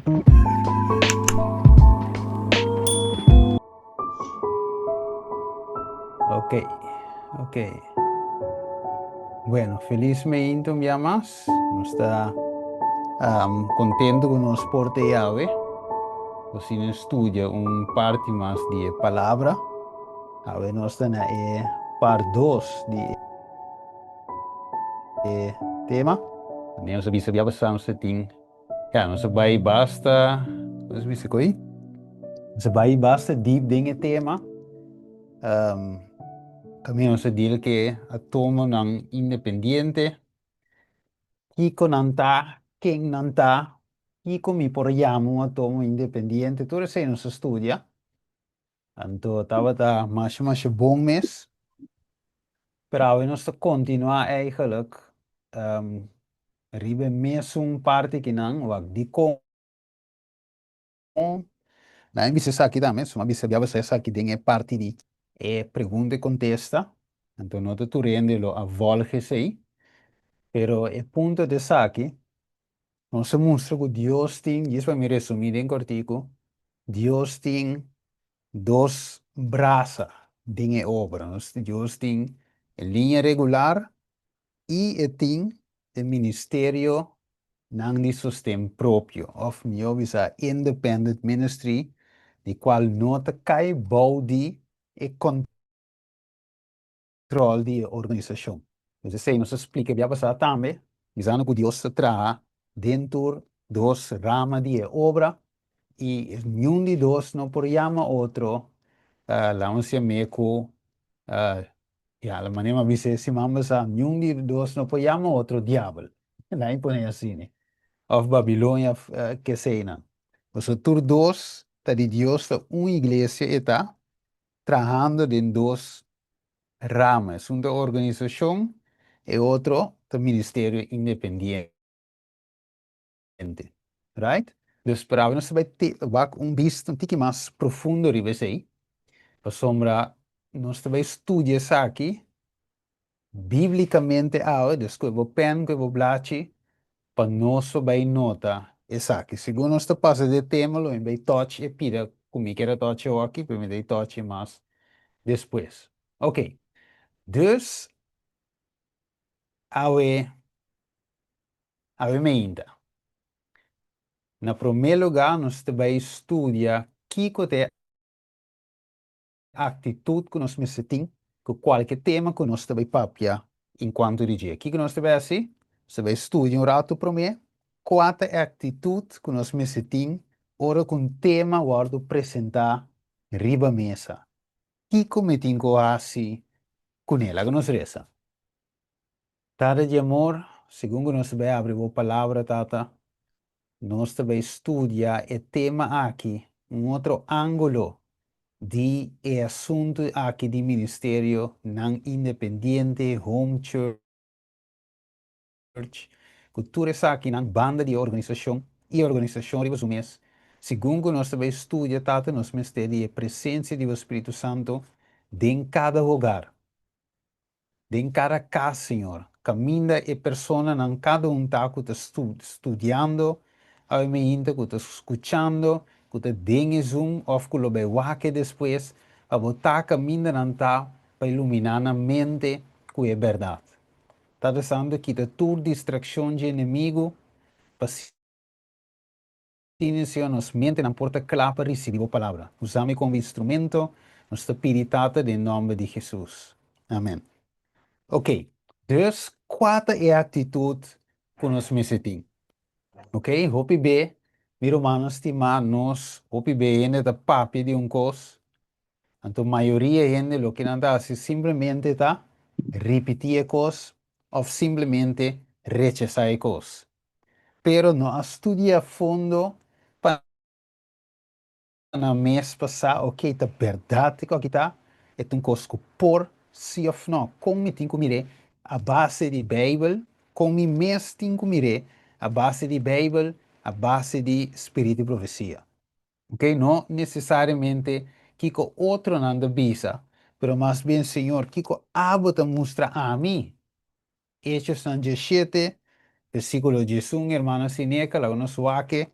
Ok, ok. Bueno, felis meinto un bia mas. Nos ta contento cu nos por te yawe. Asina studia un parti mas di e palabra. Awe nos ta na e part 2 di e tema. Nos a bisa bia pasá nos ta tin, ya, nos a bai basta, nos a bisa koi? Nos a bai basta deep den e tema. Kaminda nos a deal ke atomonan independiente, kiko nan ta, ken nan ta, kiko mi por yama un atomo independiente, tur esei nos a studia. Anto tabata masha masha bon mes. Pero awe nos ta kontinuá eigenlijk riba e mesun parti kinan, wak dikon nan a bisa esaki tambe, so mi a bisa bia basa esaki den e parti di e pregunta i kontesta, anto no ta tur hende lo a vòlg esei, pero e punto di esaki, nos a mustra ku Dios tin, djis pa mi resumí den kòrtiku, Dios tin dos brasa den e obra. Nos Dios tin e liña regular i e tin e ministerio nan di sosten propio òf mihó bisa independent ministry di kual no ta kai bou di e control di e organisacion. Pues esey nos a splica bia pasá tambe, bisando cu Dios ta traha den tur dos rama di e obra y niun di dos no por yama otro, laat yam'é cu, ya, la manera mi a bisa e siman pasá, niun di dos no por yama otro diabel, laat mi pone asina, of Babilonia of keseynan. Pasobra tur dos ta di Dios, ta un iglesia e ta, trahando den dos rama, esun ta organisashon, e otro ta ministerio independiente. Right? Dus pero awe nos ta bai wak un bista un tiki mas profundo riba esei, pasobra nos ta bai studia esaki Bíblicamente awe, dus ku e bo pen, ku e bo blachi, pa nos por bai nota esaki. Segun nos ta pasa di e tema, lo mi bai touch e pida ku mi kier a touch awoki, pero mi ta bai touch e mas despues. Ok, dus awe, awe meinta. Na promé lugá nos ta bai studia kiko ta e aktitut ku nos mester tin ku kualke tema ku nos ta bai papia enkuanto di dje. Kiko nos ta bai hasi? Nos ta bai studia un ratu promé kua ta e aktitut ku nos mester tin ora ku un tema wòrdu presentá riba mesa. Kiko mi tin ku hasi kuné? Laga nos resa. Tata di amor, segun ku nos ta bai abri bo Palabra, Tata, nos ta bai studia e tema aki, un otro ángulo di e asuntu aki di ministerio nan independiente, home church, ku tur esakinan banda di e organisashon i e organisashon riba su mes. Segun ku nos ta bai studia, Tata, nos mester di e presensia di bo Spiritu Santu den kada hogar. Den kada kas, Señor, kaminda e personanan kada un ta ku ta studiando awe meinta, ku ta skuchando, ku ta den e Zoom òf ku lo bai wak e despues, pa bo ta kaminda nan ta pa iluminá nan mente ku e bèrdat. Tata Santu, kita tur distrakshon dje enemigu pa. Tini, Señor, nos mentenan por ta kla pa risibi bo palabra. Usa mi komo instrumento. Nos ta pidi, Tata, den nomber di Hesus. Amen. Ok, dus kua ta e aktitut ku nos mester tin? Ok, hopi be, mi rumannan stimá, nos hopi be hende ta papia di un kos, anto mayoria hende loke nan ta hasi simplemente ta ripití e kos òf simplemente rechasá e kos. Pero no a studia a fondo pa nan mes pa sa, ok, ta berdad e aki ta? E ta un kos ku por si of no? Kon mi tin ku mir'é a base di Beibel? Kon mi mes tin ku mir'é a base di Beibel, a base di spiritu di profesia? Ok, no nesesariamente kiko otronan ta bisa, pero mas bien, Señor, kiko abo ta mustra ami? Hechosnan 17, versíkulo 11, hermana Sineka, laga nos wak-e.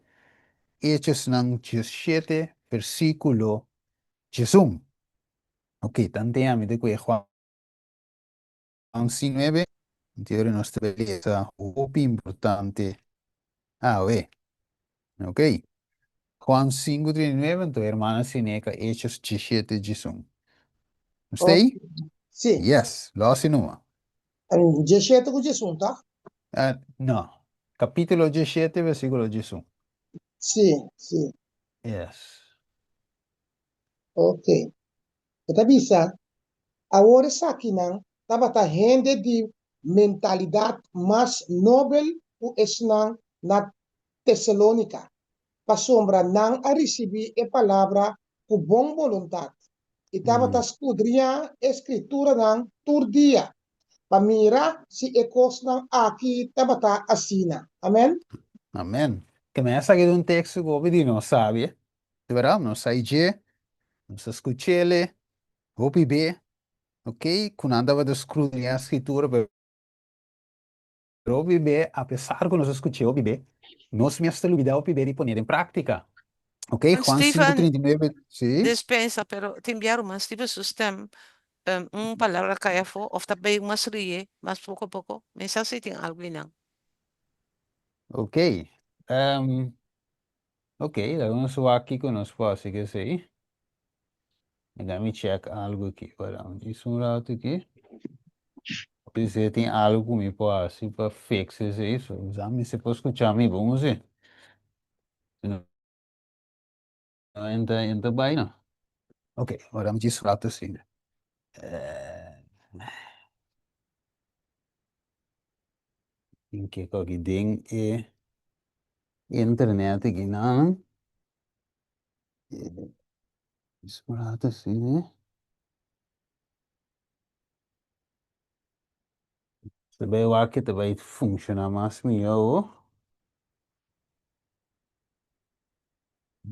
Echosnan 17, versíkulo 11. Ok, tanten ami ta kohe Juan 5, 9. Anto nos ta lesa hopi importante awe. Ok. Juan 5, 39, anto hermana Sineca Hechos 17, 11. Nos ta ei? Sí. Yes, lo hasi numa. 17 ku 11, ta? No. Kapítulo 17, versíkulo 11. Sí, sí. Yes. Ok. E ta bisa, Awor esakinan tabata hende di mentalidat mas nobel ku esnan na Tesalónika, pasobra nan a risibí e palabra ku bon boluntat i tabata skudriñá e Skrituranan tur dia pa mira si e kosnan aki tabata asina. Amèn. Amèn. Ke men esaki ta un teksto ku hopi di nos sabi, di bèrdat? Nos sa dje, nos a skuch'el hopi be, ok, ku nan tabata skudriñá Skritura, pero. Hopi be, apesar ku nos a skuch'é hopi be, nos mes ta lubidá hopi be di pon'é den práktika. Ok, Juan sinku Stephen, 39, sí. Dispensa, pero tin bia ruman Stephen su stem, un palabra kai afó of ta bay mas rie, mas poko poko. Mi sa si tin algu einan. Ok, ok, laga nos wak kiko nos por hasi ku esei. Laga mi check algu aki, wara djis un ratu aki. P'esei tin algu ku mi por hasi pa fix esei, so sa mi si por skucha mi bon si. Si no e ta bai no. Ok, wara mi djis un ratu asina. Tin kiko aki den e internet aki nan. Djis un ratu asina. Ta bai wak ke ta bai funciona mas mihó.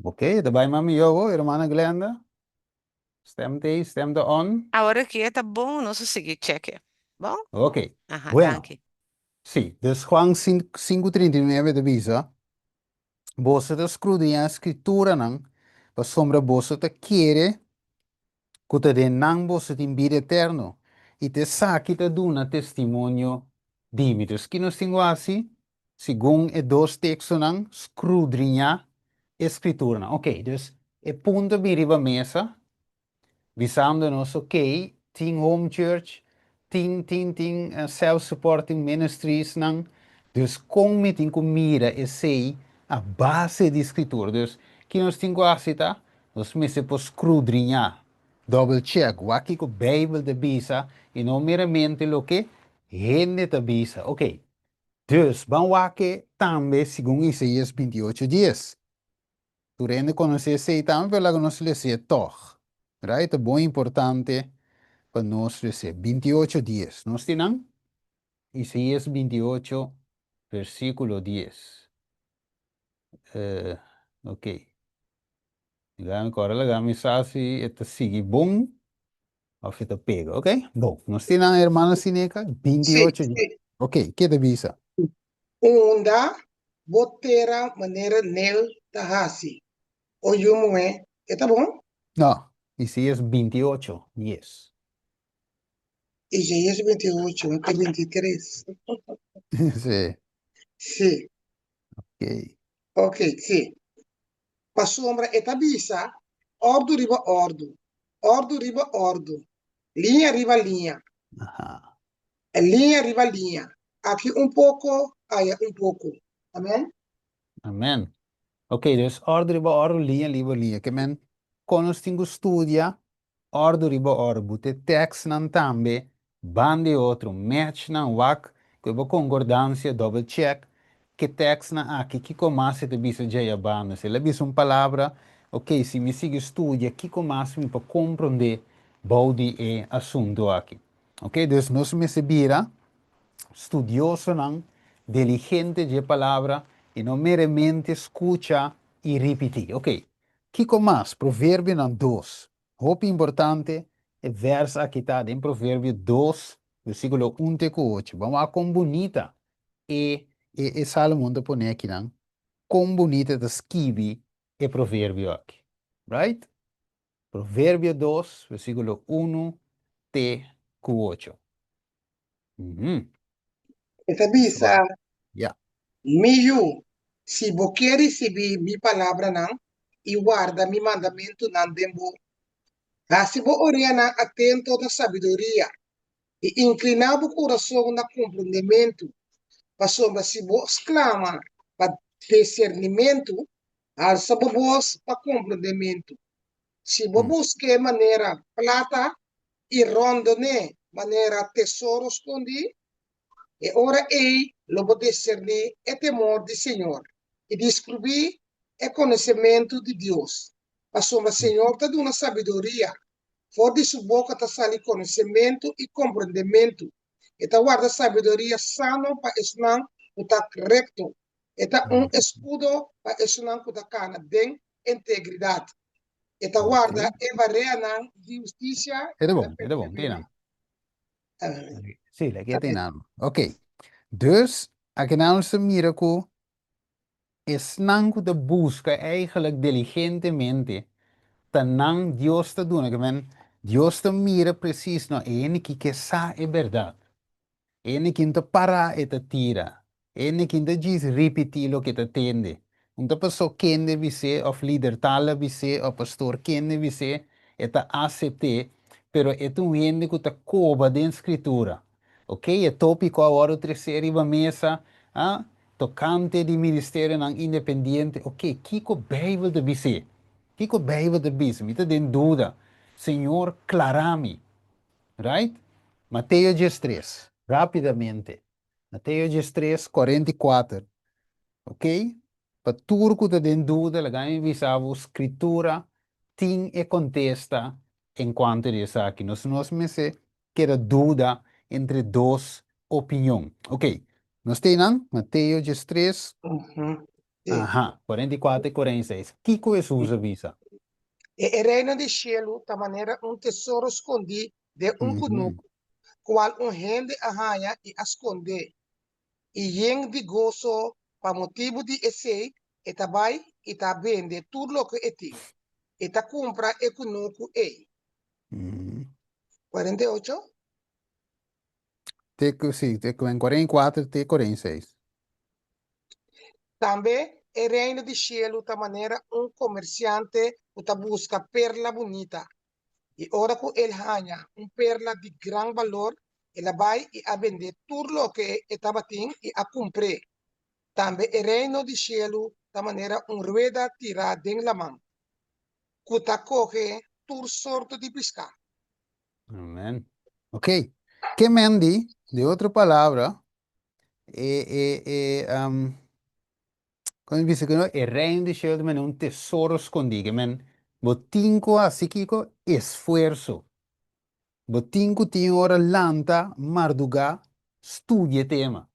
Ok, ta bai mas mihó, hermana Glenda. Stem ta ei, stem ta on. Awor aki e ta bon, nos a sigui cheke. Bon? Ok, Aha, bueno. danki. Si, dus Juan 5:39 ta bisa, Boso ta skrudiñá Skrituranan pasobra boso ta kere ku ta den nan boso tin bida eterno, i ta esaki ta duna testimonio di mi. Dus ki nos tin ku hasi? Segun e dos tekstonan, skrudriñá e Skrituranan. Oké, dus e punto bin riba mesa bisando nos ok, tin home church, tin tin tin self supporting ministries nan, dus kon mi tin ku mira esei a base di scritura. Dus ki nos tin ku hasi ta, nos mester por scrudriña, double check, wak kiko Bijbel ta bisa y no meramente loke hende ta bisa. Ok, dus ban wak tambe segun Isaías 28 dies. Tur hende konosé esei tambe, pero laga nos les'é tòg. Right? Ta bon importante pa nos les'é. 28 dies. Nos tin nan? Isaías 28, versíkulo 10. Eh, ok. Laga mi kòrda, laga mi sa si e ta sigui bon òf e ta pega. Ok? Bon. Nos tin nan, hermana Sineca? 28 Sí, dies. sí. Ok, ke ta bisa? Unda bo tera manera Nel ta hasi, o yu muhé, e ta bon? No, Isaías 28, dies. Isaías 28, un te 23. Sí. Sí. Ok. Ok, sí. Pasobra e ta bisa, Òrdu riba òrdu, òrdu riba òrdu, liña riba liña. Aha. Liña riba liña, aki un poko, aya un poko. Amen. Amen. Ok, dus òrdu riba òrdu, liña riba liña. Ke men, kon nos tin ku studia òrdu riba òrdu? Bo ta e tèkstnan tambe banda e otro, match nan, wak ku e bo konkordansia, double check, ke tèkstnan aki, kiko mas e ta bisa djei banda? Si el a bisa un palabra, ok, si mi sigui studia, kiko mas mi por komprondé bou di e asuntu aki? Ok, dus nos mester bira studiosonan diligente dje palabra i no meremente skucha i ripití. Ok, kiko mas? Proverbionan dos. Hopi importante e vèrs aki ta den Proverbio dos, versíkulo un te ku ocho. Ban wak kon bunita e e e Salomon ta pone akinan. Kon bunita ta skibi e proverbio aki. Right? Proverbio 2, versíkulo 1 te ku 8. E ta bisa, Ya. Mi yu, si bo ke risibí mi palabranan i warda mi mandamentunan den bo, hasi bo oreanan atento na sabiduria i inkliná bo kurason na komprendementu, pasobra si bo sklama pa disernimentu, halsa bo bos pa komprendementu. Si bo busk'é manera plata i rondon'é manera tesoro skondí, e ora ei lo bo diserní e temor di Señor i deskribí e konosementu di Dios. Pasobra Señor ta duna sabiduria, for di su boka ta sali konosementu i komprendementu. E ta warda sabiduria sano pa esnan ku ta rekto, e ta un eskudo pa esunnan ku ta kana den integridat. E ta warda e bareanan di hustisia E ta bon, e ta bon, tin nan. Sí, leki e tin nan. Ok. Dus, akinan nos ta mira ku esnan ku ta buska eigenlijk diligentemente ta nan Dios ta duna. Ke men, Dios ta mira presis, no, e hende ki ke sa e bèrdat. E hende ki no ta pará e ta tira. E hende ki no ta djis ripití loke e ta tende. No ta pasó kende bis'é òf lider tal a bis'é òf pastor kende bis'é, e ta asept'é, pero e ta un hende ku ta koba den Skritura. Ok, e tópiko a wòrdu tresé riba mesa, ah, tokante di ministerionan independiente. Ok, kiko Beibel ta bis'é? Kiko Beibel ta bisa? Mi ta den duda. Señor, klará mi. Right? Mateo 13, rápidamente. Mateo 13, 44. Ok? Pa tur ku ta den duda, laga mi bisa bo, Skritura tin e kontesta en kuanto di esaki. Nos nos mester keda duda entre dos opinion. Ok, nos ta einan, Mateo 13, aha, 44 i 46. Kiko Hesus a bisa? E reino di shelu ta manera un tesoro skondí den un kunuku, kual un hende a haña i a skondé, i yen di goso pa motibu di esei e ta bai i ta bende tur loke e tin, i ta kumpra e kunuku ei. 48? Te ku, sí, te ku en 44 te 46. Tambe e reino di shelu ta manera un komersiante ku ta buska perla bunita. I ora ku el haña un perla di gran balor, el a bai i a bende tur loke e tabatin i a kumpr'é. Tambe e reino di shelu ta manera un rueda tirá den laman, ku ta kohe tur sorto di piská. Amen. Ok. Ke men di, di otro palabra, e, e, e, um, kon mi bisa ku no, e reino di shelu ta mene un tesoro skondí. Ke men, bo tin ku hasi kiko? Esfuerso. Bo tin ku tin ora lanta, mardugá, studia e tema.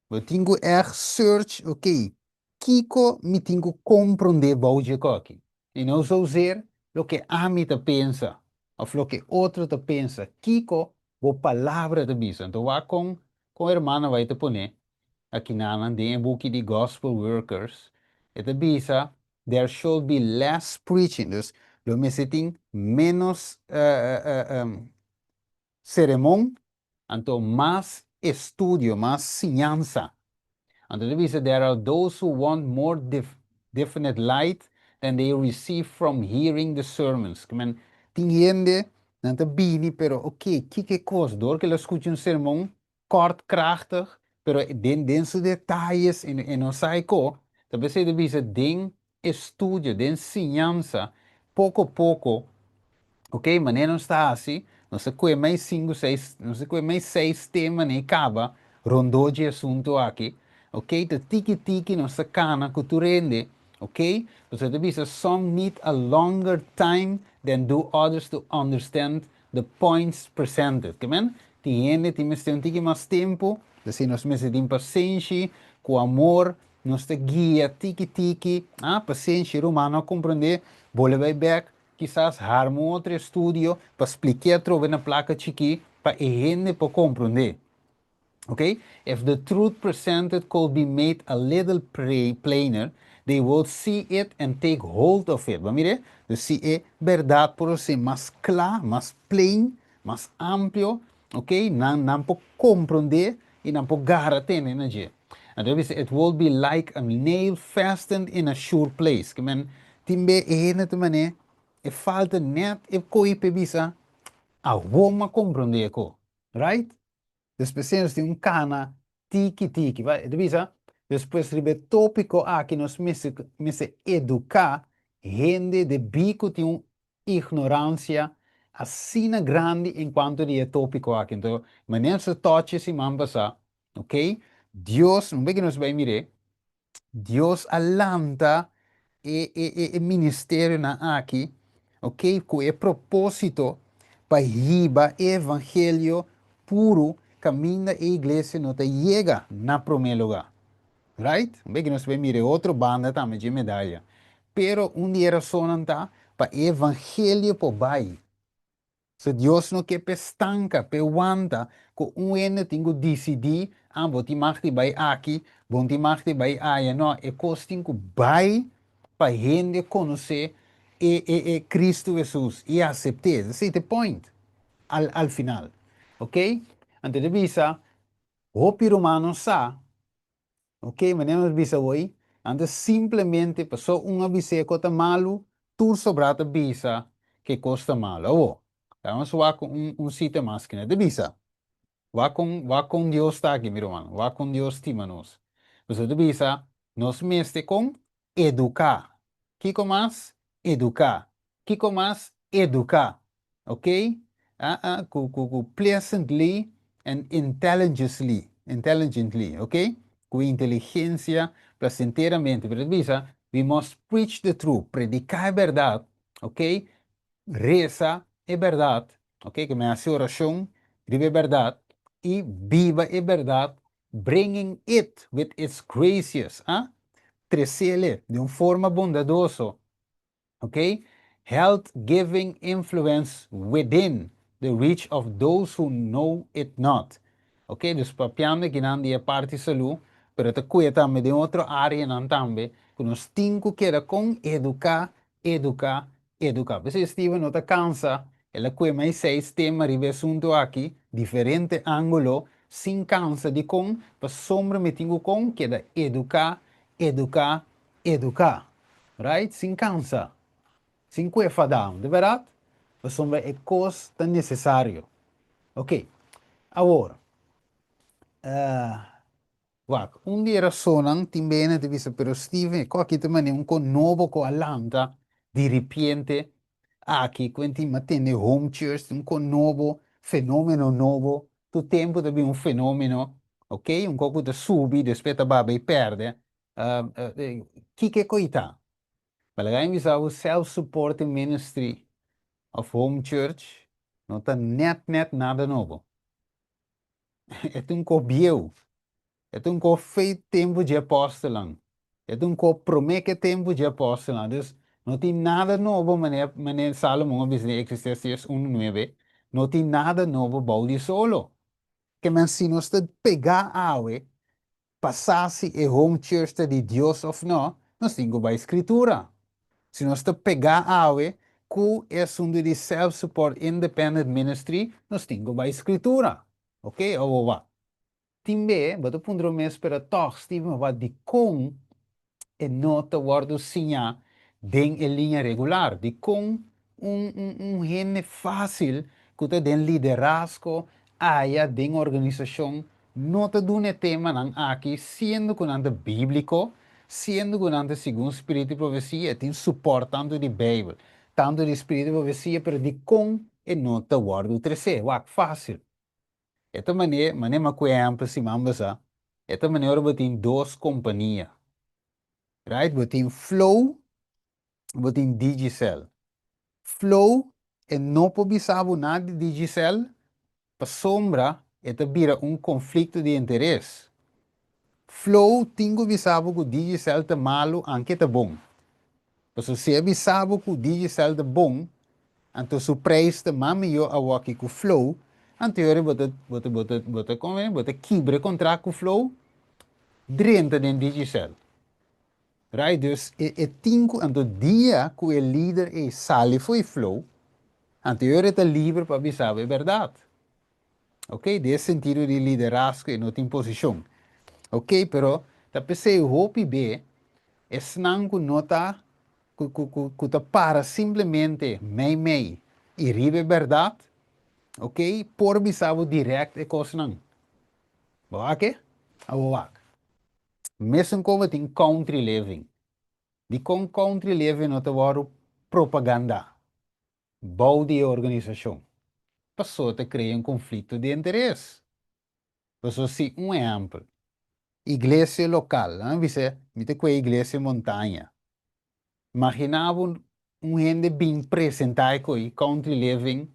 Bo tin ku ègt search, ok, kiko mi tin ku komprondé bou dje koki? I no zozeer loke ami ta pensa òf loke otro ta pensa, kiko bo palabra ta bisa. Anto wak kon kon hermana bai ta pone akinanan den e buki di Gospel Workers, e ta bisa there should be less preaching, dus lo mester tin ménos seremon Anto mas estudio, mas siñansa. Anto ta bisa, There are those who want more definite light than they receive from hearing the sermons. Ke men, tin hende, nan ta bini, pero oke, kiko e kos? Dor ku el a skucha un sermon, kort, krachtig, pero den den su detayes e no sa e ko, ta p'esei ta bisa den estudio, den siñansa, poko poko, ok, manera nos ta hasi, nos ta kue mei sinku, seis, nos ta kue mei seis tema nei kaba rondó dje asuntu aki, ok, ta tiki tiki nos ta kana ku tur hende, ok, pasobra ta bisa some need a longer time than do others to understand the points presented. Ke men, tin hende tin mester un tiki mas tempu, p'esei nos mester tin pasenshi, ku amor, Nos ta guia tiki tiki, ah, pasenshi ruman no a komprendé, bole bai bèk, kisas harma un otro estudio pa splik'é atrobe na plaka chikí pa e hende por komprendé. Ok? If the truth presented could be made a little plainer, they will see it and take hold of it. Bo mira? Dus si e berdad por ser mas cla, mas plain, mas amplio, ok? Nan por comprende y nan por gara tene na dje. Anto bisa, it will be like a nail fastened in a sure place. Ke men tin be e hende ta mane, e falta net e koi pe bisa, awor m'a comprende ko. Right? Despues nos tin un kana tiki tiki. Bai, e ta bisa, despues riba e tópiko aki nos mester mester eduká hende debí ku tin un ignoransia asina grandi en kuanto di e tópiko aki. Anto, manera nos a tòchi siman pasá, ok, Dios, un bes ku nos bai mir'é, Dios a lanta e e e e ministerionan aki, ok, ku e propósito pa hiba e evangelio puru kaminda e iglesia no ta yega na promé lugá. Right? Un bes ku nos bai mira e otro banda tambe dje medaya. Pero un di e rasonnan ta pa e evangelio por bai. So Dios no ke p'e stanka, p'e wanta, ku un hende tin ku disidí, ah, bo tin mag di bai aki, bo no tin mag di bai aya. No, e kos tin ku bai pa hende konosé e e e Kristu Hesus i asept'é. Esei ta e point al al final. Oke? Anto ta bisa, hopi rumannan sa Ok, manera nos bisa hoy, antes simplemente paso un a bis'é ku ta malu, tur sobrá ta bisa ku e kos ta malu. Awo, laga nos wak un un sita mas kina ta bisa. Wak kon wak kon Dios ta aki, mi ruman, wak kon Dios stima nos. Pasobra ta bisa, nos mester kon eduká. Kiko mas? Eduká. Kiko mas? Eduká. Ok? Ah, ah, ku, ku, ku pleasantly and intelligently, intelligently, ok? Ku inteligensia placenteramente. Pero ta bisa, we must preach the truth, prediká e bèrdat, ok? Resa e bèrdat, ok? Ke men hasi orashon riba e bèrdat i biba e bèrdat, bringing it with its gracious, ah? Tresele den un forma bondadoso, ok? Health giving influence within the reach of those who know it not. Ok, dus papiando akinan di e parti salú, pero ta kuya tambe den otro áreanan tambe ku nos tin ku keda kon eduká, eduká, eduká. P'esei Steven no ta kansa, el a kue mai seis tema riba e asuntu aki, diferente ángulo, sin kansa. Dikon? Pasobra mi tin ku kon keda eduká, eduká, eduká. Right? Sin kansa. Sin ku e fadá, de bèrdat? Pasobra e kos ta nesesario. Ok. Awor, wak, un di e rasonnan tin bene ta bisa, pero Steven, e kos aki ta manera un kos nobo ku a lanta di ripiente aki, ku en tin a tende home church, un kos nobo, fenomeno nobo, tur tempu ta bin un fenomeno, ok, un kos ku ta subi, despues ta baba i pèrdè. Kiko e koi ta? Balaga mi bisa bo self supporting ministry of home church no ta net net nada nobo. E ta un ko bieu. E ta un ko fei tempu dje apostelnan. E ta un ko prome ke tempu dje apostelnan. Dus no tin nada nobo manera manera Salomon a bisa den Eclesiastes unu nuebe, no tin nada nobo bou di solo. Ke men si nos ta pega awe Pa sa si e home church ta di Dios of no, nos tin ku bai Skritura. Si nos ta pegá awe ku e asuntu di self-support independent ministry, nos tin ku bai Skritura. Ok, awor wak. Tin be, bo ta puntra bo mes, pero tòg, Steven, wak dikon e no ta wòrdu siñá den e liña regular? Dikon un un un hende fásil ku ta den liderazgo aya den organisashon no ta duna e temanan aki siendo ku nan ta bíbliko, siendo ku nan ta segun spiritu di profesia, e tin supòrt tantu di Beibel, tantu di spiritu di profesia, pero dikon e no ta wòrdu tresé? Wak, fásil. E ta manera, manera mi a ku ehèmpel siman pasá, e ta manera ora bo tin dos kompania, right? Bo tin Flow, bo tin Digicel. Flow e no por bisa bo nada di Digicel pasobra e ta bira un konflikto di interes. Flow tin ku bisa bo ku Digicel ta malu anke ta bon. Pasobra si e bisa bo ku Digicel ta bon, anto su preis ta mas mihó awoki ku Flow, Anto bo ta bo ta bo ta bo ta kon bo ta kibra e kontrakt ku Flow drenta den Digicel. Right, dus e e tin ku anto dia ku e lider ei sali fo'i Flow, anto e ta liber pa bisa bo e bèrdat. Ok, den e sentido di liderazgo e no tin posishon. Ok, pero ta p'esei hopi be esnan ku no ta ku ku ku ku ta para simplemente mei mei i riba e bèrdat, ok, por bisa bo dirèkt e kosnan. Bo wak e? Abo wak. Mesun komo tin country living. Dikon country living no ta wòrdu propagandá? Bou di e organisashon. Paso ta krea un konflikto di interes. Paso si un ehèmpel, iglesia lokal, laga mi bisa mi ta kue iglesia Montaña. Imaginá bo un hende bin presentá e koi, Country Living,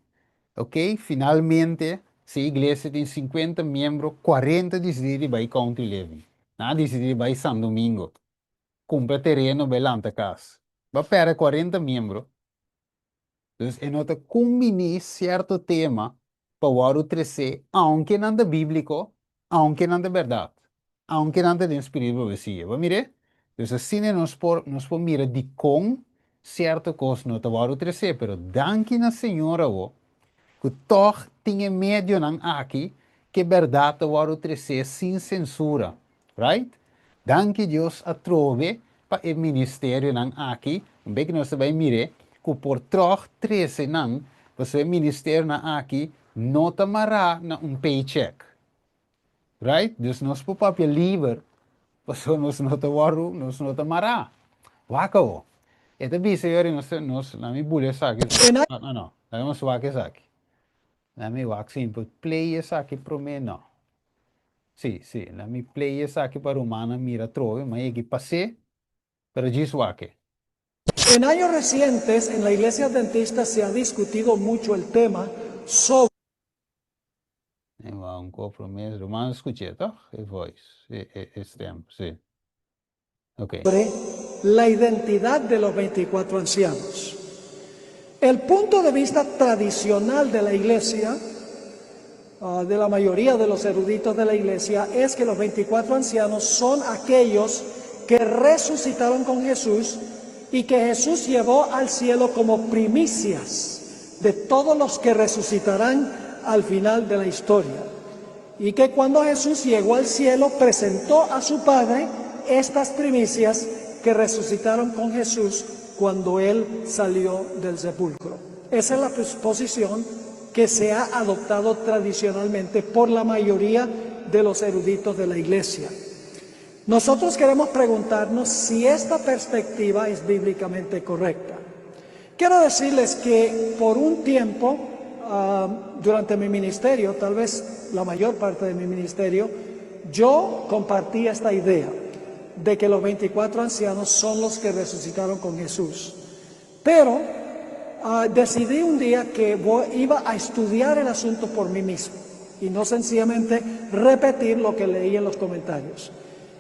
ok, finalmente si e iglesia tin sinkuenta miembro, kuarenta disidí di bai Country Living. Nan a disidí di bai San Domingo, kumpra tereno bai lanta kas. Bo a pèrdè kuarenta miembro. Dus e no ta kumbiní sierto tema pa wòrdu tresé aunke nan ta bíbliko, aunke nan ta bèrdat, aunke nan ta den spiritu di profesia. Bo a mir'é? Dus asina nos por nos por mira dikon sierto kos no ta wòrdu tresé, pero danki na Señor awo ku tòg tin e medionan aki ku e bèrdat ta wòrdu tresé sin sensura. Right? Danki Dios atrobe pa e ministerionan aki, un bek nos ta bai mir'é, ku por tròg trese nan, pasobra e ministerionan aki no ta mará na un paycheck. Right? Dus nos por papia liber, pasobra nos no ta wòrdu, nos no ta mará. Wak awo. E ta bisa yori nos, nos, laat mi bula esaki. No, no, no. Laat nos wak esaki. Laat mi wak si mi por play esaki promé, no. Sí, sí, la mi play esaki pa rumannan mira atrobe, ma yegi pas'é, pero djis wak-e. En años recientes en la Iglesia Adventista se ha discutido mucho el tema sobre. E wou un kop promé, ruman a skuch'é tòg, e voice, e e e stem, sí. Ok. La identidad de los 24 ancianos. El punto de vista tradicional de la Iglesia, de la mayoría de los eruditos de la Iglesia, es que los 24 ancianos son aquellos que resucitaron con Jesús y que Jesús llevó al cielo como primicias de todos los que resucitarán al final de la historia. Y que cuando Jesús llegó al cielo presentó a su Padre estas primicias que resucitaron con Jesús cuando Él salió del sepulcro. Esa es la posición que se ha adoptado tradicionalmente por la mayoría de los eruditos de la iglesia. Nosotros queremos preguntarnos si esta perspectiva es bíblicamente correcta. Quiero decirles que por un tiempo, durante mi ministerio, tal vez la mayor parte de mi ministerio, yo compartí esta idea de que los 24 ancianos son los que resucitaron con Jesús. Pero decidí un día que iba a estudiar el asunto por mí mismo y no sencillamente repetir lo que leí en los comentarios.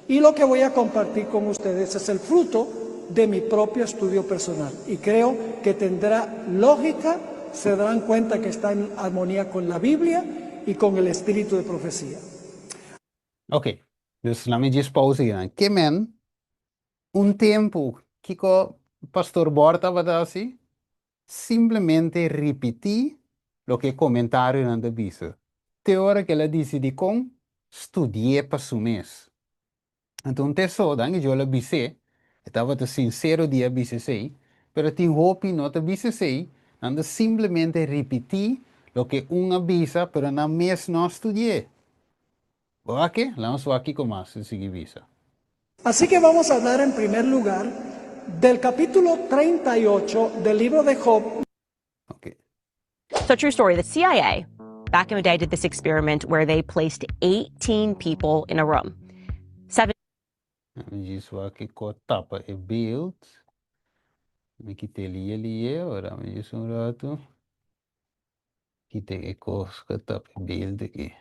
Y lo que voy a compartir con ustedes es el fruto de mi propio estudio personal. Y creo que tendrá lógica, se darán cuenta que está en armonía con la Biblia y con el espíritu de profecía. Ok, dus laat me djis pausa hier. Ke men, un tempu, kiko Pastor Bor tabata hasi? Simplemente ripití loke e komentarionan ta bisa. Te ora ku el a disidí kon, studi'é pa su mes. Anto un tesó, danki Dios el a bis'é, e tabata sinsero di a bisa esei, pero tin hopi no ta bisa esei, nan ta simplemente ripití loke un a bisa, pero nan mes no a studi'é. Bo wak ke? Laga nos wak kiko mas el sigui bisa. Así que vamos a hablar en primer lugar del capítulo 38 del libro de Job. Ok. So true story, the CIA back in the day did this experiment where they placed 18 people in a room. Seven Mi djis wak kiko tapa e beeld. Mi kite liye liye, ora mi djis un ratu. Kite e kos ku tapa e beeld aki.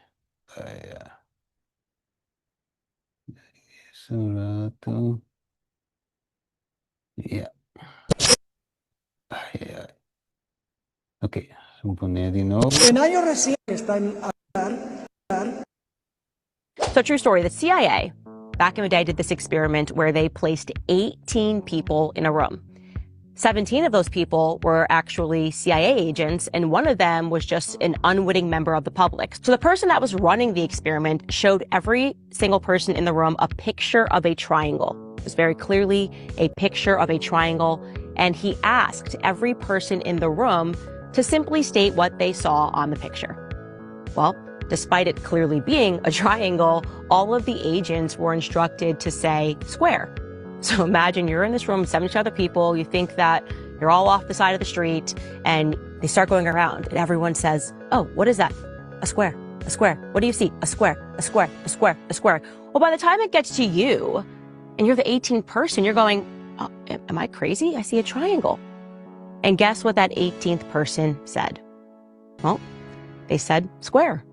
Aya. Djis un ratu. Ya. Ai ai. Ok. Un pone di nobo. En años recientes está en So, true story the CIA, back in the day, did this experiment where they placed 18 people in a room. 17 of those people were actually CIA agents, and one of them was just an unwitting member of the public. So the person that was running the experiment showed every single person in the room a picture of a triangle. It was very clearly a picture of a triangle, and he asked every person in the room to simply state what they saw on the picture. Well, despite it clearly being a triangle, all of the agents were instructed to say square. So imagine you're in this room, 70 other people, you think that you're all off the side of the street, and they start going around, and everyone says, Oh, what is that? A square, a square. What do you see? A square, a square, a square, a square. Well, by the time it gets to you, and you're the 18th person, you're going, oh, Am I crazy? I see a triangle. And guess what that 18th person said? Well, they said square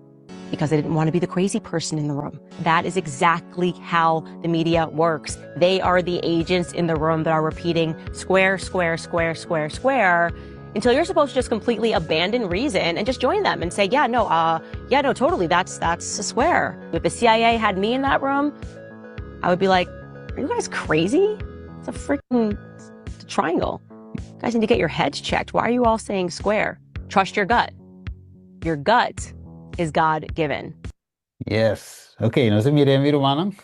because they didn't want to be the crazy person in the room. That is exactly how the media works. They are the agents in the room that are repeating square, square, square, square, square until you're supposed to just completely abandon reason and just join them and say, yeah, no, yeah, no, totally, that's that's a square. If the CIA had me in that room, I would be like, are you guys crazy? It's a freaking triangle. You guys need to get your heads checked. Why are you all saying square? Trust your gut. Your gut is God given. Yes. Ok, nos a mira mi rumannan.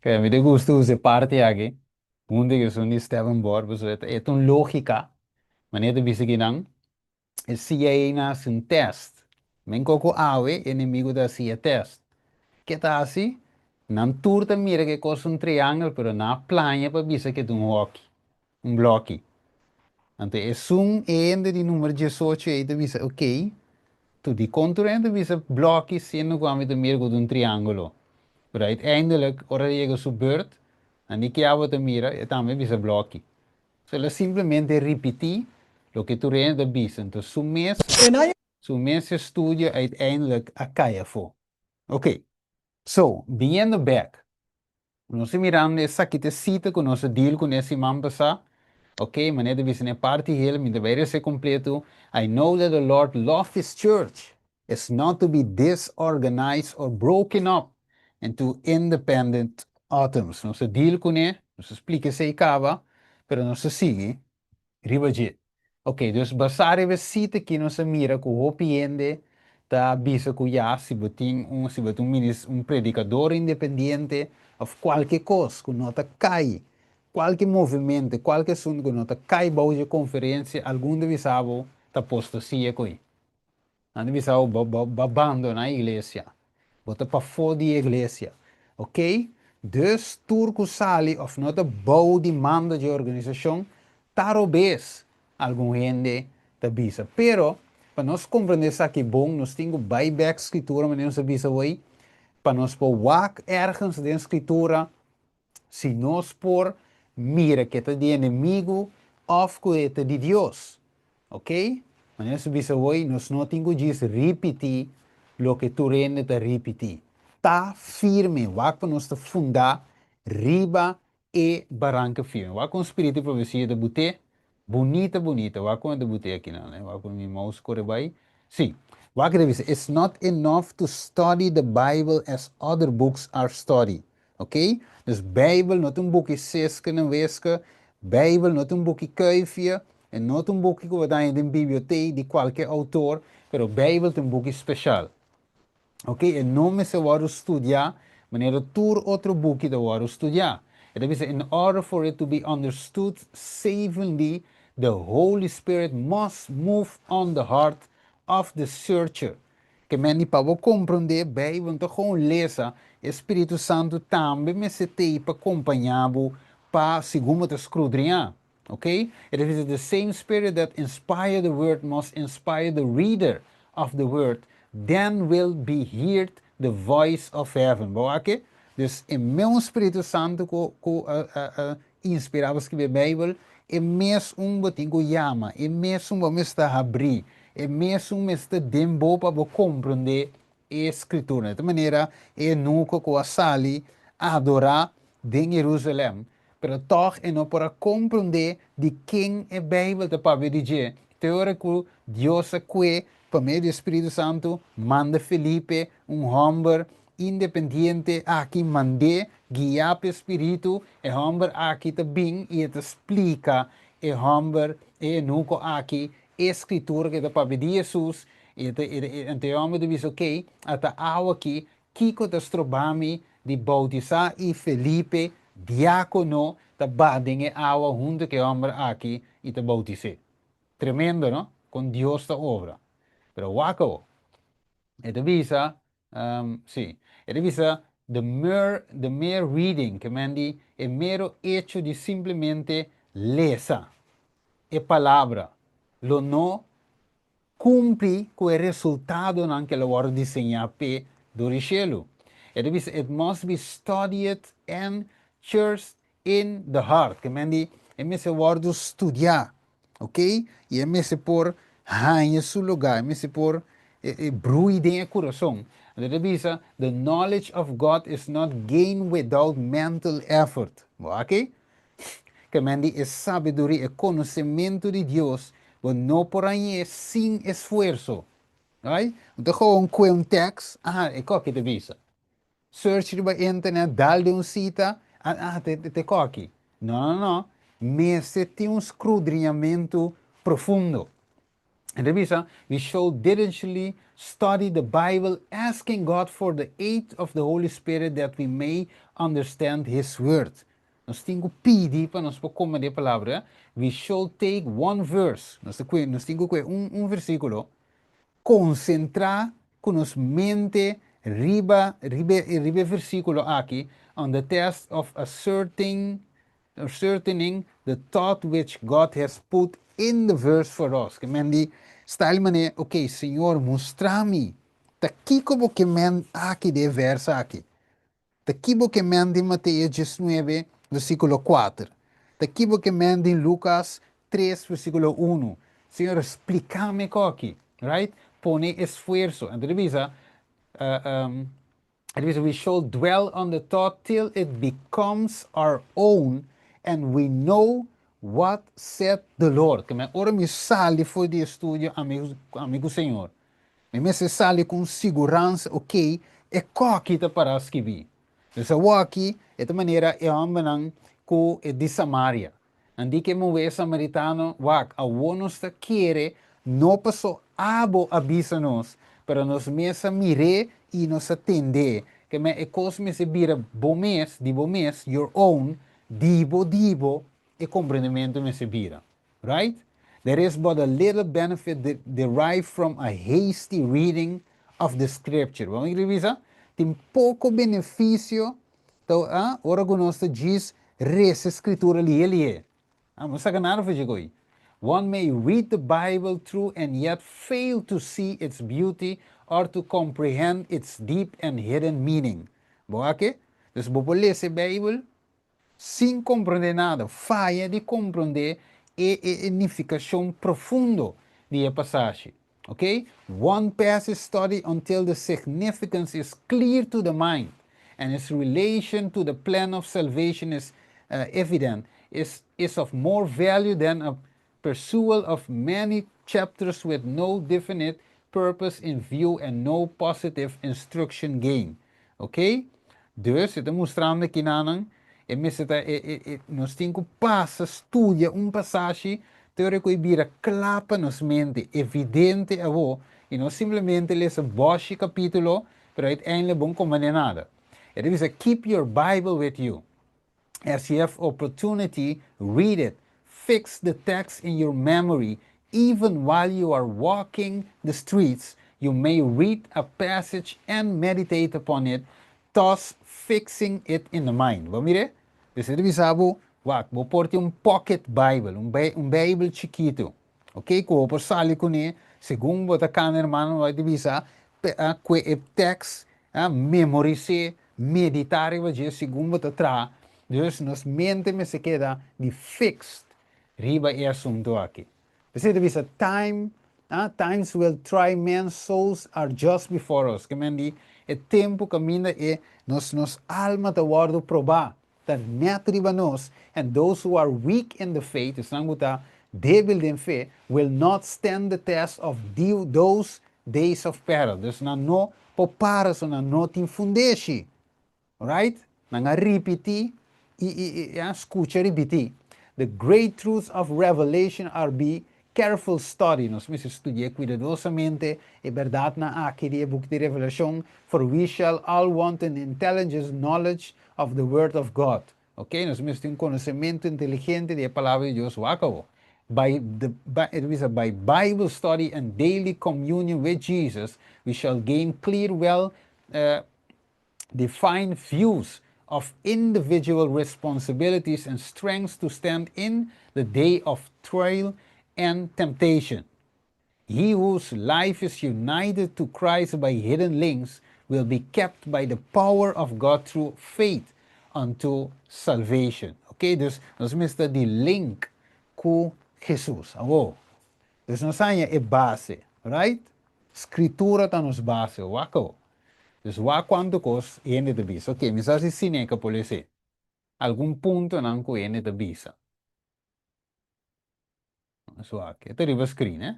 Kaya mi ta gusta usa e parti aki. Huntu ku esun di Stephen Bor, pasobra e ta un lógika. Manera ta bisa kinan, e CIA nan hasi un tèst. Men koko awe e enemigu ta hasi e tèst. Ke ta hasi? Nan tur ta mira ku e kos ta un triangel, pero nan a plania pa bisa ku e ta un hòki, un blòki. Anto esun e hende di numero diesocho ei ta bisa, ok, tu dikon tur hende ta bisa blòki siendo ku ami ta mira ku ta un triángulo? Pero uiteindelijk, ora e yega su beurt, nan di kia bo ta mira, e tambe bisa blòki. So el a simplemente ripití loke tur hende ta bisa. Anto su mes, su mes estudio uiteindelijk a kai afó. Ok, so, biniendo bèk, Nos ta mirando esaki ta e sita ku nos a deal kuné siman pasá. Ok, manera ta bisa na e parti hel, mi ta bai rese kompleto, I know that the Lord love his church, is not to be disorganized or broken up into independent atoms. Nos a deal kuné, nos a splika esei kaba, pero nos ta sigui riba dje. Ok, dus basá riba e sita aki nos a mira ku hopi hende ta bisa ku ya si bo tin un si bo ta un minis un predikador independiente òf kualke kos ku no ta kai kualke movementu kualke asuntu ku no ta kai bou dje konferensia algun ta bisa bo ta apostasia ku ei. Nan ta bisa bo, bo, bo, bo a bandoná iglesia. Bo ta pafó di iglesia. Ok? Dus tur ku sali òf no ta bou di mando dje organisashon ta robes, algun hende ta bisa. Pero, pa nos komprendé esaki bon, nos tin ku bai bèk Skritura, manera nos a bisa hoy, pa nos por wak ergens den Skritura si nos por mira ke ta di enemigu òf ku e ta di Dios. Ok? Manera nos a bisa hoy, nos no tin ku djis ripití loke tur hende ta ripití. Ta firme, wak pa nos ta fundá riba e baranka firme. Wak kon spiritu di profesia ta but'é Bunita bunita. Wak kon e ta buti aki nan eh. Wak kon mi mouse kore bai. Si. Wak e ta bisa, It's not enough to study the Bible as other books are studied. Ok? Dus Bijbel no ta un buki seske en weske. Bijbel no ta un buki kuifje. E no ta un buki ku bo ta haña den bibliotek di kualke outor. Pero Bijbel ta un buki speshal. Ok, e no mester wòrdu studiá manera tur otro buki ta wòrdu studiá. E ta bisa, In order for it to be understood savingly, the Holy Spirit must move on the heart of the searcher. Ke men di pa bo komprondé Beibel no ta gewoon lesa, e Spiritu Santu tambe mester t'ei pa kompañá bo pa segun bo ta skrudriñá. Ok? E ta bisa, The same spirit that inspired the word must inspire the reader of the word, then will be heard the voice of heaven. Bo wak e? Dus e mesun Spiritu Santu ku ku a a a inspirá pa skibi e Beibel, e mesun bo tin ku yama, e mesun bo mester habrí, e mesun mester den bo pa bo komprondé e Skritura. Di ta manera e eunuko ku a sali adorá den Jerusalèm, pero tòg e no por a komprondé di ken e Beibel ta papia di dje. Te ora ku Dios a kue pa medio di Spiritu Santu manda Felipe, un hòmber independiente aki mand'é, guiá pa e Spiritu, e hòmber aki ta bin i e ta splika e hòmber, e enuko aki, e Skritura ku e ta papia di Hesus, i e ta, anto e hòmber ta bisa, Okey, ata awa aki, kiko ta stroba mi di boutisá? I Felipe, diákono, ta baha den e awa huntu ku e hòmber aki i ta boutis'é. Tremendo, no? Kon Dios ta obra. Pero wak awo. E ta bisa, sí, e ta bisa, the mere, the mere reading, ke men di e mero echo di simplemente lesa e palabra lo no kumpli ku e resultadonan ke lo wòrdu diseñá p'e dor di shelu. E ta bisa, it must be studied and cherished in the heart, ke men di e mester wòrdu studiá, ok, i e mester por haña su lugá, e mester por brui den e kurason. Anto e ta bisa, the knowledge of God is not gained without mental effort. Bo aki? Ke men di e sabiduria, e konosementu di Dios, bo no por hañ'é sin esfuerso. Right? Bo ta gewoon kue un tèks, aha, e koki ta bisa. Search riba internet, dal den un sita, ah, ah, te, te koki. No, no, no. Mester tin un skrudriñamentu profundo. E ta bisa, We should diligently study the Bible, asking God for the aid of the Holy Spirit that we may understand His Word. Nos tin ku pidi pa nos por komprendé e Palabra. We should take one verse. Nos ta kue, nos tin ku kue un, un versíkulo. Konsentrá ku nos mente riba riba e riba e versíkulo aki on the test of asserting ascertaining the thought which God has put in the verse for us. Ke men di style manera, ok, Señor, mustra mi ta kiko bo ke men aki den e verso aki. Ta ki bo ke men den Mateo diesnuebe, versíkulo kuater? Ta ki bo ke men den Lukas tres, versíkulo unu? Señor, splika mi koki, right? Pone esfuerso. Anto ta bisa, e ta bisa, we shall dwell on the thought till it becomes our own and we know what said the Lord. Ke men ora mi sali for di e studio, ami, ami ku Señor, Mi mester sali ku un siguransa, ok, e koki ta pará skibí. Dus awoki e ta manera e hòmbernan ku e di Samaria. Nan di ku e muhé samaritano, Wak, awor nos ta kere, no paso abo a bisa nos, pero nos mes a mir'é i nos a tend'é. Ke men e kos mester bira bo mes, di bo mes, your own, di bo, di bo, e komprendementu mester bira. Right? There is but a little benefit derived from a hasty reading of the scripture. Bo a bisa? Tin poko benefisio ta ah, ora ku nos ta djis resa e skritura lihe lihe. Ah, no saka nada for dje koi. One may read the Bible through and yet fail to see its beauty or to comprehend its deep and hidden meaning. Bo a ke? Dus bo por lesa e Bijbel Sin komprondé nada, faya di komprondé e e nifikashon profundo di e pasashi. Ok? One passage study until the significance is clear to the mind and its relation to the plan of salvation is evident is is of more value than a perusal of many chapters with no definite purpose in view and no positive instruction gained. Ok? Dus e ta mustrando aki nanan e mester ta e e e nos tin ku pasa studia un pasashi te ora ku e bira kla pa nos mente, evidente awo, i no simplemente lesa bòshi kapítulo pero uiteindelijk bo no komprende nada. E ta bisa keep your Bible with you. As you have opportunity, read it. Fix the text in your memory. Even while you are walking the streets, you may read a passage and meditate upon it, thus fixing it in the mind. Bo mira? Dus e ta bisa bo, wak, bo por tin un pocket Bible, un, un Bijbel chikitu, ok, ku bo por sali kuné, segun bo ta kana hermano, bo ta bisa, kue e text, memoris'é, Meditá riba dje segun bo ta traha, dus nos mente mester keda di fixed riba e asuntu aki. P'esei ta bisa time, ah, times will try men's souls are just before us, ke men di e tempu kaminda e nos nos alma ta wòrdu probá, ta nèt riba nos, and those who are weak in the faith, esnan ku ta débil den fe, will not stand the test of those days of peril. Dus nan no por para, so nan no tin fundeshi. Right? Nan a ripití i, i, i, ja, skucha ripití. The great truths of revelation are be careful study. Nos mester studi'é kuidadosamente e bèrdatnan aki di e buki di Revelashon, for we shall all want an intelligent knowledge of the word of God. Ok, nos mester tin un konosementu inteligente di e Palabra di Dios. Wak awo. By the, by, e ta bisa, by Bible study and daily communion with Jesus, we shall gain clear, well, uh, defined views of individual responsibilities and strengths to stand in the day of trial and temptation. He whose life is united to Christ by hidden links will be kept by the power of God through faith unto salvation. Ok, dus nos mester di link ku Jesus. Awo, dus nos haña e base, right? Scritura ta nos base, wak awo. Dus wak kuantu kos hende ta bisa. Ok, mi sa si Sineca por lese algun puntonan ku hende ta bisa. Nos wak. E ta riba screen, eh.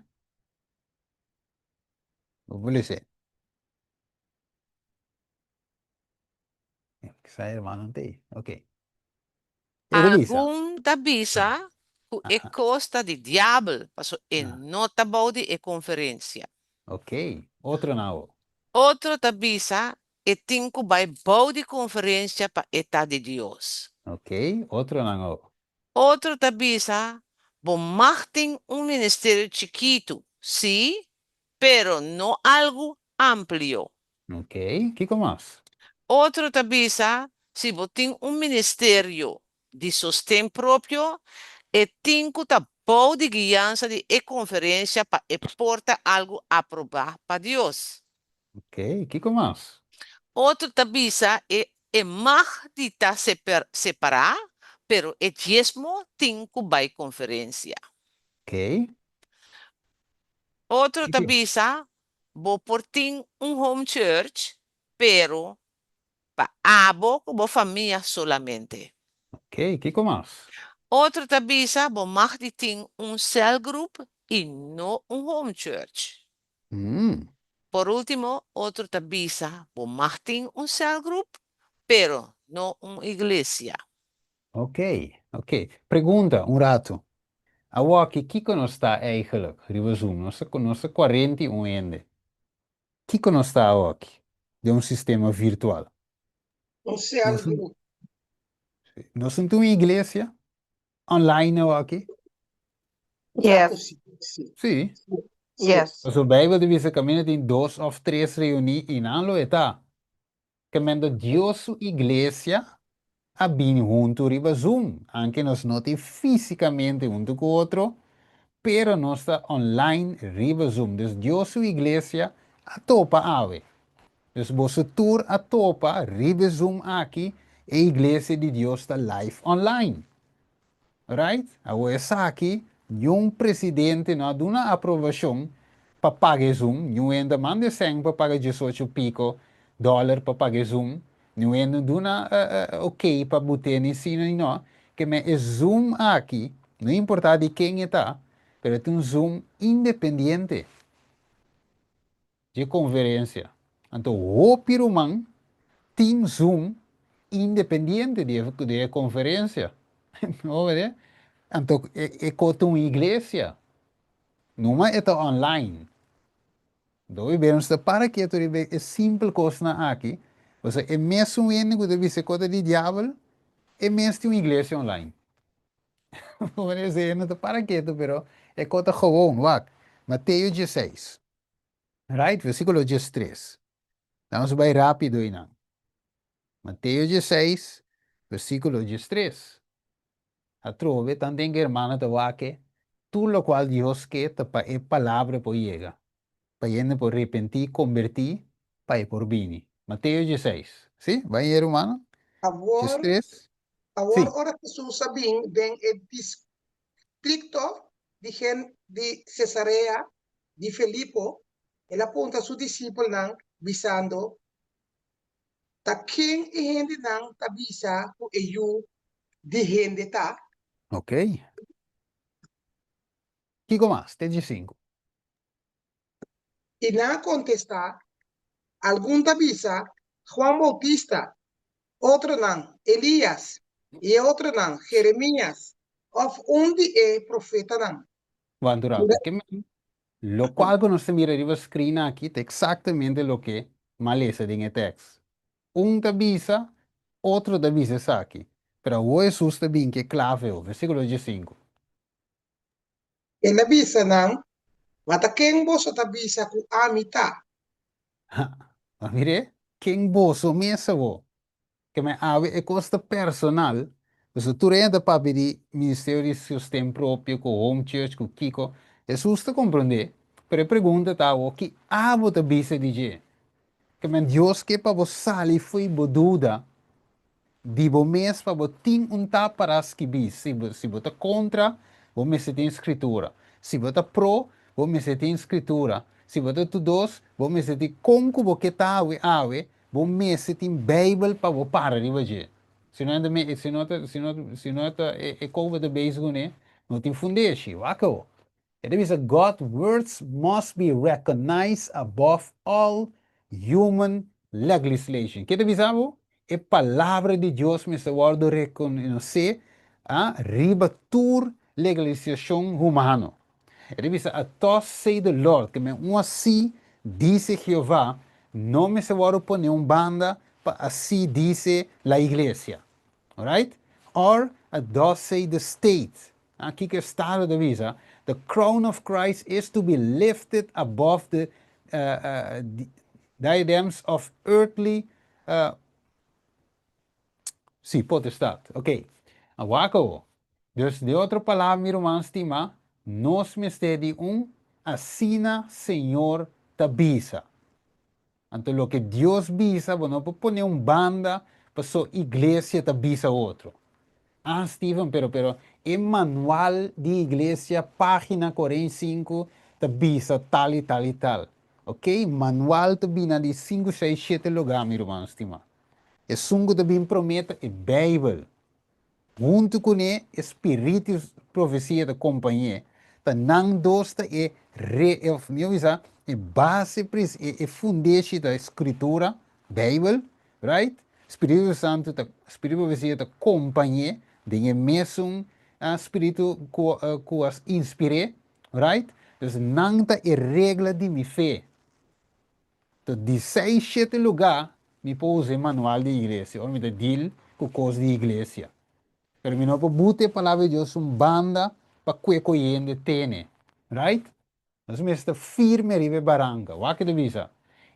Bo por lese. Kisa hermano ta ei. Ok. E ta bisa. Algun ta bisa ku e kos ta di diabel, paso e no ta bou di e konferensia. Ok. Otronan awor. Otro ta bisa e tin ku bai bou di konferensia pa e ta di Dios. Ok. Otronan awor. Otro ta bisa bo mag tin un ministerio chikitu, sí, pero no algu amplio. Ok, kiko mas? Otro ta bisa, si bo tin un ministerio di sosten propio, e tin ku ta bou di guiansa di e konferensia pa e por ta algu aprobá pa Dios. Ok, kiko mas? Otro ta bisa, e e mag di ta separá, pero e diesmo tin ku bai konferensia. Ok. Otro ta bisa, Bo por tin un home church, pero pa abo ku bo famia solamente. Ok, kiko mas? Otro ta bisa bo mag di tin un cellgroep i no un home church. Por ultimo, otro ta bisa bo mag tin un cellgroep, pero no un iglesia. Ok, ok. Pregunta, un ratu. Awoki, kiko nos ta eigenlijk riba Zoom? Nos ta, nos ta 41 hende. Kiko nos ta awoki den un sistema virtual? Un cell Nos, group. nos no ta un iglesia online awoki? Yes. Yes. Sí. Sí. Sí. Yes. Pasobra Bijbel ta bisa kaminda tin dos òf tres reuní, i nan lo e ta. Kemendo Dios su iglesia a bini huntu riba Zoom, anke nos no tin físikamente huntu ku otro, pero nos ta online riba Zoom. Dus Dios su iglesia a topa awe. Dus boso tur a topa riba e Zoom aki, e iglesia di Dios ta live online. Right? Awor esaki niun presidente no a duna aprobacion pa paga e Zoom, niun hende a manda e cen pa paga diesocho pico dollar pa paga e Zoom, niun hende no duna ok pa bute ni si ni no, ke men e Zoom aki, no importa di ken e ta, pero e ta un Zoom independiente. Dje konferensia. Anto hopi ruman tin Zoom independiente di e di e konferensia. Bo wede? Anto e e ko ta un iglesia. Numa e ta online. Dor bira nos ta para ketu riba e simpel kosnan aki, pasobra e mesun hende ku ta bisa e ko ta di diabel, e mes tin un iglesia online. Bo wede? Esei no ta para ketu, pero e ko ta gewoon. Wak, Mateo dieseis. Right, versículo diestres. Nos bai rápido einan. Mateo dieseis, versículo diestres. Atrobe, tanten ku e hermano ta wak e, tur lokual Dios ke ta pa e palabra por yega, pa hende por repentí, kombertí, pa e por bini. Mateo dieseis. Sí, bai e hermano? Awor, Diestres. awor Sí. ora Hesus a bin den e distrikto di gen di Cesarea di Felipo, el a puntra su disipelnan, bisando, Ta ken e hendenan ta bisa ku e Yu di hende ta? Ok. Kiko mas? Te 15. I nan a kontestá, Algun ta bisa, Juan Boutista, otronan, Elías, i e otronan, Jeremías, òf un di e profetanan. Wak un ratu. Ke men, lokual ku nos ta mira riba screen aki ta eksaktamente loke m'a lesa den e tèks. Un ta bisa, otro ta bisa esaki. Pero awor Hesus ta bin ku e klave, versíkulo 15. El a bisa nan, Ma ta ken boso ta bisa ku ami ta? Ha, a mir'é, ken boso mes awor? Ke men awe e kos ta personal, pasobra tur hende ta papia di ministerio di sosten propio ku home church ku kiko. Hesus ta komprondé, pero e pregunta ta awor, ki abo ta bisa di dje? Ke men Dios ke pa bo sali fo'i bo duda Di bo mes pa bo tin un tap para skibí. Si bo, si bo ta kontra, bo mester tin Skritura. Si bo ta pro, bo mester tin Skritura. Si bo ta tur dos, bo mester tin kon ku bo ke ta awe awe, bo mester tin Beibel pa bo para riba dje. Si no ta, si no ta, si no, si no ta e, e kon bo ta bezig kuné, no tin fundeshi. Wak awor. E ta bisa, God words must be recognized above all human legislation. Ke ta bisa bo? E palabra di Dios mester wòrdu rekonosé riba tur legalisashon humano. E ta bisa, A thus say the Lord, ke men un así dise Jehová, no mester wòrdu pone un banda pa así dise la iglesia. Alright? Or a thus say the state. Kiko estado ta bisa? The crown of Christ is to be lifted above the diadems of earthly sí, potestad. Ok, wak awo. Dus, den otro palabra, mi ruman stima, nos mester di un asina Señor ta bisa. Anto loke Dios bisa bo no por pone un banda paso iglesia ta bisa otro. Ah Steven pero pero e manual di iglesia pagina 45 ta bisa tal y tal y tal. Ok manual ta bina di sinku seis shete lugar mi ruman stima. Esun ku ta bin prome ta e bijbel. Huntu kuné e spiritu profesia ta kompañ'é. Ta nan dos ta e re, òf mihó bisa, e base pris, e e fundeshi ta e Skritura, Beibel, right? Spiritu Santu ta, spiritu profesia ta kompañ'é den e mesun spiritu ku ku a inspir'é, right? Dus nan ta e regla di mi fe. Ta di seis shete lugá mi por usa e manual di iglesia ora mi ta deal ku kos di iglesia. Pero mi no por buta e Palabra di Dios un banda pa kue koyende tene. Right? Nos mester ta firme riba e baranka. Wak e ta bisa.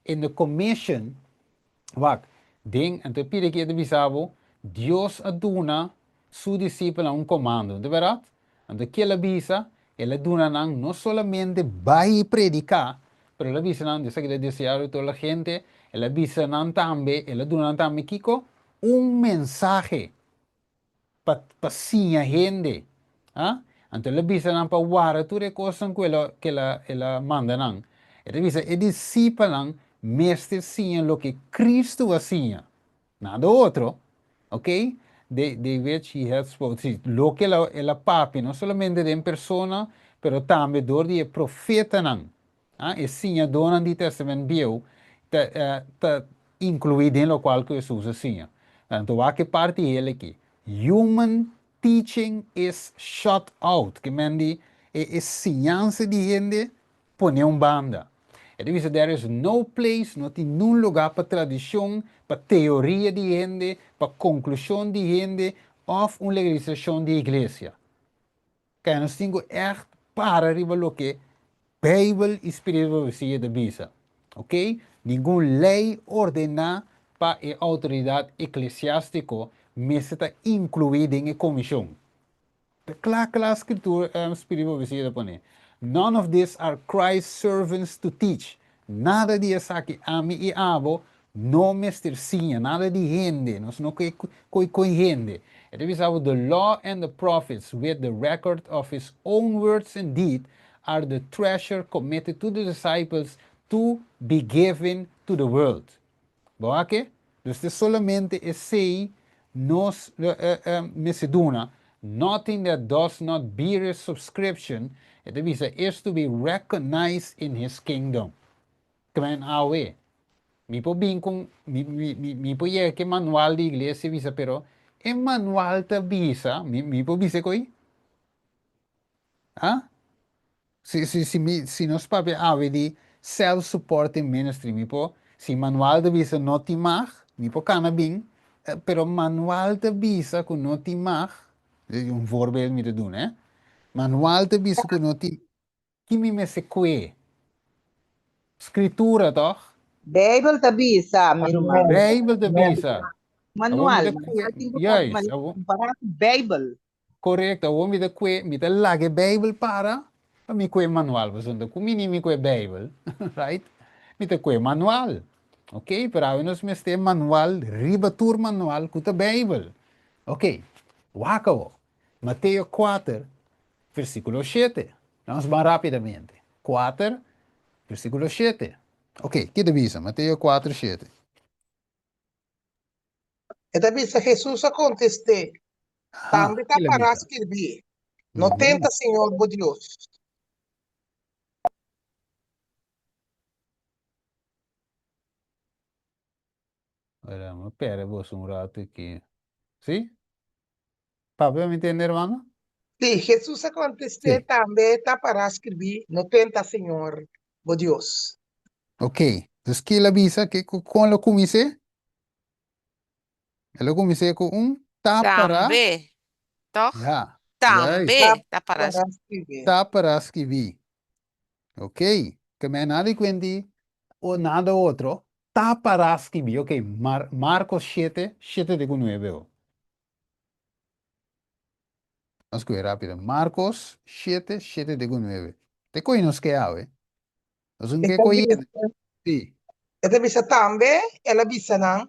In the commission, wak, den, anto e pida aki e ta bisa bo, Dios a duna su disipelnan un komando, no ta bèrdat? Anto ke el a bisa? El a duna nan no solamente bai prediká, pero el a bisa nan, Dios a keda deseado di tur la hende, el a bisa nan tambe, el a duna nan tambe kiko? Un mensahe pa pa siña hende. A? Anto el a bisa nan pa warda tur e kosnan ku el a ku el a el a manda nan. E ta bisa e disipelnan mester siña loke Kristu a siña. Nada otro, ok, de de which he had spoken, si, loke el a el a papia, no solamente den persona, pero tambe dor di e profetanan, ah, e siñadónan di Testament Bieu, ta ta inkluí den lokual ku Hesus a siña. Anto wak e parti hel aki, Human teaching is shut out, ke men di e e siñansa di hende Pone un banda. E ta bisa there is no place, no tin nun lugá pa tradishon, pa teoria di hende, pa konklushon di hende òf un legalisashon di iglesia. Kaya nos tin ku ègt para riba loke Beibel i spiritu di profesia ta bisa. Oke? Ningun lei ordená pa e outoridat eklesiástiko mester ta inkluí den e komishon. Ta kla kla Skritura Spiritu Profesia ta pone, None of this are Christ's servants to teach. Nada di esaki ami i abo no mester siña, nada di hende, nos no ke koi koi hende. E ta bisa bo, The law and the prophets with the record of his own words and deed are the treasure committed to the disciples to be given to the world. Bo a ke? Dus ta solamente esei nos mester duna. Nothing that does not bear a subscription, e ta bisa, is to be recognized in his kingdom. Kmen awe. Mi por bin ku, mi, mi, mi, mi por yega ku e manual di iglesia bisa, pero e manual ta bisa, mi, mi por bisa ku ei? Ah? Si, si, si, mi, si nos papia awe di self-supporting ministry, mi por, si manual ta bisa no tin mag, mi por kana bin, pero manual ta bisa ku no tin mag, un voorbeeld mi ta duna, eh. Manual ta bisa ku no tin, ki mi mester kue? Skritura, tòg? Bijbel ta bisa, mi ruman. Bijbel ta bisa. Manual, manual tin ku ta kompará ku Bijbel. Korekto, awor mi ta kue, mi ta laga e Beibel para pa mi kue manual, pasobra ku mi ni mi kue Beibel, right? Mi ta kue manual, ok? Pero awe nos mester manual riba tur manual ku ta Beibel. Ok, wak awor, Mateo kuater, versíkulo shete. Nos ban rápidamente. Kuater, versíkulo shete. Ok, ki ta bisa? Mateo kuater, shete. E ta bisa, Hesus a kontest'é, Tambe ta pará skirbí, No tenta Señor bo Dios. Ora, mi perde boso un rato aki. Sí? Papia, mi tende, hermano? Sí, Hesus a kontest'é, Tambe ta pará skirbí, No tenta Señor bo Dios. Ok, dus ki el a bisa? Ke, kon el a kumins'é? El a kumins'é ku un ta pará. Tambe, tòg? Ja, Tambe juist. ta pará Pará skibí. Ta pará skibí. Ok, ke men a di kuenti o nada otro, ta pará skibí. Ok, Mar, Marcos shete, shete te ku nuebe. Nos kohe rápido. Marcos shete, shete te ku nuebe. Te kohe nos ke awe. Nos un E ke ta kohe. bisa, Sí. e ta bisa tambe, el a bisa nan,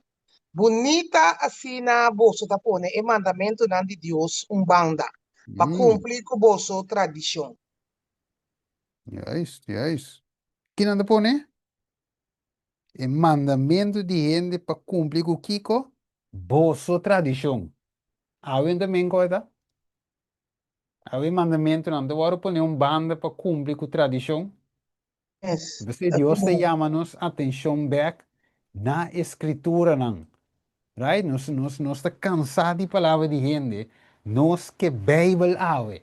Bunita asina boso ta pone e mandamentunan di Dios un banda pa kumpli ku boso tradishon. Juist, juist. Kinan ta pone? E mandamentu di hende pa kumpli ku kiko? Boso tradishon. Awe ta men koe ta? Awe mandamentunan ta wòrdu pone un banda pa kumpli ku tradishon? Yes. P'esei Dios ta yama nos atenshon bèk na e Skrituranan. Right? Nos, nos, nos ta kansá di palabra di hende, nos ke Beibel awe.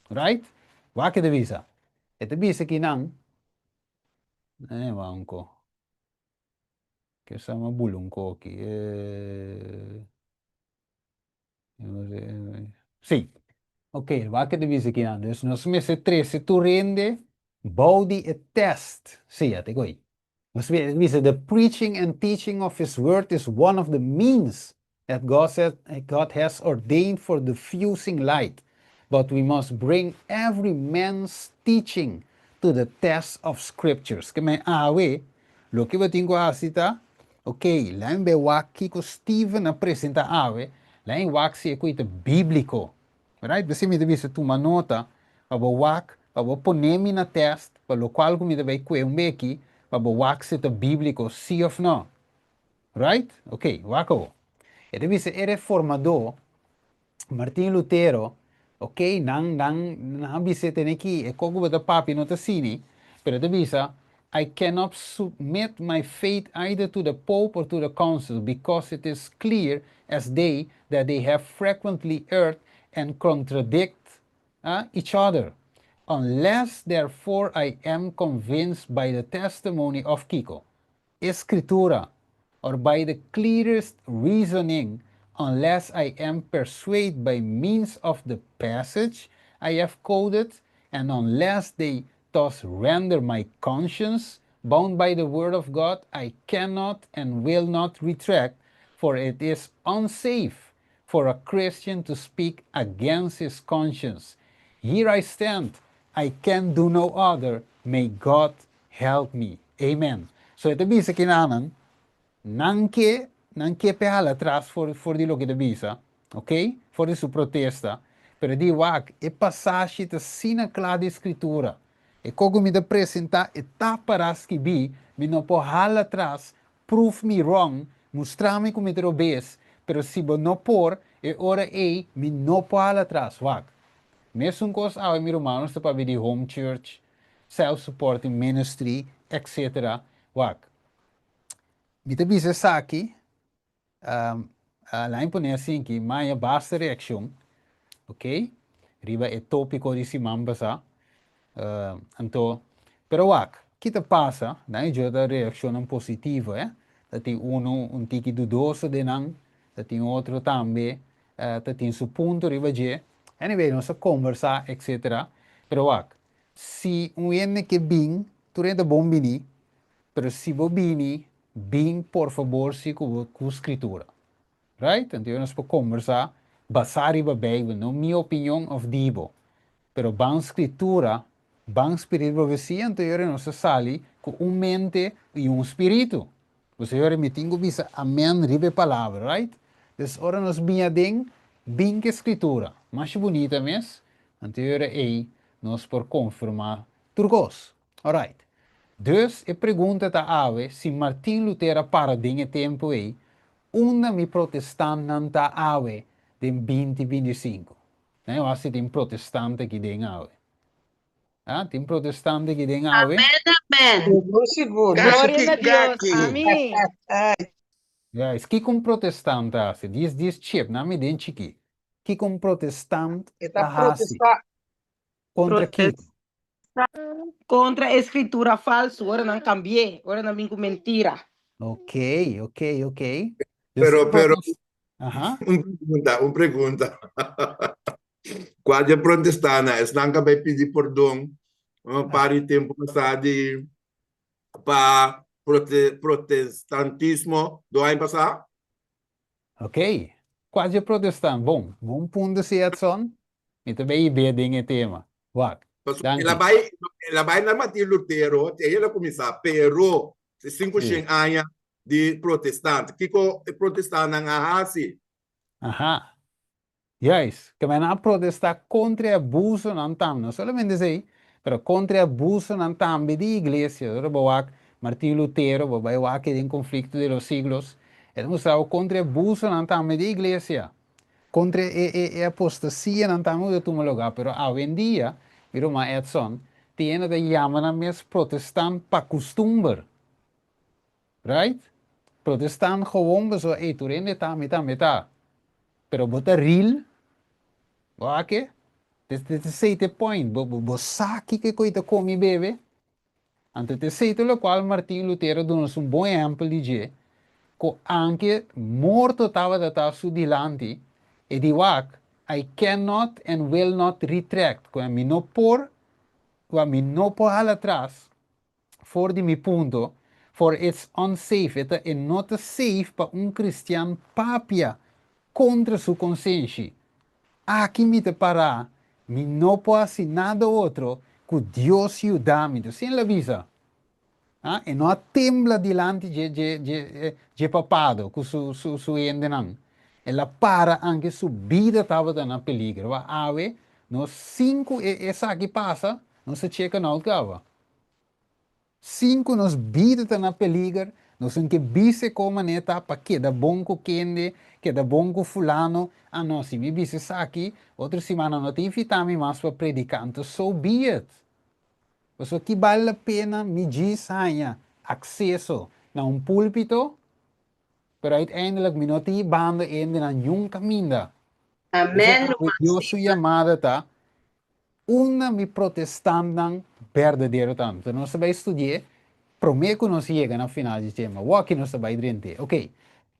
Right? Wak e ta bisa. E ta bisa kinan, Eh, banco. Ke sa ma bula un koki. Eh, sí. Ok, wak e ta bisa kinan. Dus nos mester trese tur hende bou di e test. Sí, a te koi. Nos bisa the preaching and teaching of his word is one of the means that God said, God has ordained for diffusing light, but we must bring every man's teaching to the test of scriptures. Ke men awe, loke bo tin ku hasi ta, ok, lain be wak kiko Steven a presenta awe, lain wak si e ku ta bíbliko. Right? P'esei mi ta bisa tuma nota pa bo wak, pa bo pone mi na test, pa lokual ku mi ta bai kue un beki, pa bo wak si ta bíbliko si òf no. Right? Ok, wak awo. E ta bisa e reformadó, Martin Lutero, ok, nan, nan, nan a bisa e tene ki e kos ku bo ta papia no ta asini, pero e ta bisa, I cannot submit my faith either to the Pope or to the Council, because it is clear as day that they have frequently erred and contradict each other. Unless therefore I am convinced by the testimony of kiko? E Scritura, or by the clearest reasoning, unless I am persuade by means of the passage I have quoted, and unless they thus render my conscience bound by the word of God, I cannot and will not retract, for it is unsafe for a Christian to speak against his conscience. Here I stand, I can do no other, may God Help me. Amen. So e ta bisa kinanan, nan ke, nan ke p'e hala atras for, for di loke e ta bisa, ok, for di su protesta, pero di wak, e pasashi ta asina kla di Skritura. E kos ku mi ta presentá, e ta pará skibí, mi no por hala atras, prove me wrong, mustra mi ku mi ta robes, pero si bo no por, E ora ei mi no por hala atras. Wak. Mesun kos awe mi ruman nos ta papia di home church, self supporting ministry, etc. Wak. Mi ta bisa esaki, Lain pone asinki, maya basta reakshon, ok, riba e topiko di siman pasá. Anto, pero wak, ki ta pasa? Nan e djo ta reakshonnan positivo, eh. Ta tin unu un tiki dudoso den nan, ta tin otro tambe ta tin su punto riba dje. Anyway, nos a kombersá, etcetera. Pero wak, si un hende ke bin, tur hende ta bon bini, Pero si bo bini, bin por fabor si ku bo ku Skritura. Right? Anto nos por kombersá basá riba Beibel, no mi opinion òf di bo. Pero ban Skritura, ban Spiritu Profesia, anto yora nos ta sali ku un mente i un spiritu. Pasobra yora mi tin ku bisa amen riba e palabra, right? Dus ora nos bin aden, bin ku e Skritura. Masha bunita mes. Anto yora ei nos por konfirmá tur kos. Alright. Dus e pregunta ta awe, si Martin Luther a para den e tempu ei, unda mi protestantnan ta awe den binti 25? Nan e wak si tin protestant aki den awe. Ah, tin protestant aki den awe? Amen, amen. Sigur, sigur. Gloria na Dios. Ami. Guys, kiko un protestant ta hasi? Dies dies chip, nan mi den chiki. Kiko un protestant E ta ta hasi? protestá. Kontra kiko? Kontra e skritura falsu, ora nan kambi'é, ora nan bin ku mentira. Ok, ok, ok. Dus Pero, pero, Aha. un pregunta, un pregunta. Kua dje protestana esnan ka bai pidi pordon un par di tempu pasá di pa prote protestantismo do aña pasá? Ok. Kua dje protestant? Bon, bon punto si Edson. Mi ta bay be den e tema. Wak. Pasobra el a Danki. bai, el a bai na Martin Lutero, te el a kuminsá, pero sinku shen aña di protestant. Kiko e protestantnan a hasi? Aha. Juist. Ke men a protestá kontra e abusonan tambe. No solamente esei, pero kontra e abusonan tambe di iglesia. Ora bo wak Martin Lutero, bo bai wak e den Conflicto de los Siglos, e ta mustra bo kontra e abusonan tambe di iglesia. Kontra e e e apostasianan tambe ku ta tuma lugá, pero awendia, mi ruman Edson, tin hende ta yama nan mes protestant pa kustumber. Right? Protestant gewon pasobra ey tur hende ta, mi tambe ta. Pero bo ta real? Bo a ke? Esei ta e point. Bo bo sa kiko e koe ta komi bebe? Anto ta esei ta lokual Martin Lutero duna nos un bon ehèmpel di dje, ku anke morto tabata ta su dilanti, e di wak, I cannot and will not retract, ku mi no por, ku mi no por hala atras for di mi punto, for it's unsafe, e ta e no ta safe pa un kristian papia kontra su konsenshi. Aki mi ta pará, mi no por hasi nada otro ku Dios yuda mi. Entonces, el a bisa, ah, e no a tembla dilanti dje, dje, dje, dje papado ku su, su, su hendenan. El a para anke su bida tabata na peligro. Wak awe, nos sin ku e esaki pasa, nos ta cheka nout kaba. Sin ku nos bida ta na peliger, nos tin ke bisa kon manera ta pa keda bon ku kende, keda bon ku fulano, ah no, si mi bisa esaki, otro siman nan no ta invitá mi mas pa prediká, anto so be it. Pasobra ki bal la pena mi djis haña akseso na un púlpito, pero uiteindelijk mi no ta hibando hende na niun kaminda. Amen, P'esei awe Dios su yamada ta Unda mi protestantnan berdadero ta? Anto nos ta bai studi'é promé ku nos yega na final dje tema. Wak nos ta bai drent'é. Oké,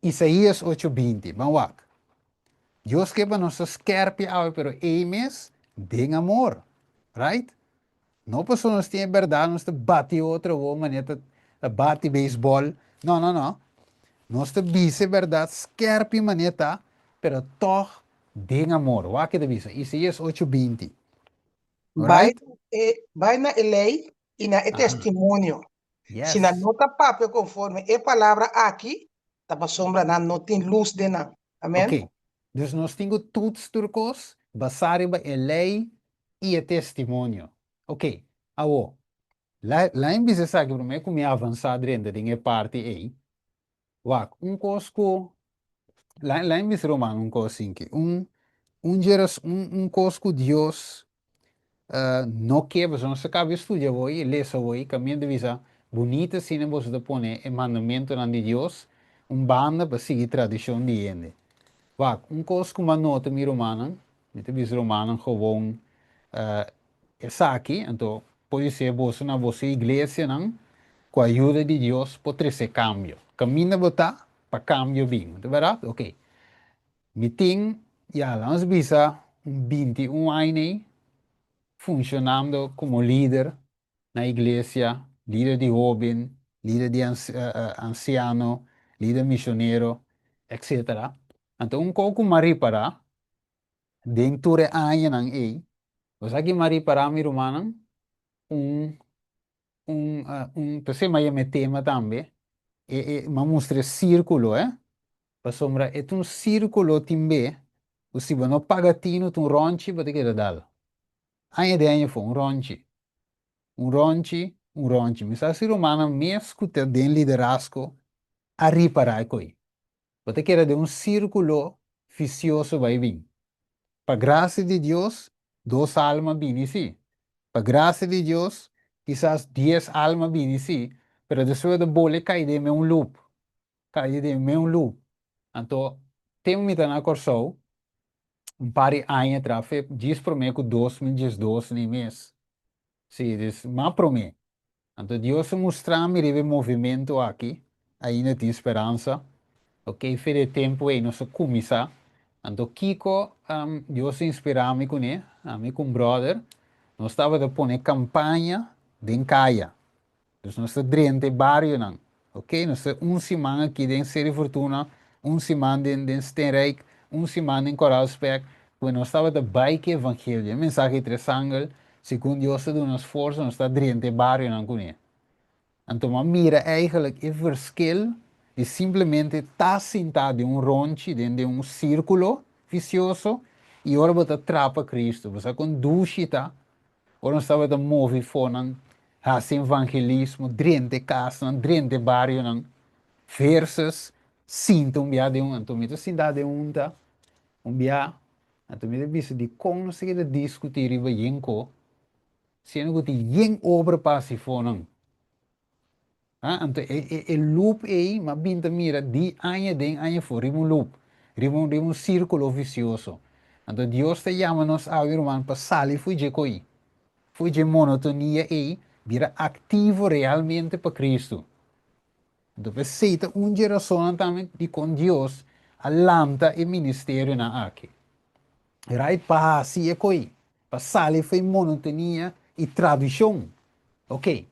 Isaías ocho 20. Ban wak. Dios ke pa nos ta skèrpi awe, pero ei mes den amor. Right? No pasobra nos tin e bèrdat nos ta bati otro awor manera ta ta bati beisbòl. No, no, no. Nos ta bisa e bèrdat skèrpi manera ta, pero tòg Den amor. Wak e ta bisa, Isaías ocho 20. Bai Alright? na e, bai na e lei i na e Aha. testimonio. Si nan Yes. no ta papia konforme e palabra aki, ta pasobra nan no tin lus den nan. Amen. Ok. Dus nos tin ku toets tur kos basá riba e lei i e testimonio. Ok. Awor, la, lain bisa esaki promé ku mi avansá drenta den e parti ei. Wak, un kos ku. Laat mi bisa ruman un kos sinki. Un un djeras un un kos ku Dios no ke pasobra nos a kaba di studia awor i lesa awor i kaminda ta bisa bunita asina boso ta pone e mandamentunan di Dios un banda pa sigui tradishon di hende. Wak, un kos ku mi a nota mi rumannan, mi ta bisa rumannan gewoon esaki, anto podisé boso na boso iglesianan ku ayuda di Dios por trese kambio. Kaminda bo ta pa kambio bin, ta bèrdat? Oke. Mi tin, ya, laat nos bisa un 21 aña ei funshonando komo lider na iglesia, lider di hóben, lider di ansiano, lider mishonero, etcetera. Anto un kos ku mi a ripará den tur e añanan ei, bo sa ki mi a ripará mi rumannan? Un un un p'esei mi a yama e tema tambe, e e mi a mustra e sírkulo e, pasobra e ta un sírkulo tin be ku si bo no paga tinu ta un rònchi bo ta keda dal. Aña den aña afó, un rònchi, un rònchi, un rònchi. Mi sa si rumannan mes ku ta den liderazgo a ripará e koi. Bo ta keda den un sírkulo visioso bai bin. Pa grasia di Dios, dos alma bini sí. Pa grasia di Dios, kisas dies alma bini sí, pero despues bo ta bole kai den me un loop, kai den me un loop. Anto, tempu mi ta na Kòrsou, un par di aña atrás, fe djis promé ku 2012 ni mes, sí, dus mas promé, Anto Dios a mustra mi riba e movimentu aki, ainda tin speransa. Ok, fe di e tempu ei nos a kuminsá. Anto kiko Dios a inspirá mi kuné? Ami ku un bròder, nos tabata pone kampaña den kaya. Dus nos ta drenta e barionan. Ok, nos ta un siman aki den Seri Fortuna, un siman den den Steenrijk, un siman den Koraalspek, ku nos tabata bai ku e evangelio, e mensahe di tres angel, segun Dios ta duna nos forsa, nos ta drenta e barionan kuné. Anto mi a mira eigenlijk e verschil di simplemente ta sintá den un ronchi, den den un sírkulo visioso, i ora bo ta trapa Cristo. Bo sa kon dushi ta Ora nos tabata move fonan, hasi evangelismo, drenta e kasnan, drenta e barionan, versus sinta un bia den un, anto mi ta sinta den un ta, un bia, anto mi ta bisa dikon nos ta keda diskuti riba yen ko, siendo ku tin yen obra pa hasi fonan. Ah, anto e, e, e loop ei, m'a bin ta mira di aña den aña for, riba un loop, riba un, riba un sírkulo visioso. Anto Dios ta yama nos awe, ruman, pa sali fo'i dje koi, fo'i dje monotonia ei, bira aktivo realmente pa Kristu. Anto p'esei ta un dje rasonnan tambe dikon Dios a lanta e ministerionan aki. Right, pa hasi e koi, pa sali fo'i monotonia i tradishon. Ok,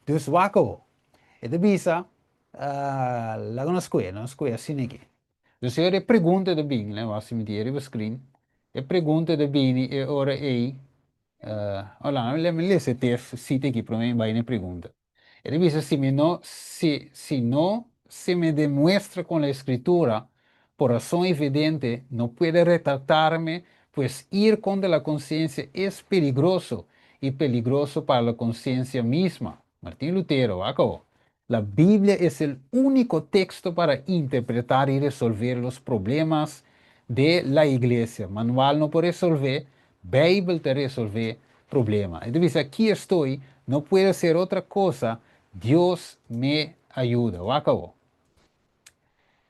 dus wak awo. E ta bisa, laga nos skohe, nos skohe asina aki. Dus e ora e pregunta ta bini, lei wak si mi tin e riba screen, e pregunta ta bini e ora ei, hola, lei mi lesa e test sita aki prome mi bai na e pregunta. E ta bisa, si mi no, si, si no se me demuestra con la escritura, por razón evidente, no puede retratarme, pues ir contra la conciencia es peligroso y peligroso para la conciencia misma. Martín Lutero, wak awo. La Biblia es el único texto para interpretar y resolver los problemas de la iglesia. Manual no por resolvé, Bijbel ta resolvé problema. E ta bisa, Aquí estoy, no puedo hacer otra cosa, Dios me ayuda. Wak awo.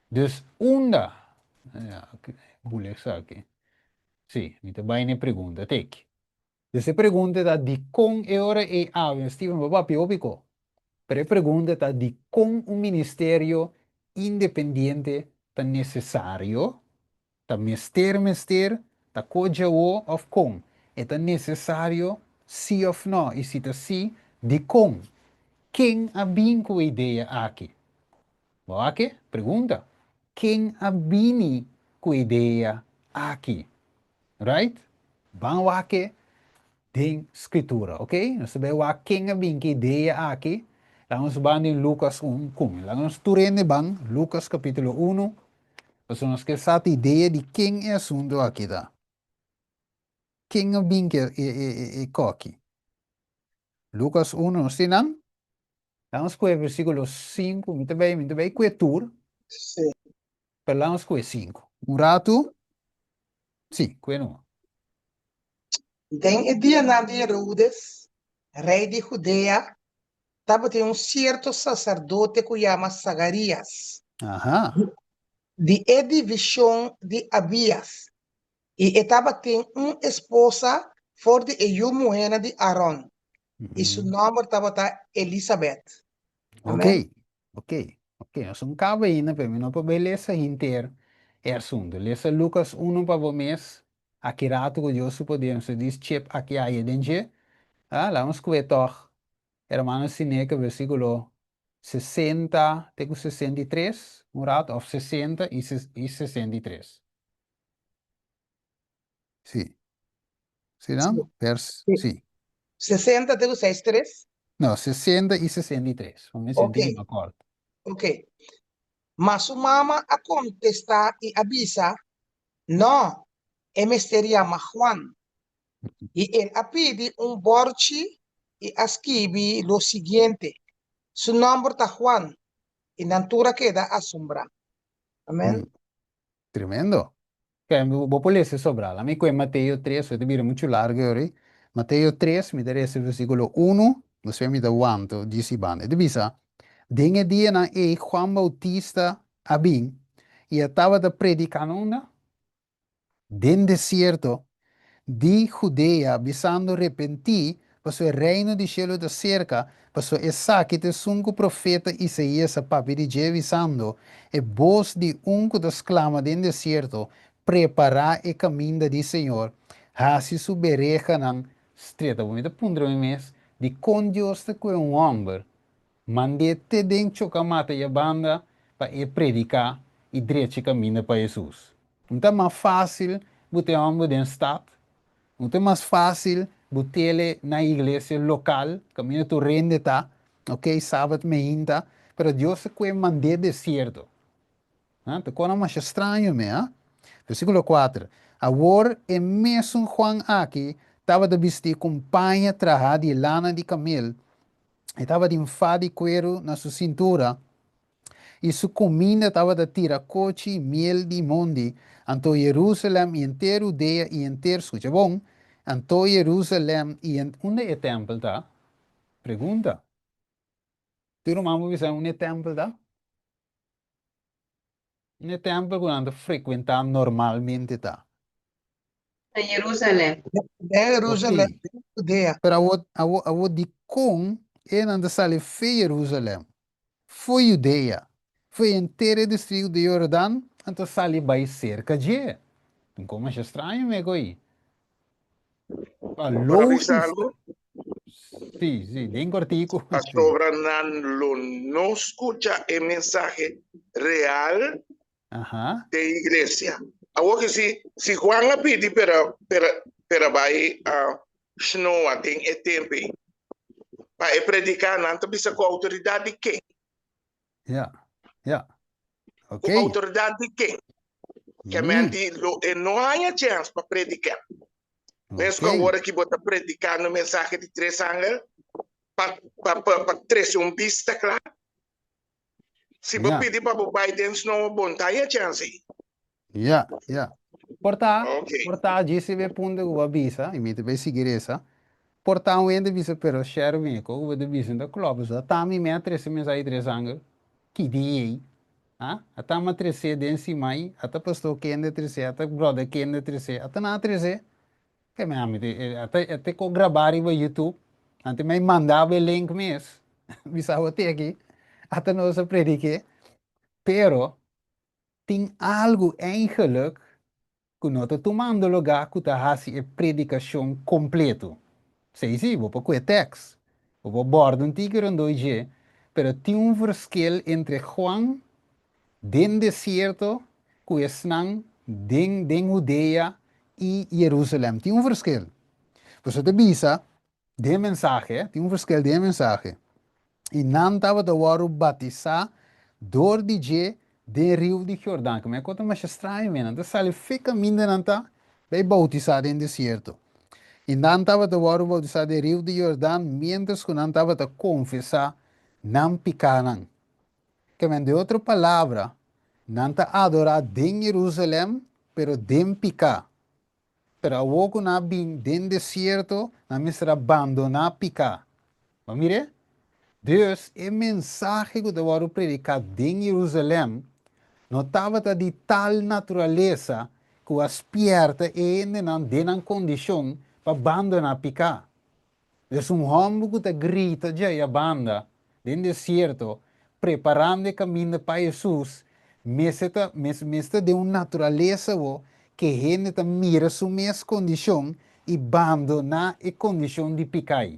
Dus unda, bula esaki. Sí, mi ta bai na e pregunta, teki. Dus e pregunta ta dikon e ora ei awe, Steven bo papia hopi ko, pero e pregunta ta dikon un ministerio independiente ta nesesario? Ta mester mester, ta ko djawo of kon? E ta nesesario si of no? I si ta si, dikon? Ken a bin ku e idea aki? Bo a ke? Pregunta. Ken a bini ku e idea aki? Right? Ban wak e den Scritura, ok? Nos ta bay wak ken a bin ki idea aki. Laga nos ban den Lucas un kun. Laga nos tur hende ban Lucas capítulo 1, pasobra nos ke sa ta idea di ken e asunto aki ta. Ken a bin ki e, e, e, e koki? Lucas 1, nos tin nan? Laga nos kohe versículo 5, mi ta bay, mi ta bay kue tur. Sí. Pero laat nos kue sinku. Un ratu. Sí, kue numa. Den e dianan di Herodes, rei di Hudea, tabatin un sierto saserdote ku yama Zagarías, Aha. di e divishon di Abías, i e tabatin un esposa for di e yu muhénan di Aron, i su nòmber tabata Elisabèt. Ok, Amèn. ok, ok. Nos un kaba ainda, pero mi no por bai lesa henter e asuntu. Lesa Lukas unu pa bo mes, aki ratu ku Dios su poder, nos ta dis chip aki aya den dje. Ah, laga nos kue tòg Hermano Sineke, versíkulo 60 te ku 63, un ratu, òf 60 i i 63. Sí. Sí, no? Sí. Vers, Sí. sí. 60 te ku 63? No, 60 i 63. Bo me Ok, sentí ki me acord. ok. Ma su mama a kontestá i a bisa, No, e mester yama Juan. I el a pidi un bòrchi i a skibi lo siguiente, Su nòmber ta Juan. I nan tur a keda asombrá. Amèn. Tremendo. Ke, bo por lesa e sobrá. Laat mi koe Mateo tres, e ta bira muchu largu yori. Mateo tres, mi ta lesa versíkulo unu, despues mi ta wanta djis i banda. E ta bisa, Den e dianan ei Juan Bautista a bin i a tabata prediká na unda? Den desierto di Judea, bisando, Repentí, pasobra e reino di shelu ta serka, pasobra esaki ta esun ku profeta Isaías a papia di dje, bisando, E bos di un ku ta sklama den desierto, Prepará e kaminda di Señor, hasi su berehanan streta. Bo mi ta puntra mi mes, dikon Dios ta kue un hòmber Mand'é te den chokamata i a banda pa e prediká i drecha e kaminda pa Hesus. Un ta mas fásil bo te hòmber den stat, un ta mas fásil bo tele na iglesia lokal kaminda tur hende ta, ok, sabat meinta, pero Dios ta kue mand'é desierto. Ha, ta kona masha straño me, ha? Versíkulo kuater, Awor e mesun Juan aki tabata bistí ku un paña trahá di lana di kamel, E tabatin fa di kueru na su sintura, i su kuminda tabata tira kochi i miel di mondi. Anto Jerusalèm i henter Hudea i henter, skucha bon, anto Jerusalèm i henter. Unda e tèmpel ta? Pregunta. Tur ruman por bisa unda e tèmpel ta? Unda e tèmpel ku nan ta frekuentá normalmente ta? Na Jerusalèm. Den Jerusalèm, Ok. den Judea. Pero awor, awor, awor dikon e nan ta sali fe Jerusalèm, fo'i Judea, fo'i henter e distrikto di Jordan, nan ta sali bai serka dje? Un kon masha straño meko ei. Pa Por a bisa logis. algo? Sí, sí, den kortiku. Sí. Pasobra nan lo no skucha e mensahe real Aha. den iglesia. Awor ki si, si Juan a pidi pera, pera, pera bai a snoa den e tempu ei pa e prediká, nan ta bisa ku outoridat di ken? Ja, ja. Ku Ok. outoridat di ken? Ke men di lo e no haña chèns pa prediká. Mes ku Ok. awor aki bo ta predikando mensahe di tres angel pa, pa, pa, pa trese un bista kla. Si bo Ja. pidi pa bo bai den snow, bo no ta haña chèns ei. Ja, ja. Por ta, Ok. por ta djis riba e punto ku bo a bisa, i mi ta bai sigui resa, por ta un hende bisa, pero Sherwin, e kos ku bo ta bisa no ta klòp, pasobra ta mi me a trese mensahe di tres angel, ki dia ei? Ha? A ta mi a tres'é den simai, a ta pastor kende a tres'é, a ta brother kende a tres'é, a ta nan a tres'é. Ke mi ami te, a ta, a te ko grabá riba YouTube, antes mi a manda bo e link mes, bisa bo te aki, a ta nos a predik'é, pero tin algu eigenlijk ku no ta tumando lugá ku ta hasi e predikashon kompleto. Sei sí, bo por kue tèks, bo por bòrda un tiki rondó dje, pero tin un verschil entre Juan den desierto ku esnan den den Hudea i Jerusalèm. Tin un verschil. Pasobra ta bisa den mensahe, tin un verschil den e mensahe. I nan tabata wòrdu batisá dor di dje den riu di Jordan. Ku mi a konta masha straño mi, nan ta sali fe kaminda nan ta bai boutisá den desierto. I nan tabata wòrdu boutisá den riu di Jordan miéntras ku nan tabata konfesá nan pikánan. Ke men, den otro palabra, Nan ta adorá den Jerusalèm, pero den piká. Pero awor ku nan a bin den desierto, nan mester a bandoná piká. Bo a mir'é? Dus, e mensahe ku ta wòrdu prediká den Jerusalèm no tabata di tal naturalesa ku a spièrta e hendenan den nan kondishon pa bandoná piká. Dus un hòmber ku ta grita djei abanda den desierto, preparando e kaminda pa Hesus, mester ta mester ta den un naturalesa awor ku e hende ta mira su mes kondishon i bandoná e kondishon di piká ei.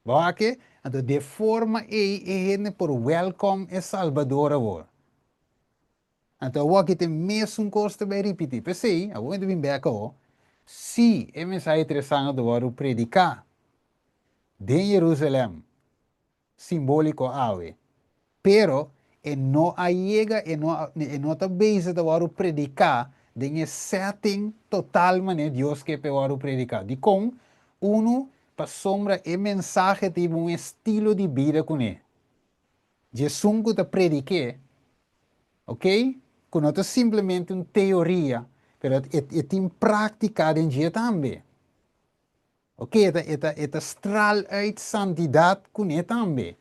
Bo wak e? Anto di e forma ei e hende por wèlkòm e Salbador awor. Anto awor aki ta e mesun kos ta bai ripití. P'esei, awor mi ta bin bèk awor, si e mensahe interesante ta wòrdu prediká den Jerusalèm, simbóliko awe, pero e no a yega, e no e no ta bezig ta wòrdu prediká den e setting total manera Dios ke pa e wòrdu prediká. Dikon? Unu, pasobra e mensahe ta hiba un estilo di bida kuné. Djesun ku ta predik'é, oke, ku no ta simplemente un teoria, pero e e tin práktika den dje tambe. Oke, e ta e ta e ta straal uit santidat kuné tambe.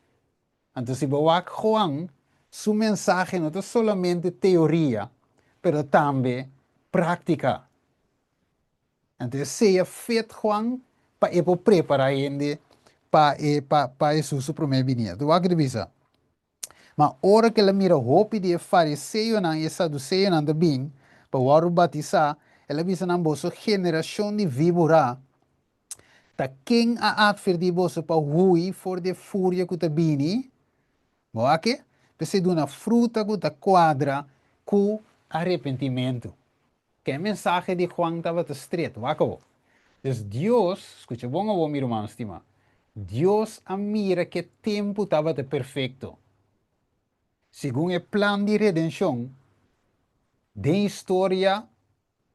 Anto si bo wak Juan, su mensahe no ta solamente teoria, pero tambe práktika. Anto esei a fet Juan pa e por prepará hende pa e pa pa Hesus su promé binida. Wak ki ta bisa, Ma ora ku el a mira hopi di e fariseonan i e saduseonan ta bin pa wòrdu batisá, el a bisa nan, Boso generashon di víbora, ta ken a atvertí boso pa hui for di e furia ku ta bini? Bo a ke? P'esei duna fruta ku ta kuadra ku arepentimentu. Ke e mensahe di Juan tabata stret, wak awor. Dus Dios, skucha bon awor mi ruman stimá, Dios a mira ke tempu tabata perfekto. Segun e plan di redenshon, den historia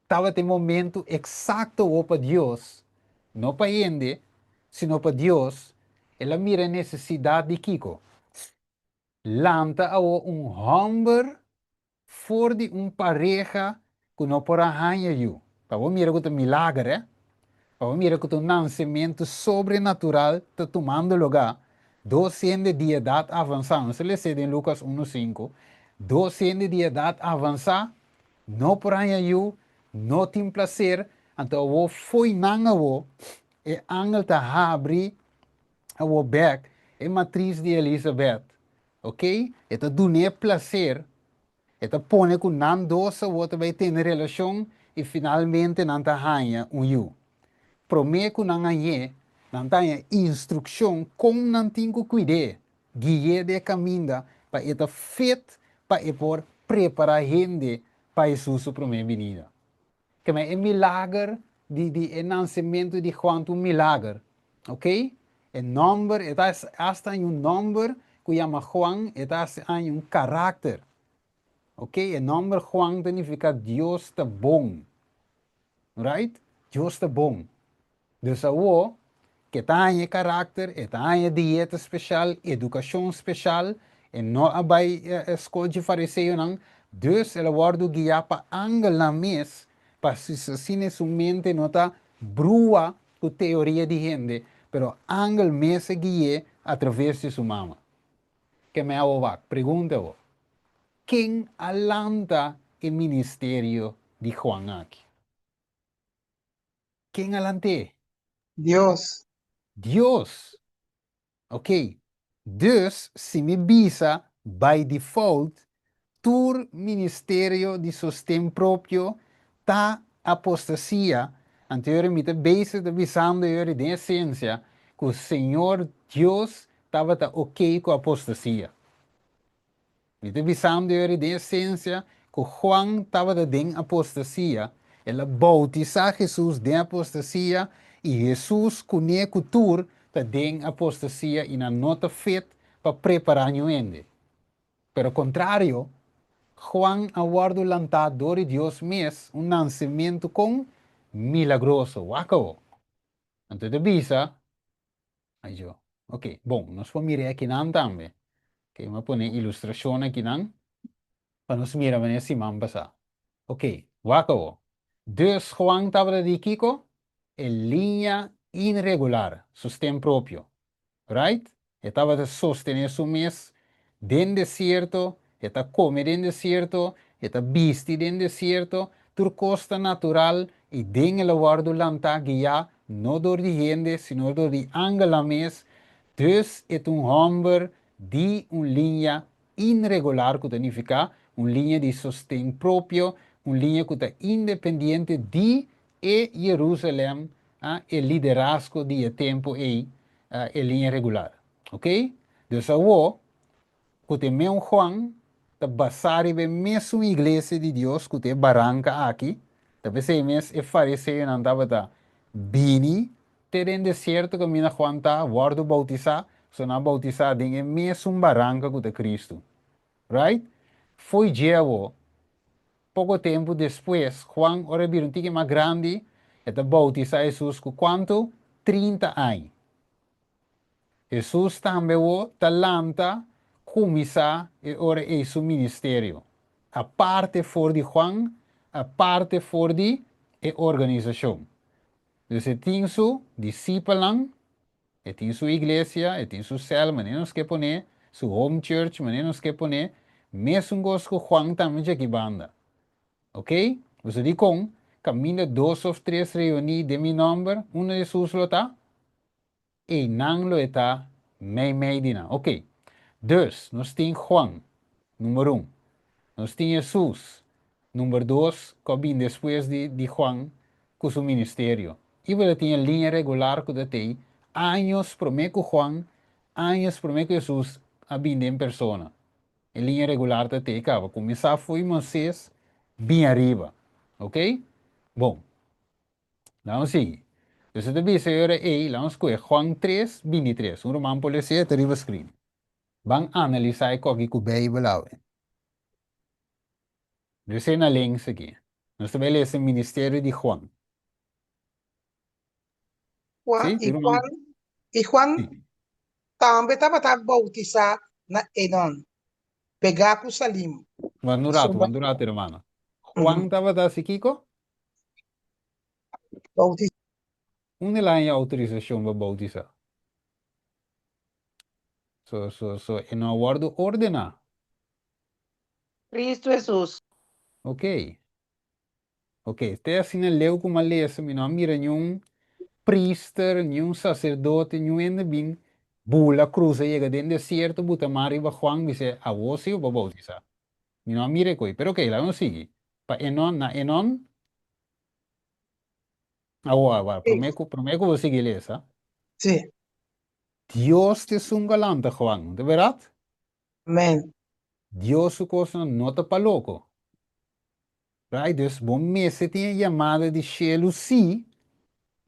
tabata e momentu eksakto awor pa Dios, no pa hende, sino pa Dios, el a mira e nesesidat di kiko? Lanta awor un hòmber For di un pareha ku no por a haña yu. Pa bo mira ku ta milager, eh? Pa bo mira ku ta un nansementu sobrenatural ta tumando lugá. Dos hende di edat avansá, nos ta les'é den Lukas unu sinku, dos hende di edat avansá no por haña yu, no tin plaser, anto awor fo'i nan awor e angel ta habri awor bèk e matris di Elisabèt. Ok, e ta dun'é placer, e ta pone ku nan dos awor ta bai tene relashon i finalmente nan ta haña un yu. Promé ku nan hañ'é, nan ta haña instrukshon kon nan tin ku kuid'é, gui'é den e kaminda pa e ta fit pa e por prepará hende pa Hesus su promé binida. Keme e milager di di e nansementu di Juan ta un milager, ok? E nomber, e ta hasta haña un nomber ku yama Juan, e ta hasta haña un karakter, ok? E nomber Juan ta nifiká Dios ta bon, right? Dios ta bon. Dus awor, ke ta haña e karakter, e ta haña dieta speshal, edukashon speshal, e no a bai skol dje fariseonan, dus el a wòrdu guiá pa angelnan mes, pa asina su mente no ta brua ku teoria di hende, pero angel mes a gui'é atraves di su mama. Ke mi awor wak? Pregunta awor, ken a lanta e ministerio di Juan aki? Ken a lant'é? Dios. Dios! Ok, dus si mi bisa by default tur ministerio di sosten propio ta apostasia, anto yori mi ta bezig ta bisando yori den esencia cu Señor Dios tabata ok cu apostasia. Mi ta bisando yori den esencia cu Juan tabata den apostasia, el a bautisa Jesus den apostasia y Jesus cune cu tur ta den apostasia y nan no ta fit pa prepara ñu hende. Pero contrario, Juan a wordo lanta door di Dios mes un nancemento con milagroso. Wak awo. Anto e ta bisa. Ai jo. Ok, bon, nos por mira e akinan tambe. Ok, mi a pone ilustrashon akinan. Pa nos mira manera siman pasá. Ok, wak awo. Dus Juan tabata di kiko? E liña inregular, sosten propio. Right? E tabata sostené su mes den desierto, e ta kome den desierto, e ta bisti den desierto, tur kos ta natural i den el a wòrdu lantá, guiá, no dor di hende, sino dor di angelnan mes. Dus e ta un hòmber di un liña inregular ku ta nifiká un liña di sosten propio, un liña ku ta independiente di e Jerusalèm, e liderazgo di e tempu ei, e liña regular. Oké? Dus awor, ku ta e meun Juan ta basá riba e mesun iglesia di Dios ku ta e baranka aki, ta p'esei mes e fariseonan tabata bini te den desierto kaminda Juan ta wòrdu boutisá, so nan a boutisá den e mesun baranka ku ta Kristu. Right? Fo'i dje awor, poko tempu despues, Juan, ora e bira un tiki mas grandi, e ta boutisá Hesus ku kuantu? 30 aña. Hesus tambe awor ta lanta kuminsá e ora ei su ministerio, aparte for di Juan, aparte for di e organisashon. Dus e tin su disipelnan, e tin su iglesia, e tin su sèl, manera nos ke pon'é, su home church, manera nos ke pon'é, mesun kos ku Juan tambe djaki banda. Ok? Boso dikon? Kaminda dos òf tres reuní den mi nòmber, unda Hesus lo ta? Einan lo e ta meimei di nan. Ok. Dus, nos tin Juan, number un. Nos tin Hesus, number dos, ku a bin despues di di Juan ku su ministerio. I bo ta tin e liña regular ku ta tei años promé ku Juan, años promé ku Hesus a bin den persona. E liña regular ta tei kaba. Kuminsá fo'i Moisés bin ariba. Ok? Bon. Laat nos sigui. Dus e ta bisa e ora ei, laat nos kohe Juan 3, 23. Un ruman por lesa e ta riba screen. Ban analisá e koki ku Beibel awe. Lesa e na links aki. Nos ta bai lesa e ministerio di Juan. Juan, Sí, i ruman. Juan, i Juan Sí. tambe tabata bautisá na Enon, pegá ku Salim. Wak un ratu, Pasobra wak un ratu, hermano. Juan tabata hasi kiko? Bautisá. Unda el a haña outorisashon pa bautisá? So, so, so e no a wòrdu ordená. Cristo Hesus. Ok. Ok, te asina leu ku mi a lesa, mi no a mira niun priester, niun saserdote, niun hende bin bula krusa yega den desierto buta man riba Juan bis'é, Awor si bo por bautisá. Mi no a mira e koe. Pero ok, laga nos sigui. Pa Enon, na Enon. Awor, awor, promé ku, promé ku bo sigui lesa. Sí. Dios ta esun ku a lanta Juan, no ta bèrdat? Amèn. Dios su kosnan no ta pa loko. Right? Dus bo mester tin e yamada di shelu sí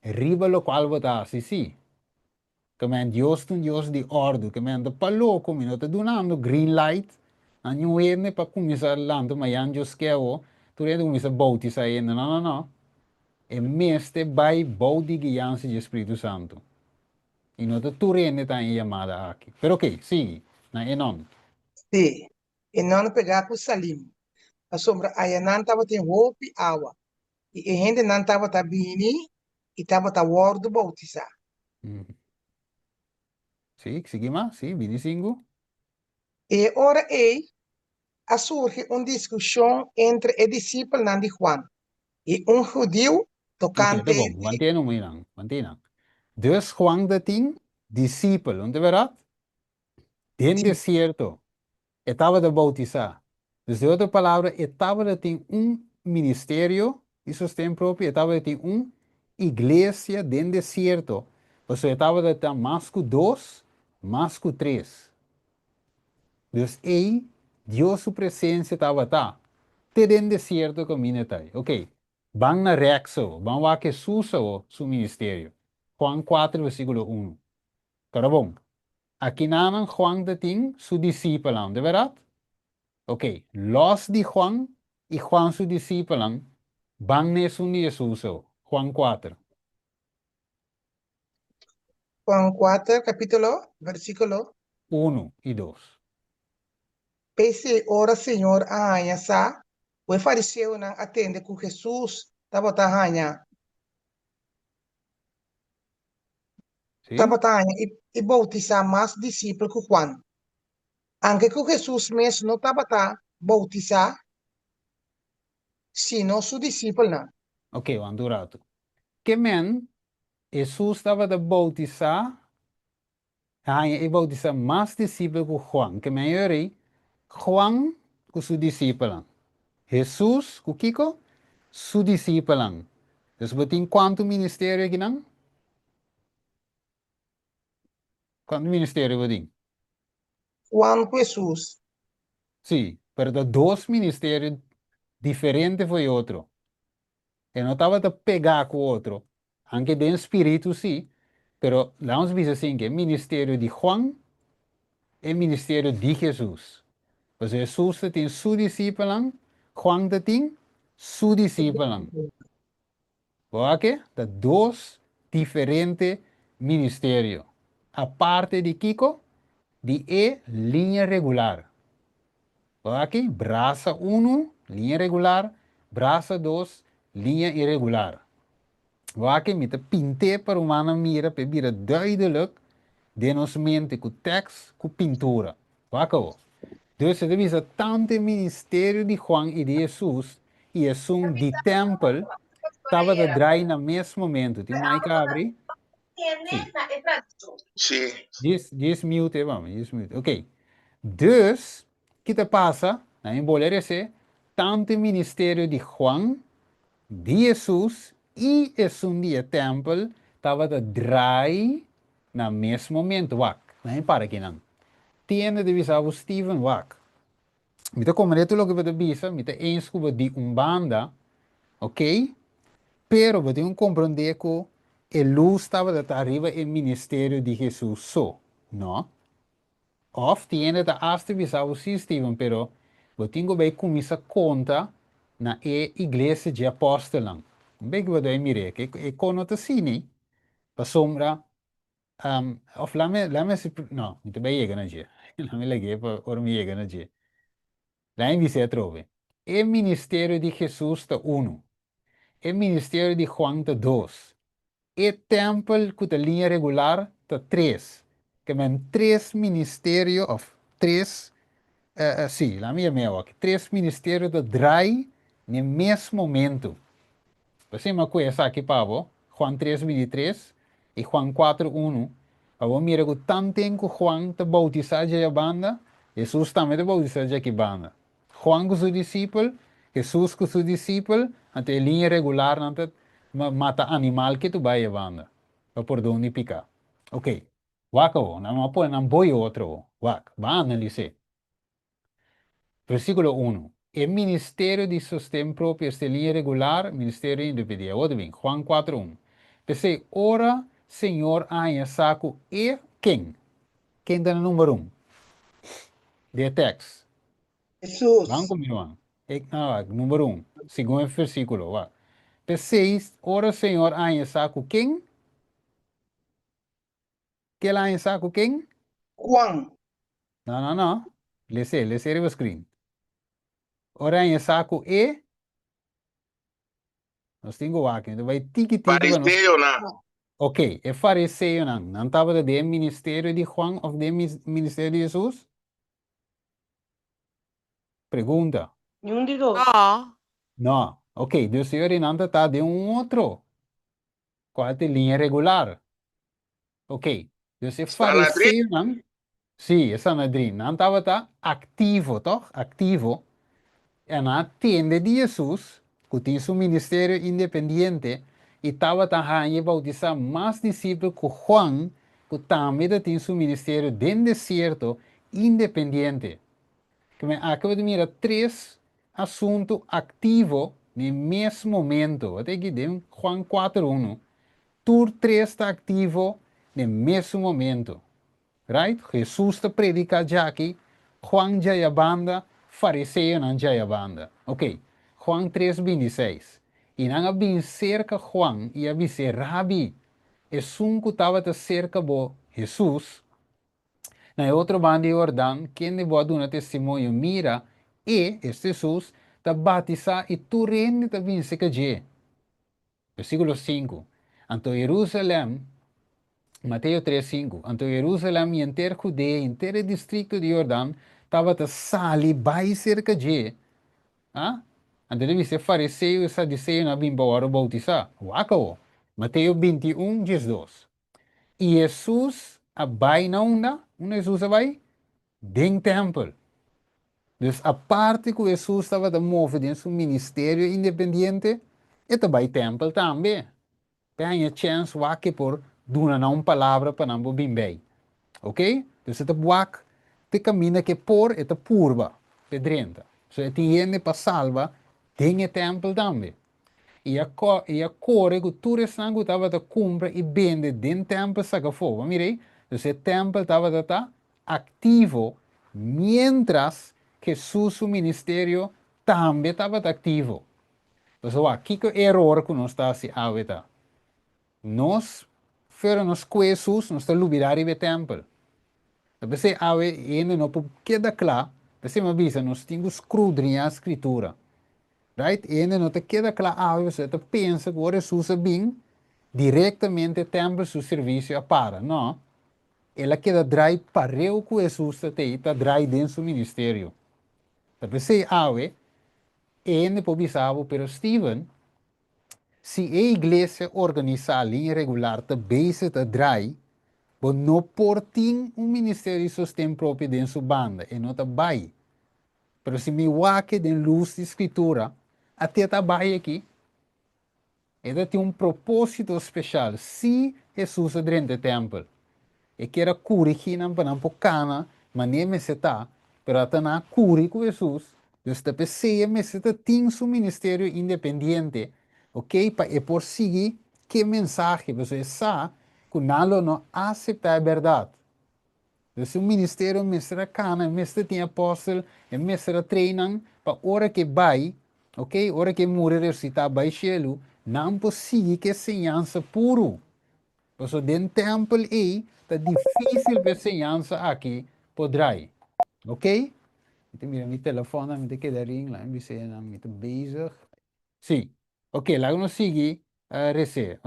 riba lokual bo ta hasi sí. Ke men Dios ta un Dios di òrdu, ke men ta pa loko, mi no ta dunando green light na niun hende pa kuminsá lanta mayan Dios ke awo, tur hende kuminsá boutisá hende, no no no, e mester bai bou di guiansa di e Spiritu Santu. I no ta tur hende ta haña e yamada aki. Pero oke, sigui, na Enon. Sí, Enon pegá ku Salim, pasobra ayanan tabatin hopi awa, i e hendenan tabata bini i tabata wòrdu boutisá. Sí, sigui mas, sí, bini sinku. E ora ei a surgi un diskushon entre e disipelnan di Juan i un hudiu Ok, ta tokante bon, di. mantene un einan, mantene einan. Dus Juan ta tin disipel, no ta bèrdat? Den Sí. desierto. E tabata bautisá. Dus den otro palabra, e tabata tin un ministerio di sosten propio, e tabata tin un iglesia den desierto, pasobra e tabata ta mas ku dos, mas ku tres. Dus ei Dios su presensia tabata, te den desierto kaminda e ta ei. Oké, ban na rèks awo, ban wak Hesus awo su ministerio. Juan kuater versíkulo unu. Pero bon, akinanan Juan ta tin su disipelnan, de bèrdat? Ok, lòs di Juan i Juan su disipelnan, ban na esun di Hesus awo, Juan kuater. Juan kuater, kapítulo, versíkulo. Unu i dos. P'esei ora Señor a haña sa ku e fariseonan a tende ku Hesus tabata haña tabata haña i boutisá mas disipel ku Juan, anke ku Hesus mes no tabata boutisá sino su disipelnan. Oke, wanta un ratu. Ke men Hesus tabata boutisá Haña i boutisá mas disipel ku Juan. Ke men yori Juan ku su disipelnan. Hesus ku kiko? Su disipelnan. Dus bo tin kuantu ministerio akinan? Kuantu ministerio bo tin? Juan ku Hesus. Sí, pero ta dos ministerio diferente for e otro. E no tabata pegá ku otro, anke den spiritu sí, pero laga nos bisa asin ku e ministerio di Juan, e ministerio di Hesus. Pasobra Hesus ta tin su disipelnan, Juan ta tin su disipelnan. Bo wak ke? Ta dos diferente ministerio. Aparte di kiko? Di e liña regular. Aki, brasa unu, liña regular, brasa dos, liña iregular. Wak mi ta pint'é pa rumannan mira pa e bira duidelijk den nos mente ku tèks ku pintura. Wak awor. Dus e ta bisa tantu e ministerio di Juan i di Hesus i esun di tèmpel tabata drai na mes momentu. Tin mic abri? Sí. Djis, djis mute e mami, djis mute. Ok. Dus, ki ta pasa? Na mi bole rese, tantu e ministerio di Juan, di Hesus i esun di e tèmpel tabata drai na mes momento. Wak, na mi para kinan. Tiende ta bisa bo, Steven, wak. Mi ta komprendé tur loke bo ta bisa, mi ta eens ku bo di un banda, ok, pero bo tin ku komprendé ku e lus tabata ta riba e ministerio di Hesus so, no? Òf tin hende ta asta bisa bo, sí Steven, pero bo tin ku bai kuminsá konta na e iglesia dje apòstelnan. Un bes ku bo ta bai mir'é, ke e kon no ta asina, pasobra Um, of laat me, laat me si, no, mi ta bai yega na dje. Laat me lag'é pa ora mi yega na dje. Laat mi bis'é atrobe. E ministerio di Hesus ta unu. E ministerio di Juan ta dos. E tèmpel ku ta liña regular ta tres. Ke men tres ministerio of tres, eh, eh, sí, laat mi yam'é awor aki. Tres ministerio ta drai n'e mes momento. P'esei mi a kue esaki pa bo, Juan tres bintitres i Juan kuater unu, pa bo mira ku tanten ku Juan ta boutisá dje banda, Hesus tambe ta boutisá dje aki banda. Juan ku su disipel, Hesus ku su disipel, anto e liña regular nan ta mata animal ke tu bai e banda pa pordon di piká. Oke, wak awor, nan no a pone nan boi otro awor, wak, ban analis'é. Versíkulo unu, E ministerio di sosten propio esta e liña regular, ministerio independiente. Awor ta bin, Juan kuater un. P'esei, ora Señor a haña sa ku e ken? Ken ta na number un di e tèks? Hesus. Ban ku mi ruman. E, no, wak, number un, segun e versíkulo, wak. P'esei, ora Señor a haña sa ku ken? Kel aña sa ku ken? Juan. No, no, no. Les'é, les'é riba screen. Ora aña sa ku e, nos tin ku wak, ta bai tiki tiki pa nos. Fariseonan. Ok, e fariseonan, nan tabata den e ministerio di Juan òf den e ministerio di Hesus? Pregunta. Niun di dos. No. No. Ok, dus e ora nan ta ta den un otro. Cual ta e liña regular? Ok, dus e fariseonan, sí, e Sanedrin, nan tabata activo, toch? Activo. En nan a tende di Hesus, cu tin su ministerio independiente, y tabata haña y bautisa mas disipel cu Juan, cu tambe ta tin su ministerio den desierto independiente. Kmen aki bo ta mira tres asuntu aktivo na e mes momento. Bo ta aki den Juan kuater unu, tur tres ta aktivo na e mesun momento. Right? Hesus ta prediká djaki, Juan djaya banda, fariseonan djaya banda. Ok, Juan tres bintiseis. I nan a bin serka Juan i a bis'é, Rabi, esun ku tabata serka bo, Hesus, Na e otro banda di Jordan, kende bo a duna testimonio, Mira, e, esta Hesus, ta batisá i tur hende ta bin serka dje. Versíkulo sinku, Anto Jerusalèm, Mateo tres, sinku, Anto Jerusalèm i henter Judea i henter e distrikto di Jordan tabata sali bai serka dje. A? Anto ta bisa e fariseo i e saduseonan a bin pa wòrdu boutisá. Wak awor, Mateo 21, 12. I Hesus a bai na unda? Unda Hesus a bai? Den tèmpel. Dus aparte ku Hesus tabata move den su ministerio independiente, e ta bai tèmpel tambe. P'e haña chèns wak e por duna nan un palabra pa nan por bin bei. Oké? Dus e ta wak te kaminda ku e por, e ta purba p'e drenta. So e tin hende pa salba den e tèmpel tambe. I a i a kore ku tur esnan ku tabata kumpra i bende den tèmpel saka afó. Bo a mira ei? Dus e tèmpel tabata ta aktivo miéntras Hesus su ministerio tambe tabata aktivo. Pasobra wak, kiko e eror ku nos ta hasi awe ta? Nos, fuera nos ku Hesus, nos ta lubidá riba e tèmpel. Ta p'esei awe hende no por keda kla, p'esei mi a bisa nos tin ku skrudriñá Skritura. Right? Hende no ta keda kla awe pasobra e ta pensa ku ora Hesus a bin, direktamente e tèmpel su servisio a para. No. El a keda drai pareu ku Hesus ta tei ta drai den su ministerio. Ta p'esei awe e hende por bisa bo, pero Steven, si e iglesia organisá liña regular ta bezig ta drai, bo no por tin un ministerio di sosten propio den su banda, e no ta bai. Pero si mi wak den lus di Skritura, ate ta bai aki. E ta tin un propósito speshal. Sí, Hesus a drenta e tèmpel. E kier a kurigí nan pa nan por kana manera mester ta, pero ata nan a kuri ku Hesus. Dus ta p'esei e mester ta tin su ministerio independiente, oke, pa e por sigui ke mensahe, pasobra e sa ku nan lo no aseptá e bèrdat. Dus un ministerio mester a cana, e mester tin apostel, e mester a train nan pa ora ke bai, ok, ora ke muri resucita bai cielu, nan por sigui ke señansa puru. Pasobra den tempel ei ta dificil pa e señansa aki por drai. Ok? Mi ta mira mi telefon mi ta keda ring, laga mi bisa nan mi ta bezig. Si. Ok, laga nos sigui resé.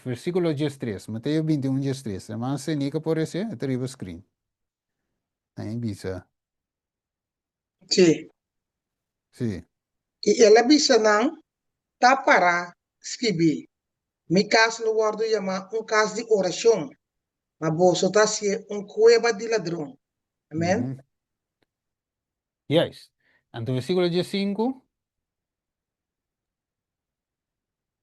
Versíkulo diestres, Mateo 21 diestres. Hermano Senika por resé? E ta riba screen. Ahí bisa. Sí. Sí. I el a bisa nan, Ta pará skibí, Mi kas lo wòrdu yamá un kas di orashon, ma boso ta hasié un kueba di ladron. Amèn. Mm -hmm. Juist. Anto versíkulo diesinku.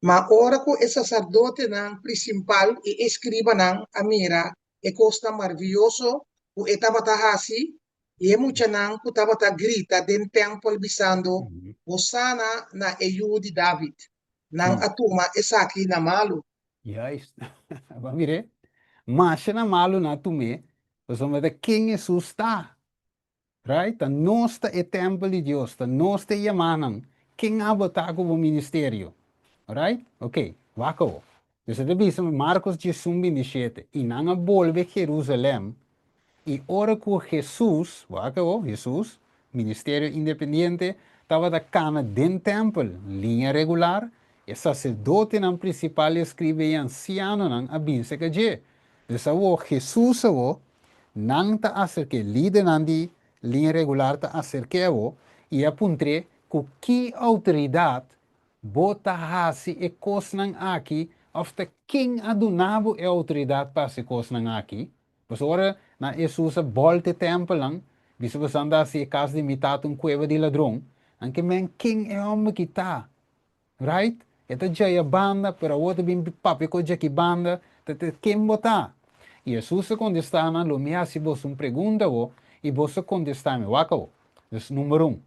Ma ora ku e saserdotenan prinsipal i e eskribanan a mira e kosnan maravioso ku e tabata hasi, i e muchanan ku tabata grita den tèmpel bisando, Hosana na e Yu di David! nan a tuma esaki na malu. Juist. Bo a mir'é? Masha na malu nan a tum'é, pasobra ta ken Hesus ta. Right? Ta nos ta e tempel di Dios, ta nos ta e yamanan. Ken abo ta ku bo ministerio? Right? Ok, wak awo. Dus e ta bisa Markos 11 27, I nan a bolbe Jerusalem, i ora ku Hesus, wak awo, Hesus, ministerio independiente, tabata kana den tempel, liña regular, e saserdotenan prinsipal, e eskriba i e ansianonan a bin serka dje. Dus awo, Hesus awo, Nan ta aserk'é, lidernan di liña regular ta aserk'é abo i a puntr'é, Ku ki outoridat bo ta hasi e kosnan aki òf ta ken a duna bo e outoridat pa hasi e kosnan aki? Pasobra ora nan Hesus a bòlta e tèmpelnan, bisa boso nan ta hasi e kas di mi tata un kueba di ladron, nan ke men ken e hòmber ki ta? Right? E ta djaya banda, pero awor ta bin papia ku djaki banda, ta ta ken bo ta? I Hesus a kontestá nan, Lo mi hasi boso un pregunta awor, i boso kontestá mi. Wak awor. Dus, number un,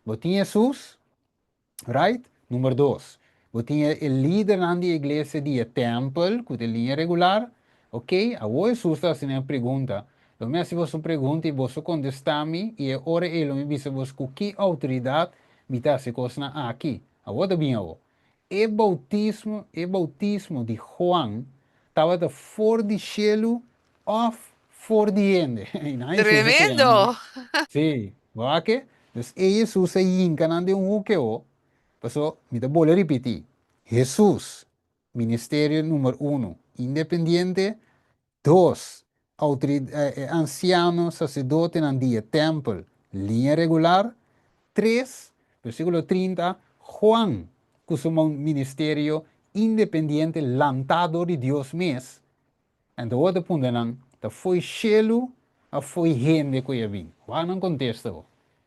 bo tin Hesus, right? Number dos, bo tin e lidernan di e iglesia di e tèmpel, ku ta e liña regular. Ok, awor Hesus ta hasi nan e pregunta, Lo mi hasi boso un pregunta i boso kontestá mi, i e ora ei lo mi bisa boso ku ki outoridat mi ta hasi e kosnan aki. Awor ta bin awor. E boutismo, e boutismo di Juan tabata for di shelu òf for di hende. I nan Hesus a krea nan. Tremendo! Sí, bo a ke? Dus e Hesus a yinka nan den un huke ho. Paso, mi ta bolbe ripití, Hesus, ministerio number uno, independiente, dos, e ansiano, saserdotenan di e tèmpel, liña regular, tres, versíkulo 30, Juan, ku su ministerio independiente lantá dor di Dios mes, Anto bo ta puntra nan, Ta fo'i shelu of fo'i hende ku e a bin? Wak nan kontesta bo.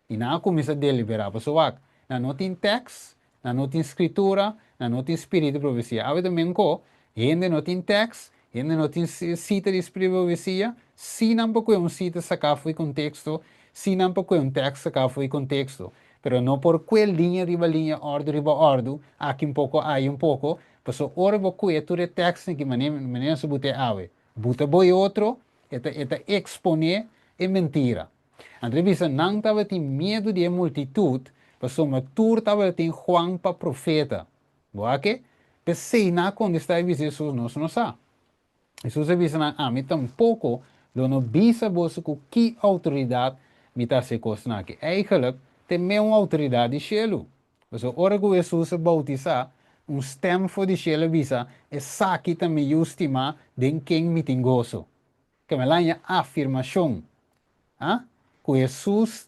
I nan a kuminsá deliberá, pasobra wak, nan no tin tèks, nan no tin skritura, nan no tin spiritu di profesia. Awe ta menko, hende no tin tèks, hende no tin sita di spiritu di profesia, si nan por kue un sita saká fo'i konteksto, si nan por kue un tèks saká fo'i konteksto, pero no por kue liña riba liña, òrdu riba òrdu, aki un poko, ayi un poko, Pasobra ora bo kue tur e tekstnan ki manera manera nos a buta e awe, buta bo e otro, e ta e ta eksponé e mentira. Anto e bisa nan tabatin miedu di e multitut, pasobra tur tabatin Juan pa profeta. Bo a ke? P'esei nan a kontestá i bisa Hesus, Nos no sa. Hesus a bisa nan, Ami tampoko lo no bisa boso ku ki outoridat mi ta hasi e kosnan aki. Eigenlijk, ta e meun outoridat di shelu. Pasobra ora ku Hesus a boutisá, un stèm for di shelu a bisa, Esaki ta mi Yu stimá, den ken mi tin goso. Keme el a haña afirmashon, a ku Hesus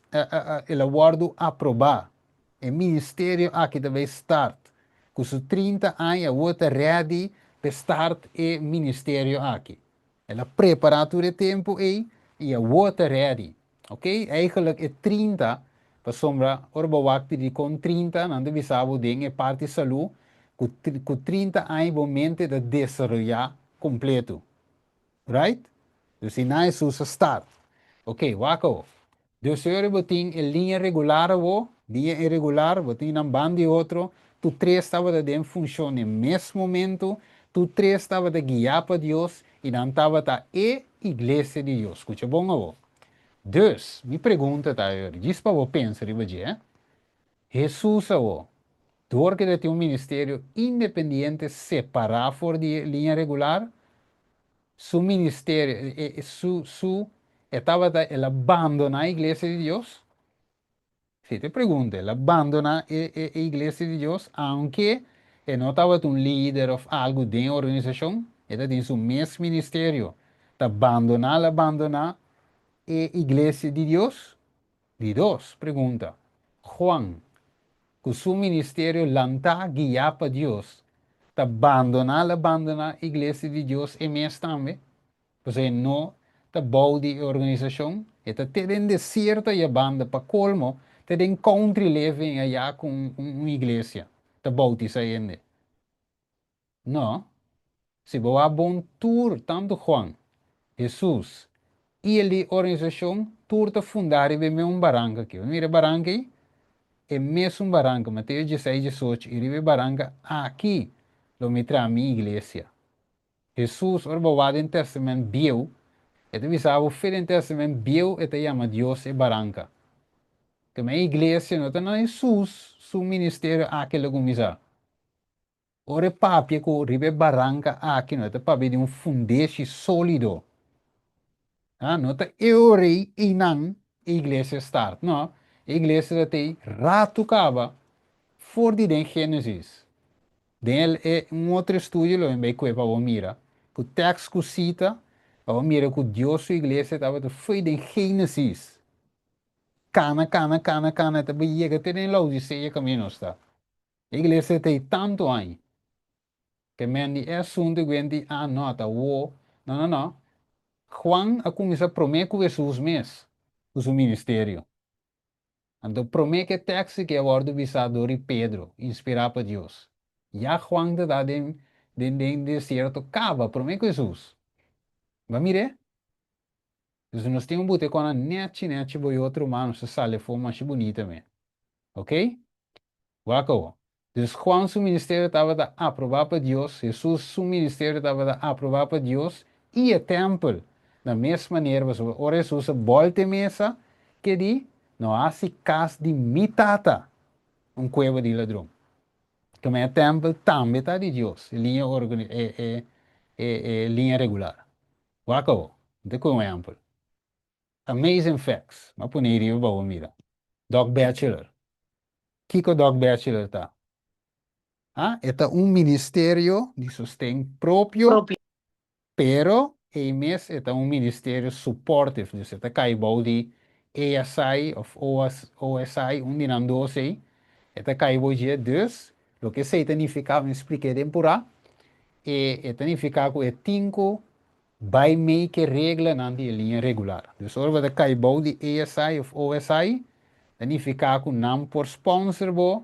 el a wòrdu aprobá. E ministerio aki ta bai start. Ku su 30 aña awor ta ready p'e start e ministerio aki. El a prepará tur e tempu ei i awor ta ready. Ok, eigenlijk e 30, pasobra ora bo wak di dikon 30, nan ta bisa bo den e parti salú ku ku 30 aña bo mente ta desaroyá kompleto. Right? Dus si na Hesus a start. Ok, wak awo. Dus ora bo tin e liña regular awo, liña irregular, bo tin nan banda di otro, tur tres tabata den funshon den mes momento, tur tres tabata guiá pa Dios i nan tabata e iglesia di Dios. Skucha bon awo. Dus, mi pregunta ta ora, djis pa bo pensa riba dje, eh. Hesus awo, dor ku el a tin un ministerio independiente separá for di e liña regular, Su ministerio, e, e, su, su, e tabata, el a bandoná e iglesia di Dios? Si, te pregunta, el a bandoná e, e, e iglesia di Dios, aunke e no tabata un lider of algu den e organisashon, e ta tin su mes ministerio. Ta bandoná, el a bandoná e iglesia di Dios? Di dos pregunta, Juan, ku su ministerio lantá guiá pa Dios, ta bandoná la bandoná Iglesia di Dios e mes tambe? Pasobra e no ta bou di e organisashon, e ta te den desierto ayá banda, pa kolmo, te den country living ayá ku un iglesia ta boutisá hende. No. Si bo a bon tur, tantu Juan, Hesus, i el di organisashon, tur ta fundá riba e meun baranka aki. Bo mira e baranka ei? E mesun baranka, Mateo dieseis, diesocho, i riba e baranka aki lo mi traha mi iglesia. Hesus, ora bo wak den Testament Bieu, e ta bisa bo fe den Testament Bieu e ta yama Dios e baranka. Keme e iglesia no ta na Hesus su ministerio aki lo kuminsá. Ora e papia ku riba e baranka aki no ta papia di un fundeshi sólido. Ha, no ta e ora ei einan e iglesia start, no. E iglesia ta tei ratu kaba for di den Génesis. Den el e un otro estudio lo mi bai kue pa bo mira ku tèks ku sita pa bo mira ku Dios su iglesia tabata fo'i den Génesis. Kana, kana, kana, kana ta bai yega te den Laodisea kaminda nos ta. E iglesia ta ei tantu aña. Ke men di e asuntu guenti a nota wo. No, no, no. Juan a kuminsá promé ku Hesus mes ku su ministerio. Anto promé ku e teksto ke a wòrdu bisá dor di Pedro, inspirá pa Dios, ya Juan ta ta den den den desierto kaba promé ku Hesus. Bo a mir'é? Entonces nos tin un bute kona nèchi nèchi bo i otro man nos ta sali afó masha bunita me. Ok? Wak awo. Dus Juan su ministerio tabata aprobá pa Dios, Hesus su ministerio tabata aprobá pa Dios i e tèmpel. Na mes manera, pasobra ora Hesus a bòlta e mesa, ke di, No hasi kas di mi Tata un kueba di ladron. Tuma e tèmpel tambe ta di Dios, e liña organi e e e e liña regular. Wak awo. Mi ta kohe un ehèmpel. Amazing Facts, mi a pone ei riba pa bo mira. Doc Batchelor. Kiko Doc Batchelor ta? Ha? E ta un ministerio di sosten propio, Propio. pero ei mes e ta un ministerio supportive, dus e ta kai bou di ASI of OSI, un di nan dos ei, e ta kai bou dje. Dus, loke esei ta nifiká, mi splik'é den purá, e e ta nifiká ku e tin ku Bai mei ke reglanan di e liña regular. Dus ora bo ta kai bou di ASI of OSI, ta nifiká ku nan por sponsor bo,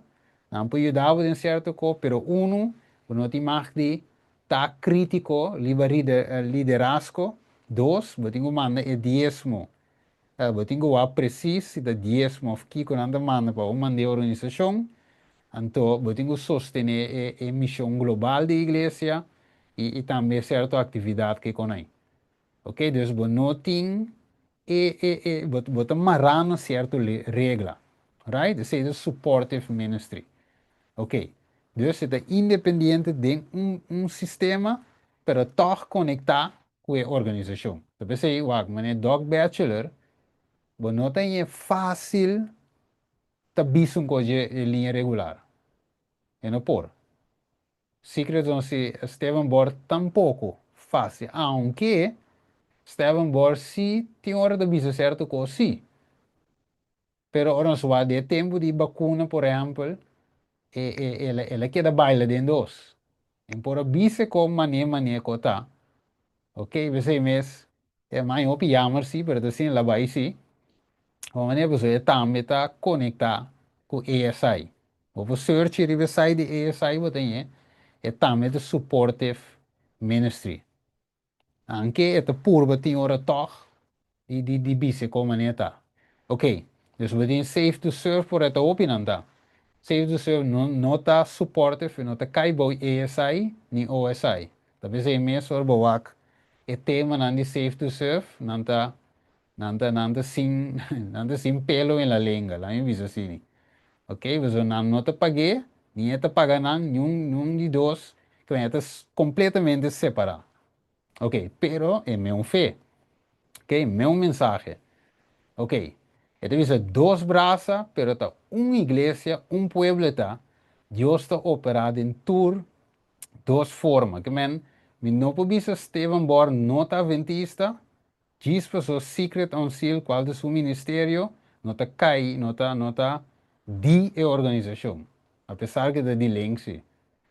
nan por yuda bo den sierto ko, pero unu, bo no tin mag di ta krítiko riba liderazgo, dos, bo tin ku manda e diesmo, bo tin ku wak presis si ta diesmo of kiko nan ta manda pa bo manda e organisashon, anto bo tin ku sostené e mishon global di iglesia, i i tambe sierto aktividat ke kon ai. Ok, dus bo no tin e e e bo bo ta mará na sierto le regla. Right? Esei ta supportive ministry. Ok, dus e ta independiente den un un sistema pero tòg konektá ku e organisashon. Ta p'esei wak manera Doc Batchelor bo no ta ñe fásil ta bisa un kos dje e liña regular. E no por. Secret Zone si Esteban Bor tampoco fácil, aunke Esteban Bor si tin ora ta bisa cierto cos si. Pero ora nos wak den e tempo di bacuna por ehempel, e e el el a keda baila den dos. En por a bisa con mane mane cu ta. Ok, p'esei mes e man hopi jammer si, pero ta asina la bai si. Bo manera pasobra e tambe ta conecta cu ASI. Bo por search riba e site di ASI bo ta ñe, e tambe ta supportive ministry. Anke e ta purba tin ora tog di di di bisa con manera ta. Ok, dus bo tin safe to serve por e ta hopi nan ta. Safe to serve no no ta supportive, no ta cay bou ASI ni OSI. Ta p'esei mes ora bo wak e temanan di safe to serve nan ta Nan ta nan ta sin nan ta sin pelo en la lenga, laat mi bisa asini. Ok, pasobra nan no ta pag'é, ni e ta paga nan, niun niun di dos, ke e ta kompletamente separá. Ok, pero e meun fe. Ok, meun mensahe. Ok, e ta bisa dos brasa, pero ta un iglesia, un pueblo e ta, Dios ta operá den tur dos forma. Ke men, mi no por bisa Steven Bor no ta adventista, Djis paso Secret Unsealed cual ta su ministerio no ta cay no ta no ta di e organisacion a pesar cu ta di link si.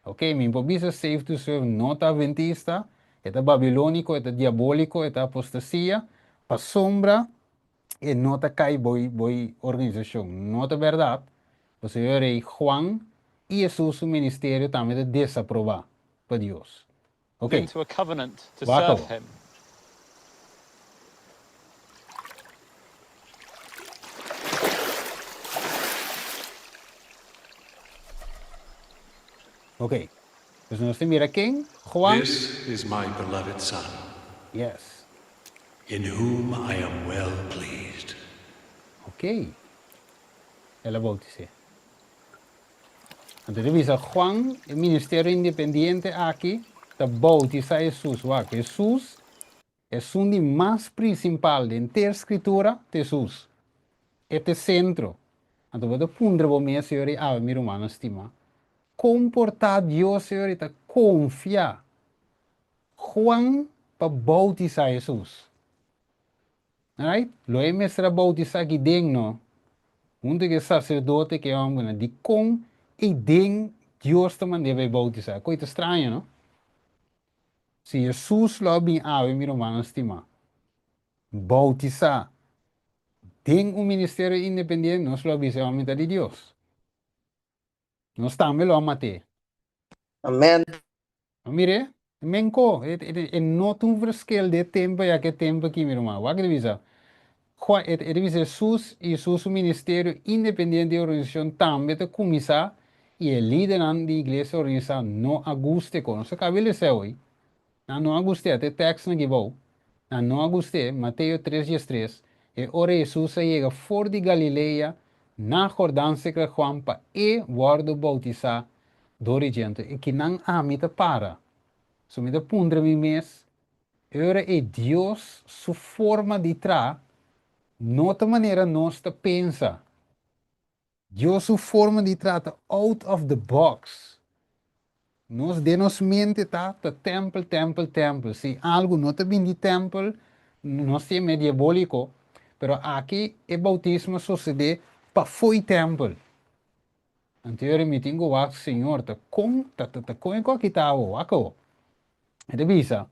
Ok mi por bisa Safe to Serve no ta adventista e ta babilonico e ta diabolico e ta apostasia pasobra e no ta cay boy boy organisacion no ta berdad pasobra e rey Juan y Jesus su ministerio tambe ta desaproba pa Dios. Ok, into a covenant to wak serve awor. him. Ok, dus nos ta mira ken? Juan. This is my beloved son. Yes. In whom I am well pleased. Ok, el a bautis'é. Anto ta bisa Juan, e ministerio independiente aki ta bautisá Hesus. Wak, Hesus, esun di mas principal den ter Scritura, ta Hesus. E ta e centro. Anto bo ta puntra bo mes, Señor, i awe mi rumannan stimá, kon por ta Dios, Señor, i ta confia Juan pa bautisá Hesus? Right? Lo e mester a bautisá aki den, no? Huntu ku e saserdote ku e hòmbernan. Dikon ei den Dios ta mand'é bai bautisá? Koi ta straño, no? Si Hesus lo a bin awe, mi rumannan stimá, bautisá den un ministerio independiente, nos lo a bisa e hòmber ta di Dios. Nos tambe lo a mat'é. Amen. A mir'é, e menko, e, e, e no ta un verschil di e tempu ei a ke tempu aki, mi ruman. Wak e ta bisa? Juan, e, e ta bisa Hesus i Hesus su ministerio independiente di organisashon tambe ta kuminsá i e lidernan di iglesia organisá no a gust'é kon. Nos a kaba e lesa oi. Nan no a gust'é, ata e tèkstnan aki bou. Nan no a gust'é, Mateo tres diestres, E ora Hesus a yega for di Galilea na Jordan serka Juan pa e wòrdu boutisá dor di djente. E kinan ami ta para. So mi ta puntra mi mes. E ora ei Dios su forma di traha no ta manera nos ta pensa. Dios su forma di traha ta out of the box. Nos den nos mente ta ta tempel, tempel, tempel. Si algu no ta bin di tempel, nos tin e diabóliko. Pero aki e boutismo a sosodé pafó e tempel. Anto e ora mi tin ku wak, Señor, ta kon, ta ta ta kon e kos aki ta awo? Wak awo. E ta bisa,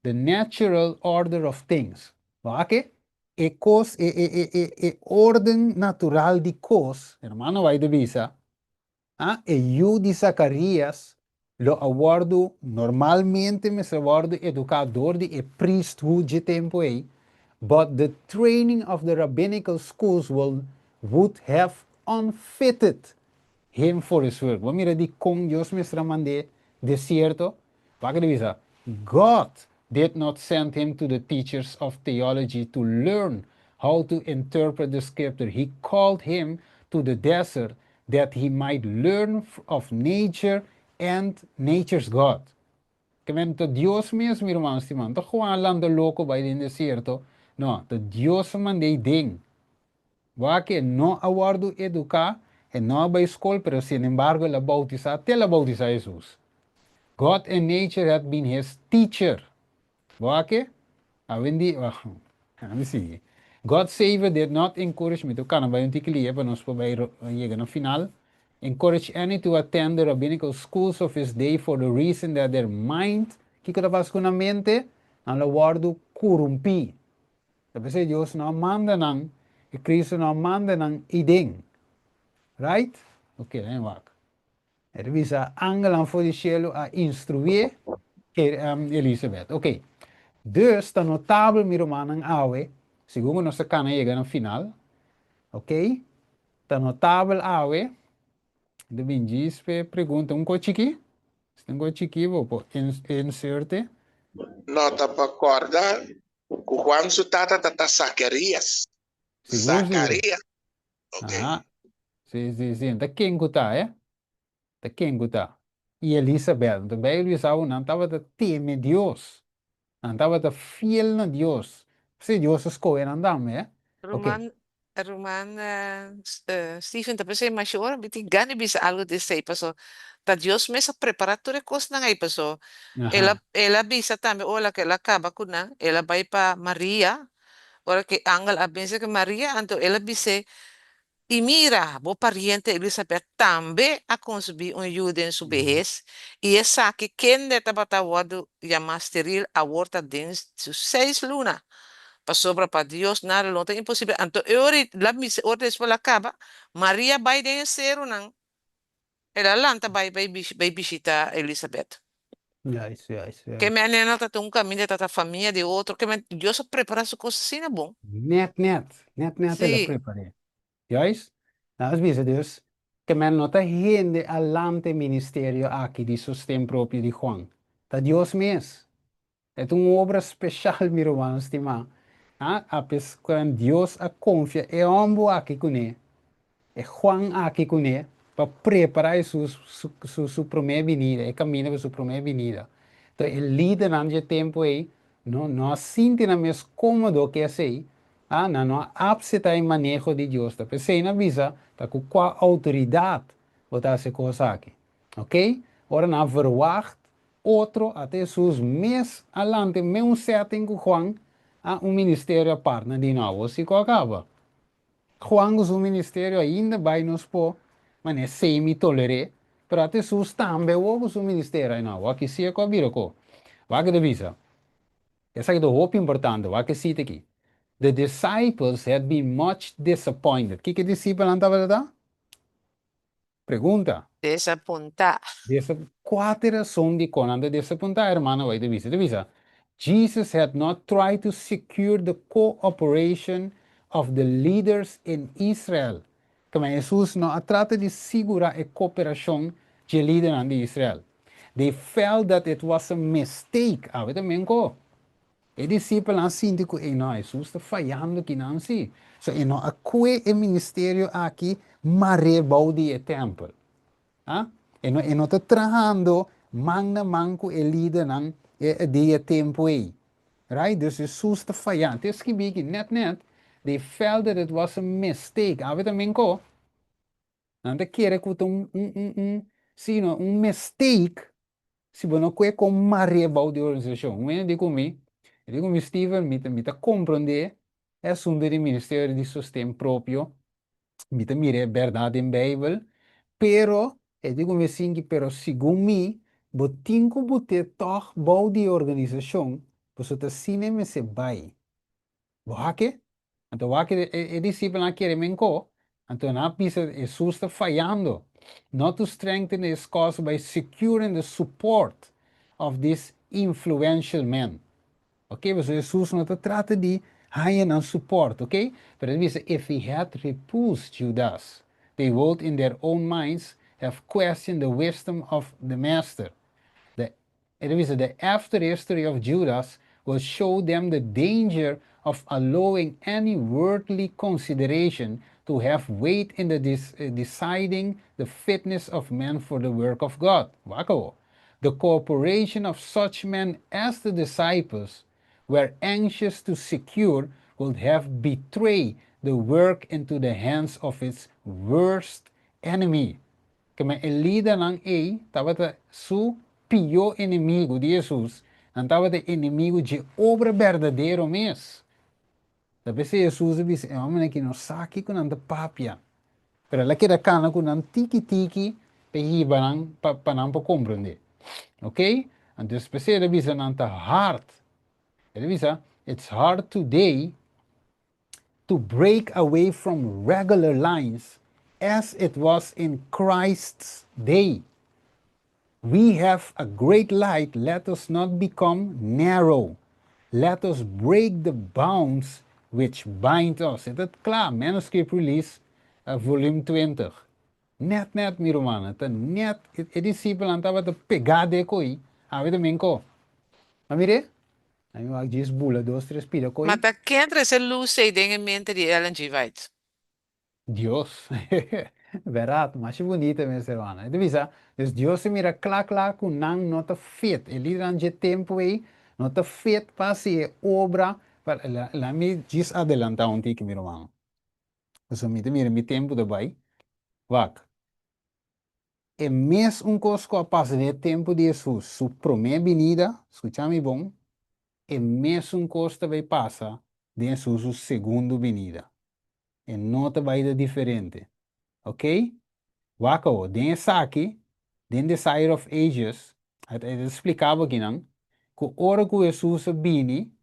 The natural order of things. Wak e? E kos, e e e e e orden natural di kos, hermano White ta bisa, a e yu di Zakarias lo a wòrdu, normalmente mester a wòrdu eduká dor di e priesthood dje tempu ei, but the training of the rabbinical schools will would have unfitted him for his work. Bo mira dikon Dios mester a mand'é desierto? Wak di bisa, God did not send him to the teachers of theology to learn how to interpret the scripture, he called him to the desert that he might learn of nature and nature's God. Ke men ta Dios mes, mi ruman stimá. No ta Juan lanta loko bai den desierto. No, ta Dios a mand'é den. Wak e no a wòrdu eduká, e no a bai skol, pero sinembargo el a boutisá te el a boutisá Hesus. God and nature had been his teacher. Wak e? Awendia, mi sigui. God's Savior did not encourage, mi ta kana bai un tiki lia pa nos por bai yega na final, encourage any to attend the rabbinical schools of his day for the reason that their mind, kiko ta pasa ku nan mente? Nan lo wòrdu kurumpí. Ta p'esei Dios no a manda nan, e Cristo no a manda nan eiden. Right? Ok, laat me wak. E ta bisa, angelnan for di shelu a instruí Elisabeth. Ok. Dus, ta notabel, mi rumannan, awe, segun ku nos ta kana yega na final, ok, ta notabel awe, ta bin djis p'e pregunta un kos chikí, si ta un kos chikí bo por inserte. No ta pa kòrda ku Juan su tata ta ta Zacarías. Sigur, sigur. Zacarías. Ok. Aha. Sí, sí, sí. Ta ken ku ta, eh? Ta ken ku ta? I Elisabet. Anto Bijbel bisa awo nan tabata teme Dios. Nan tabata fiel na Dios. P'esei Dios a skohe nan tambe, eh? Ok. Ruman, ruman Steven ta pensá masha ora mi tin gana di bisa algo di esei paso ta Dios mes a prepara tur e kosnan ei paso el a Aha. el a bisa tambe ora ku el a kaba ku nan el a bai pa Maria Ora ku e angel a binse ku Maria, anto el a bis'é, I mira, bo pariente Elisabet tambe a konsebí un yu den su behes, i esaki kende tabata wòrdu yamá steril awor ta den su seis luna, pasobra pa Dios nada lo no ta imposibel. Anto e ora el a bisa, ora despues el a kaba, Maria bai den e serunan. El a lanta bai bai bai bishita Elisabet. Juist, juist, Ke juist. menen no ta ta un kaminda ta ta famia di otro, ke men Dios a prepara su kos asina bon. Net, net, net, net el a Sí. prepar'é. Juist? Nan a bisa dus, ke men no ta hende a lanta e ministerio aki di sosten propio di Juan. Ta Dios mes. E ta un obra special, mi ruman stimá. Ha, apes cu Dios a confia e homber aki cuné, e Juan aki cuné, pa prepara Hesus su, su, su promé binida, e camino pa su promé binida. Enton e lidernan dje tempo ei no, no a sinti nan mes cómodo cu esei, ha, nan no a apseta e maneho di Dios. Ta p'esei nan a bisa, ta cu cua autoridad bo ta haci e cos aki? Ok? Ora nan a verwagt Otro a ta Hesus mes a lanta e meun setting ku Juan a un ministerio apart na di no awor si ku a kaba. Juan ku su ministerio ainda bai nos por manera semi toler'é, pero a ta Hesus tambe awor ku su ministerio ai no awor aki si e ku a bira ko. Wak ta bisa, esaki ta hopi importante, wak e sita aki, The disciples had been much disappointed. Kiko e disipelnan tabata ta? Pregunta. Desapuntá. Desa kuater rason dikon nan ta desapuntá, hermano White ta bisa. E ta bisa, Jesus had not tried to secure the cooperation of the leaders in Israel. Kema Hesus no a trata di sigurá e kooperashon dje lidernan di Israel. They felt that it was a mistake. Awe ta menko. E disipelnan a sinti ku, Ey no, Hesus ta fayando kinan si. So e no a kue e ministerio aki mar'é bou di e tèmpel. Ha? E no, e no ta trahando man na man ku e lidernan di e tempu ei. Right? Dus Hesus ta fayá. Te skibí aki nèt nèt, they felt that it was a mistake. Awe ta men ko? Nan ta kere ku ta un, un, un, un, sí, no, un mistake si bo no kue kon mar'é bou di organisashon. Un hende di ku mi, e di ku mi, Steven, mi ta, mi ta komprondé e asuntu di ministerio di sosten propio, mi ta mira e bèrdat den Beibel, pero, e di ku mi asinki, pero segun mi, bo tin ku bot'é tòg bou di e organisashon, pasobra ta asina e mester bai. Bo hake? Anto wak e, e disipelnan a kere menkó, anto nan a bisa, Hesus ta fayando not to strengthen his cause by securing the support of this influential men. Ok, pasobra Hesus no ta trata di haña nan support, ok? Pero e ta bisa, if he had repulsed Judas, they would in their own minds have questioned the wisdom of the master. The E ta bisa, The after history of Judas will show them the danger of allowing any worldly consideration to have weight in the deciding the fitness of men for the work of God. Wak awor. The cooperation of such men as the disciples were anxious to secure would have betrayed the work into the hands of its worst enemy. Keme e lidernan ei tabata su pió enemigu di Hesus, nan tabata e enemigu dje obra berdadero mes. Ta p'esei Hesus a bisa, E hòmbernan aki no sa kiko nan ta papia. Pero el a keda kana ku nan tiki tiki pa e hiba nan pa pa nan por komprondé. Oké? Anto p'esei el a bisa nan ta hard. El a bisa, It's hard today to break away from regular lines as it was in Christ's day. We have a great light, let us not become narrow. Let us break the bounds which bind us. E ta kla, Manuscript Release, volume 20. Nèt nèt, mi rumannan, ta nèt e disipelnan tabata pegá den e ko'i, awe ta men ko. A mir'é? A mi wak djis bula dos tres pida ko'i. Ma ta ken trese lus ei den e mente di Ellen G. White? Dios. Bèrdat, masha bunita mes hermano. E ta bisa, dus Dios a mira kla kla ku nan no ta fit, e lidernan dje tempu ei no ta fit pa hasi e obra, pa, laat mi djis adelantá un tiki mi ruman. Pasobra mi ta mira mi tempu ta bai. Wak, e mes un kos ku a pasa den e tempu di Hesus su promé binida, skucha mi bon, e mesun kos ta bai pasa den Hesus su segundo binida. E no ta bai ta diferente. Ok? Wak awor, den esaki, den Desire of Ages, e ta splika bo akinan, ku ora ku Hesus a bini,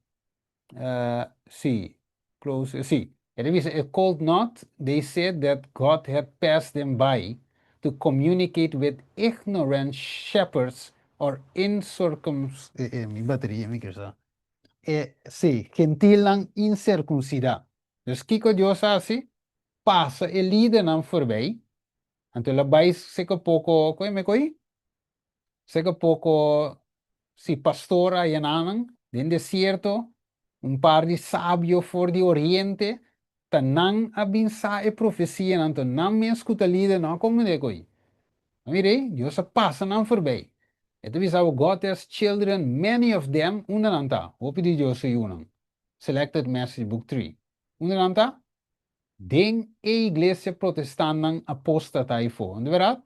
Sí, close, sí. E ta bisa, It could not, they said that God had passed them by to communicate with ignorant shepherds or incircum-, e, e, mi bateria mi kier sa. E, sí, gentilnan incircuncidá. Dus kiko Dios a hasi? Pasa e lidernan forbij, anto el a bai seka poko, koe me koe? Seka poko si pastor a yena nan den desierto, un par di sabio for di oriente, ta nan a bin sa e profesianan, anto nan mes ku ta lider no a komprendé ko'i. A mir'é, Dios a pasa nan forbei. E ta bisa bo, God has children, many of them, unda nan ta? Hopi di Dios su yunan. Selected Message Book 3. Unda nan ta? Den e iglesia protestantnan apóstata ayfó, no ta bèrdat?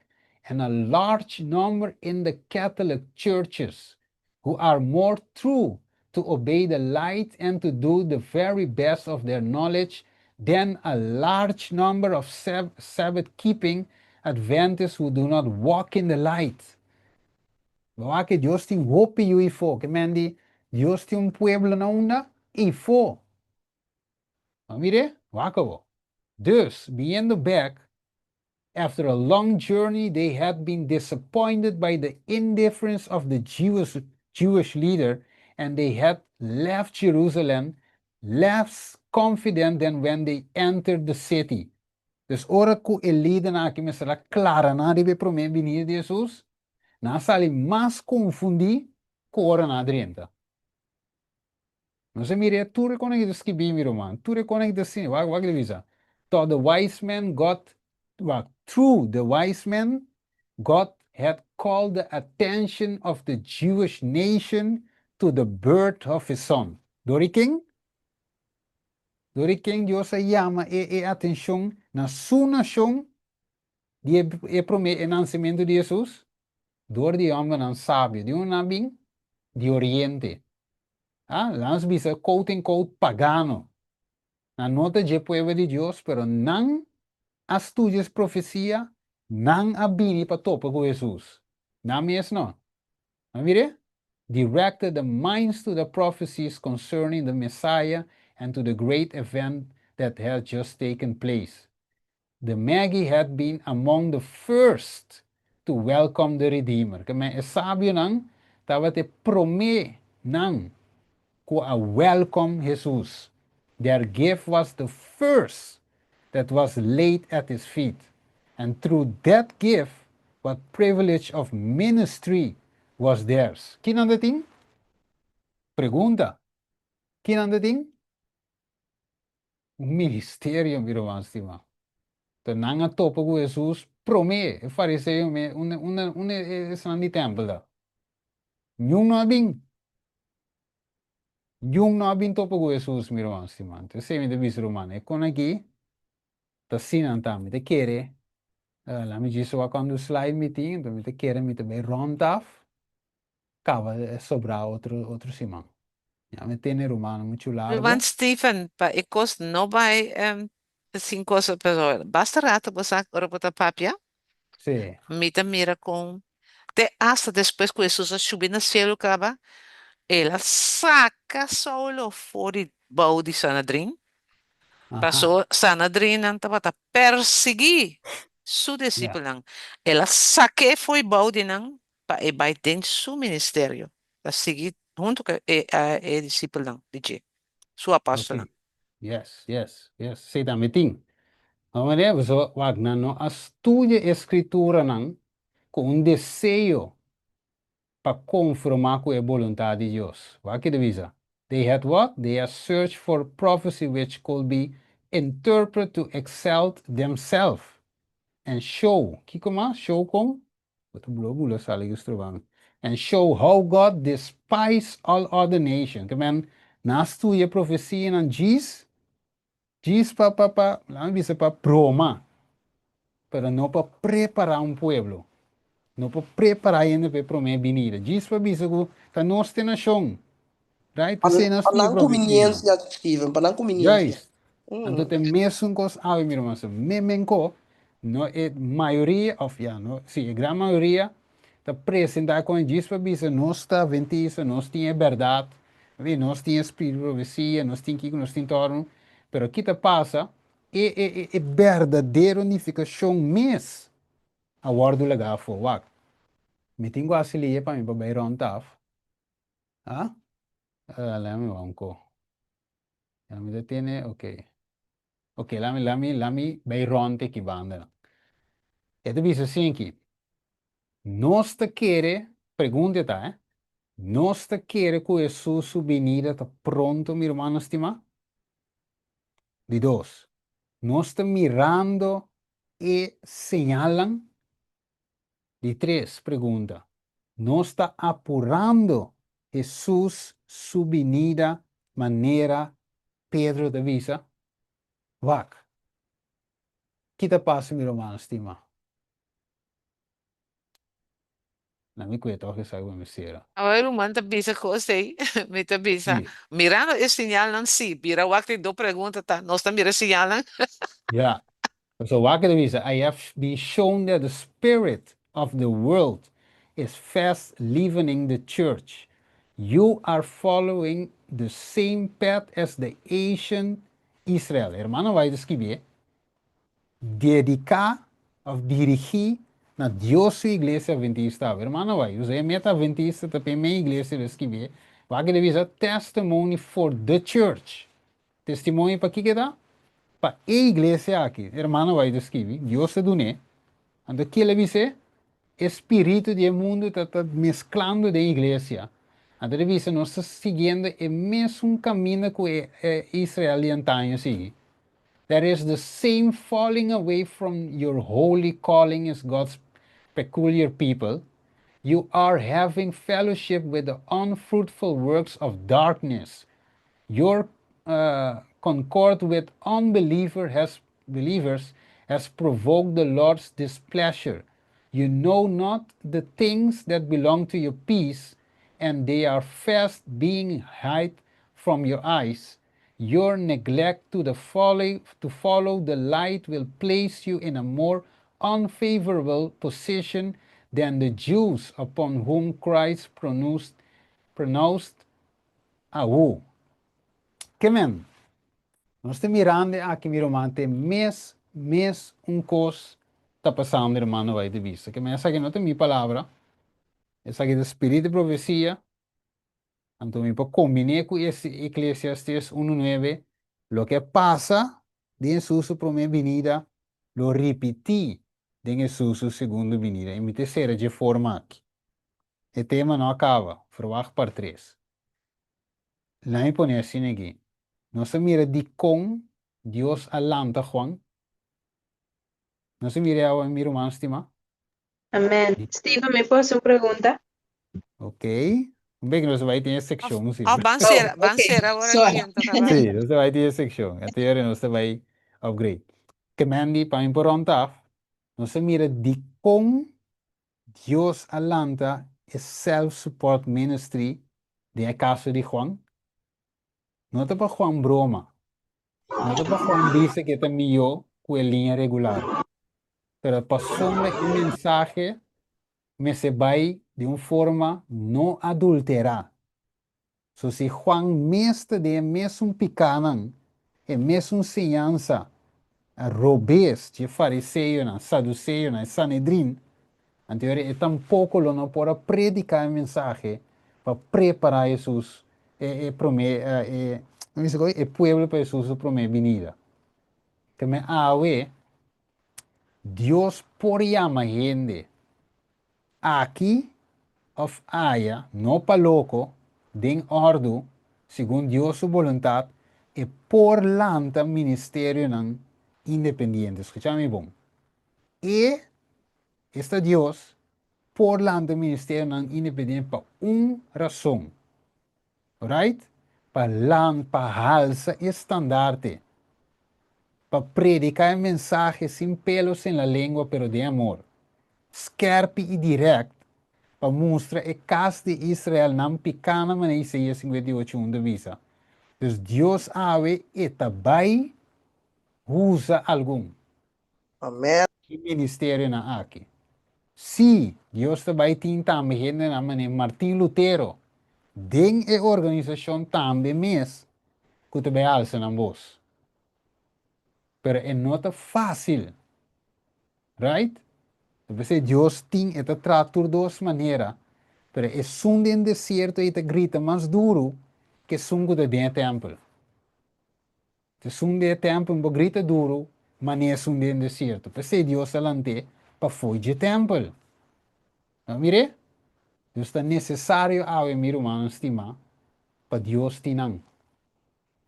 And a large number in the Catholic churches who are more true to obey the light and to do the very best of their knowledge than a large number of Sabbath-keeping Adventists who do not walk in the light. Bo wak ke Dios tin hopi yu ayfó. Ke men di Dios tin un pueblo na unda? Eyfó. Ma mire, wak awor. Dus, biniendo bek, after a long journey they had been disappointed by the indifference of the Jewish, Jewish leader and they had left Jerusalem less confident than when they entered the city. Dus ora ku e lidernan aki mester a klara nan riba e promé binida di Hesus, nan a sali mas konfundí ku ora nan a drenta. Nos a mira tur e konan ki ta skibí, mi ruman, tur e konan ki ta siña. Wak, wak di bisa. To the wise men God, wak, through the wise men, God had called the attention of the Jewish nation to the birth of his son. Dor di ken? Dor di ken Dios a yama e e atenshon na su nashon di e e promé e nansementu di Hesus? Dor di e hòmbernan sabio. Di unda nan a bin? Di oriente. Ah, laga nos bisa quote en quote pagano. Nan no ta dje pueblo di Dios, pero nan a studia es profesia, nan a bini pa topa ku Hesus. Nan mes no. Nan mir'é? Directed the minds to the prophecies concerning the Messiah and to the great event that had just taken place. The Magi had been among the first to welcome the Redeemer. Ke men e sabionan tabata e promé nan ku a welcome Hesus. Their gift was the first that was laid at his feet, and through that gift what privilege of ministry was theirs. Ki nan ta tin? Pregunta, Ki nan ta tin? Un ministerio, mi ruman stimá. Ta nan a topa ku Hesus promé, e fariseo me, unda, unda, unda esnan di tèmpel ta? Niun no a bin. Niun no a bin topa ku Hesus, mi ruman stimá. Anto esei mi ta bisa ruman, e kon aki ta asina anta. Mi ta kere, laat mi djis wak kuantu slide mi tin, anto mi ta kere mi ta bai rònt af. Caba e sobrá otro otro siman. Ya mi tene rumannan muchu largo. Ruman Stephen, pa e cos no bai sin cosa, pero basta rato bo sa ora bo ta papia, Sí. mi ta mira con te hasta despues cu Hesus a subi na cielo caba, el a saca Saulo for di bou di Sanhedrin, Aha. paso Sanhedrinnan tabata persigui su Ya. disipelnan, el a saque for di bou di nan pa e bai den su ministerio, pa sigui huntu ku e e disipelnan di dje, su apòstelnan. Ok, yes, yes, yes, esei tambe tin. Bo manera pasobra wak nan no a studia e skrituranan ku un deseo pa konformá ku e boluntat di Dios. Wak ki ta bisa, They had what? They had searched for prophecy which could be interpret to exalt themselves and show, kiko mas? Show kon? Bo ta bula bula sali ku stroba mi. And show how God despise all other nation. Ke men nan a studia profesianan djis, djis pa pa pa, laat mi bisa pa broma, pero no pa prepara un pueblo. No pa prepara hende pa e prome binida. Djis pa bisa ku ta nos te nashon. Right? Pa, P'esei nan pa studia nan profesia. kuminiensia, Steven, pa nan kuminiensia. Juist. Anto ta e mesun kos awe mi ruman. So memenko no e mayoria of ya no si e gran mayoria ta presenta kon e djis pa bisa nos ta adventista, nos tin e bèrdat, nos tin e spiritu di profesia, nos tin kiko, nos tin tòrno, pero ki ta pasa e e e e berdadero nifikashon mes a wòrdu lagá afó. Wak, mi tin ku hasi lia pa mi pa bai rònt af. Ah? Lami wak un ko. Ya mi ta tene, ok. Ok, lami, lami, lami bai rònt aki banda nan. E ta bisa asin aki, Nos ta kere, pregunta e ta, eh, nos ta kere ku Hesus su binida ta pronto, mi rumannan stimá? Di dos, nos ta mirando e señalnan? Di tres pregunta, Nos ta apurando Hesus su binida manera Pedro ta bisa? Wak, ki ta pasa mi ruman stima? Na mi kue tòg esaki bo mester. Awor e ruman ta bisa kos ei, mi ta bisa, Sí. mirando e siñalnan sí, bira wak di do pregunta ta, nos ta mira e siñalnan? Ya. Pasobra wak e ta bisa, I have been shown that the spirit of the world is fast leavening the church. You are following the same path as the ancient Israel. Hermano White ta skibié, Dediká òf dirigí na Dios su iglesia adventista awe. Hermano White, usa e meta adventista ta p'e me iglesia ta skibié. Wak e ta bisa, testimony for the church. Testimonio pa kiko ta? Pa e iglesia aki, hermano White a skibi, Dios ta dun'é. Anto kiel a bis'é? E spiritu di e mundu ta ta mesklando den iglesia. Anto el a bisa nos ta siguiendo e mesun kaminda ku e Israel di antaño sigui. There is the same falling away from your holy calling as God's peculiar people. You are having fellowship with the unfruitful works of darkness. Your concord with unbeliever has believers has provoked the Lord's displeasure. You know not the things that belong to your peace, and they are fast being hid from your eyes. Your neglect to the follow, to follow the light will place you in a more unfavorable position than the Jews upon whom Christ pronounced, pronounced a woe. Ke men, nos ta mirando aki mi ruman te mes mes un kos ta pasando ruman no bai ta bisa. Ke men esaki no ta mi palabra, esaki ta spirit di profesia. Anto mi por kombiné ku Eklesiastes unu nuebe, loke a pasa den Hesus su promé binida lo ripití den Hesus su segundo binida. I mi ta sera dje forma aki. E tema no a kaba, verwagt part tres. Laat mi pone asina aki, Nos a mira dikon Dios a lanta Juan? Nos a mira awe, mi ruman stimá? Amen. Steven, mi por haci un pregunta? Ok. Un bek nos bai tin e seccion, sí. Oh, ban Oh, cera, ban ok. cera ora Sorry. ki anto caba. Sí, nos bai tin e seccion. Anto yere nos ta bai upgrade. Ke Mandy, pa mi por rond af, nos a mira dikon Dios a lanta e self-support ministry den e caso di Juan. No ta pa Juan broma. No ta pa Juan bisa ku e ta mihó ku e liña regular. Pero pasobra e mensahe mester bai di un forma no adulterá. So si Juan mes ta den e mesun pikánan, e mesun siñansa robes dje fariseonan, saduseonan, e Sanedrin, anto ora e tampoko lo no por a prediká e mensahe pa prepará Hesus e e promé e e pueblo pa Hesus su promé binida. Keme awe Dios por yama hende aki òf aya, no pa loko, den òrdu, segun Dios su boluntat, e por lanta ministerionan independiente. Skucha mi bon. E, esta Dios, por lanta ministerionan independiente pa un rason. Right? Pa lan, pa halsa e standarte. Pa predica e mensahe sin pelos en la lengua pero den amor. Skerpi y direct pa mustra e cas di Israel nan picanan manera Isaías 58 un ta bisa. Dus Dios awe e ta bay usa algun. Amen. Ki ministerionan aki? Sí, Dios ta bai tin tambe hendenan manera Martin Lutero den e organisashon tambe mes ku ta bai alsa nan bos. Pero e no ta fásil, right? Ta p'esei Dios tin, e ta traha tur dos manera, pero esun den desierto ei ta grita mas duru ku esun ku ta den e tèmpel. Esun den e tèmpel bo grita duru, ma ni esun den desierto. P'esei Dios a lant'é pa fo'i dje tèmpel. No mir'é? Dus ta nesesario awe, mi rumannan stimá, pa Dios tin nan.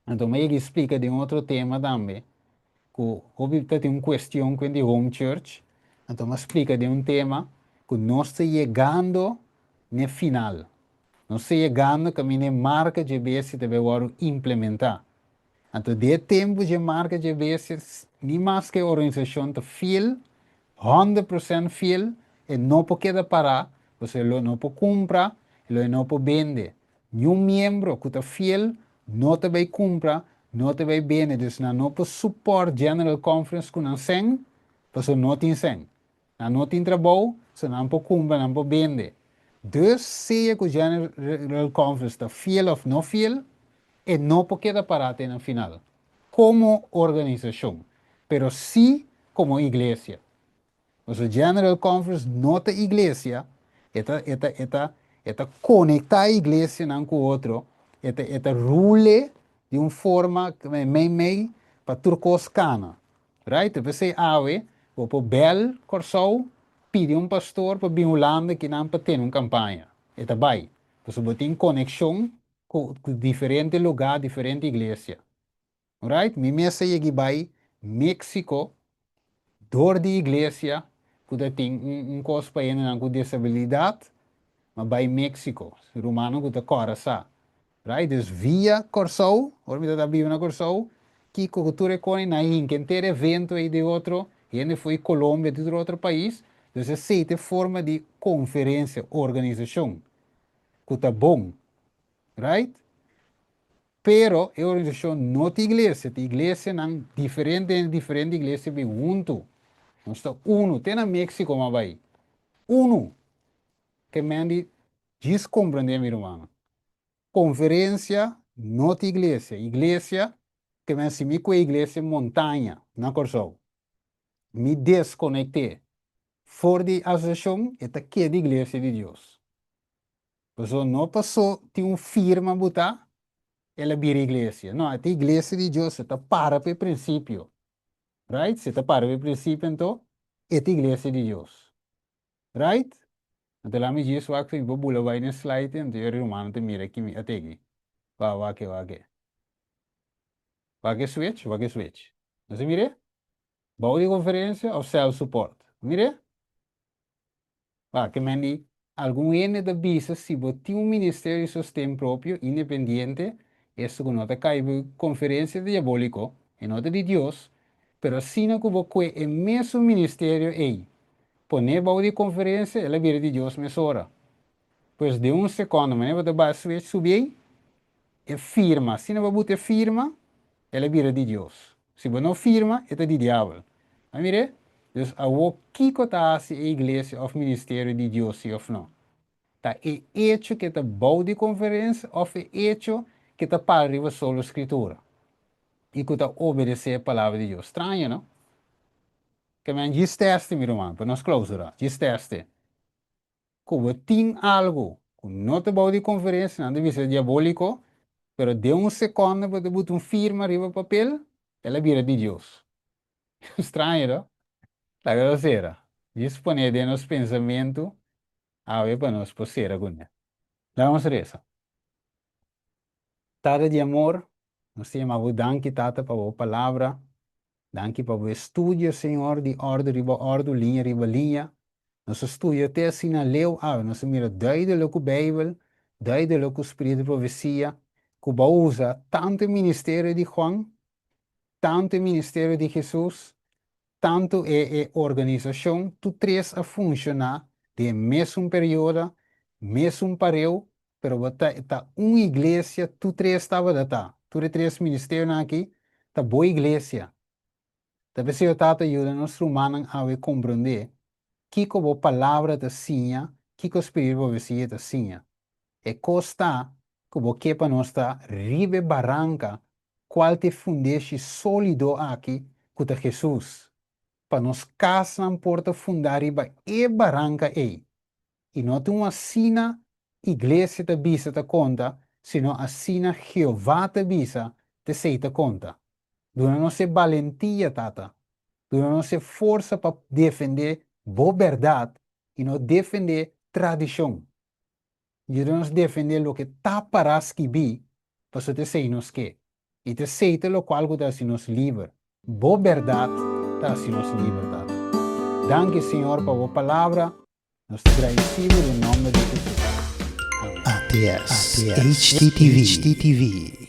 Anto mi a yega splika den otro tema tambe, ku hopi ta tin un kuestion ku di home church, anto mi a splika den un tema ku nos ta yegando n'e final. Nos ta yegando kaminda e marka dje bestia ta bai wòrdu implementá. Anto di e tempu dje marka dje bestia, ni maske e organisashon ta fiel, 100% fiel, e no por keda pará, pasobra e lo no por kumpra, e lo e no por bende. Niun miembro ku ta fiel no ta bai kumpra, no ta bai bende, dus nan no por support General Conference ku nan sèn, pasobra no tin sèn. Nan no tin trabou, so nan por kumpra, nan por bende. Dus sea ku General Conference ta fiel òf no fiel, e no por keda pará te na final, komo organisashon, pero sí komo iglesia. Pasobra General Conference no ta iglesia, e ta, e ta, e ta, e ta konektá iglesianan ku otro, e ta, e ta rule di un forma mei mei pa tur kos kana. Right? Ta p'esei awe bo por bèl Kòrsou pidi un pastor pa bin Hulanda kinan pa tene un kampaña. E ta bai. Pasobra bo tin konekshon ku diferente lugá, diferente iglesia. Right? Mi mes a yegi bai Mexico dor di iglesia ku ta tin un un kos pa hendenan ku desabilidat, m'a bai Mexico. Rumannan ku ta kòrda sa. Right? Dus via Kòrsou, ora mi tabata biba na Kòrsou, kiko ku tur e koni nan hinka henter evento ei di otro hende for di Colombia di tur otro pais, dus esei ta e forma di konferensia, organisashon, ku ta bon. Right? Pero e organisashon no ta iglesia, ta iglesianan diferente hende diferente iglesia bin huntu. Nos ta unu, te na Mexico mi a bai. Unu! Ke men di djis komprendé mi rumannan. Konferensia no ta iglesia. Iglesia ke men si mi kue iglesia Montaña na Kòrsou, mi deskonekt'é for di asosiashon, e ta keda iglesia di Dios. Pasobra no paso tin un firma butá, el a bira iglesia. No, e ta iglesia di Dios, e ta para pa e prinsipio. Right? Si e ta para pa e prinsipio anto, e ta iglesia di Dios. Right? Anto laat mi djis wak si mi por bula bai den slide anto e rumannan ta mira ki mi a teki. Wak, wak e, wak e. Wak e switch, wak e switch. Nos a mir'é? Bou di konferensia of self support? Mir'é? Wak, ke men di algun hende ta bisa si bo tin un ministerio di sosten propio, independiente, esto ku no ta kai bo konferensia ta diabóliko, e no ta di Dios, pero asina ku bo kue e mesun ministerio ei, Pon'é bou di konferensia, el a bira di Dios mesora. Pues den un sekondo, manera bo ta bai switch subi ei, e firma. Asina bo buta e firma, el a bira di Dios. Si bo no firma, e ta di diabel. A mir'é? Dus awor kiko ta hasi e iglesia òf ministerio di Dios si òf no? Ta e echo ku e ta bou di konferensia òf e echo ku e ta para riba solo Skritura i ku ta obedesé e Palabra di Dios? Straño, no? Ke men djis teste, mi ruman, pa nos klausura, djis teste. Ku bo tin algu ku no ta bou di konferensia, nan ta bisa diabóliko, pero den un sekònde bo ta buta un firma riba papel, el a bira di Dios. Straño, no? Laga nos sera. Djis pone den nos pensamentu awe pa nos por sera kuné. Laga nos resa. Tata di amor, nos ta yama bo danki, Tata, pa bo palabra. Danki pa bo estudio, Señor, di ordu riba ordu, liña riba liña. Nos a studia te asina leu awe. Nos a mira duidelik ku Beibel, duidelik ku spiritu di profesia, ku bo a usa tantu e ministerio di Juan, tantu e ministerio di Hesus, tantu e e organisashon, tur tres a funshoná den e mesun periodo, mesun pareu, Pero bo ta ta un iglesia tur tres tabata ta. Tur e tres ministerionan aki ta bo iglesia. Ta p'esei bo Tata yuda nos rumannan awe komprondé kiko bo palabra ta siña, kiko spiritu di profesia ta siña. E kos ta ku bo ke pa nos ta riba e baranka kual ta e fundeshi sólido aki ku ta Hesus. Pa nos kasnan por ta fundá riba e baranka ei. I no ta un asina iglesia ta bisa ta konta, sino asina Jehová ta bisa t'esei ta konta. Duna nos e balentia, Tata. Duna nos e forsa pa defendé bo bèrdat i no defendé tradishon. Yuda nos defendé loke ta pará skibí, pasobra t'esei nos ke. I t'esei ta lokual ku ta hasi nos liber. Bo bèrdat ta hasi nos liber, Tata. Danki, Señor, pa bo palabra. Nos ta gradisí bo den nòmber di Hesus. Amen. ATS, HTTV.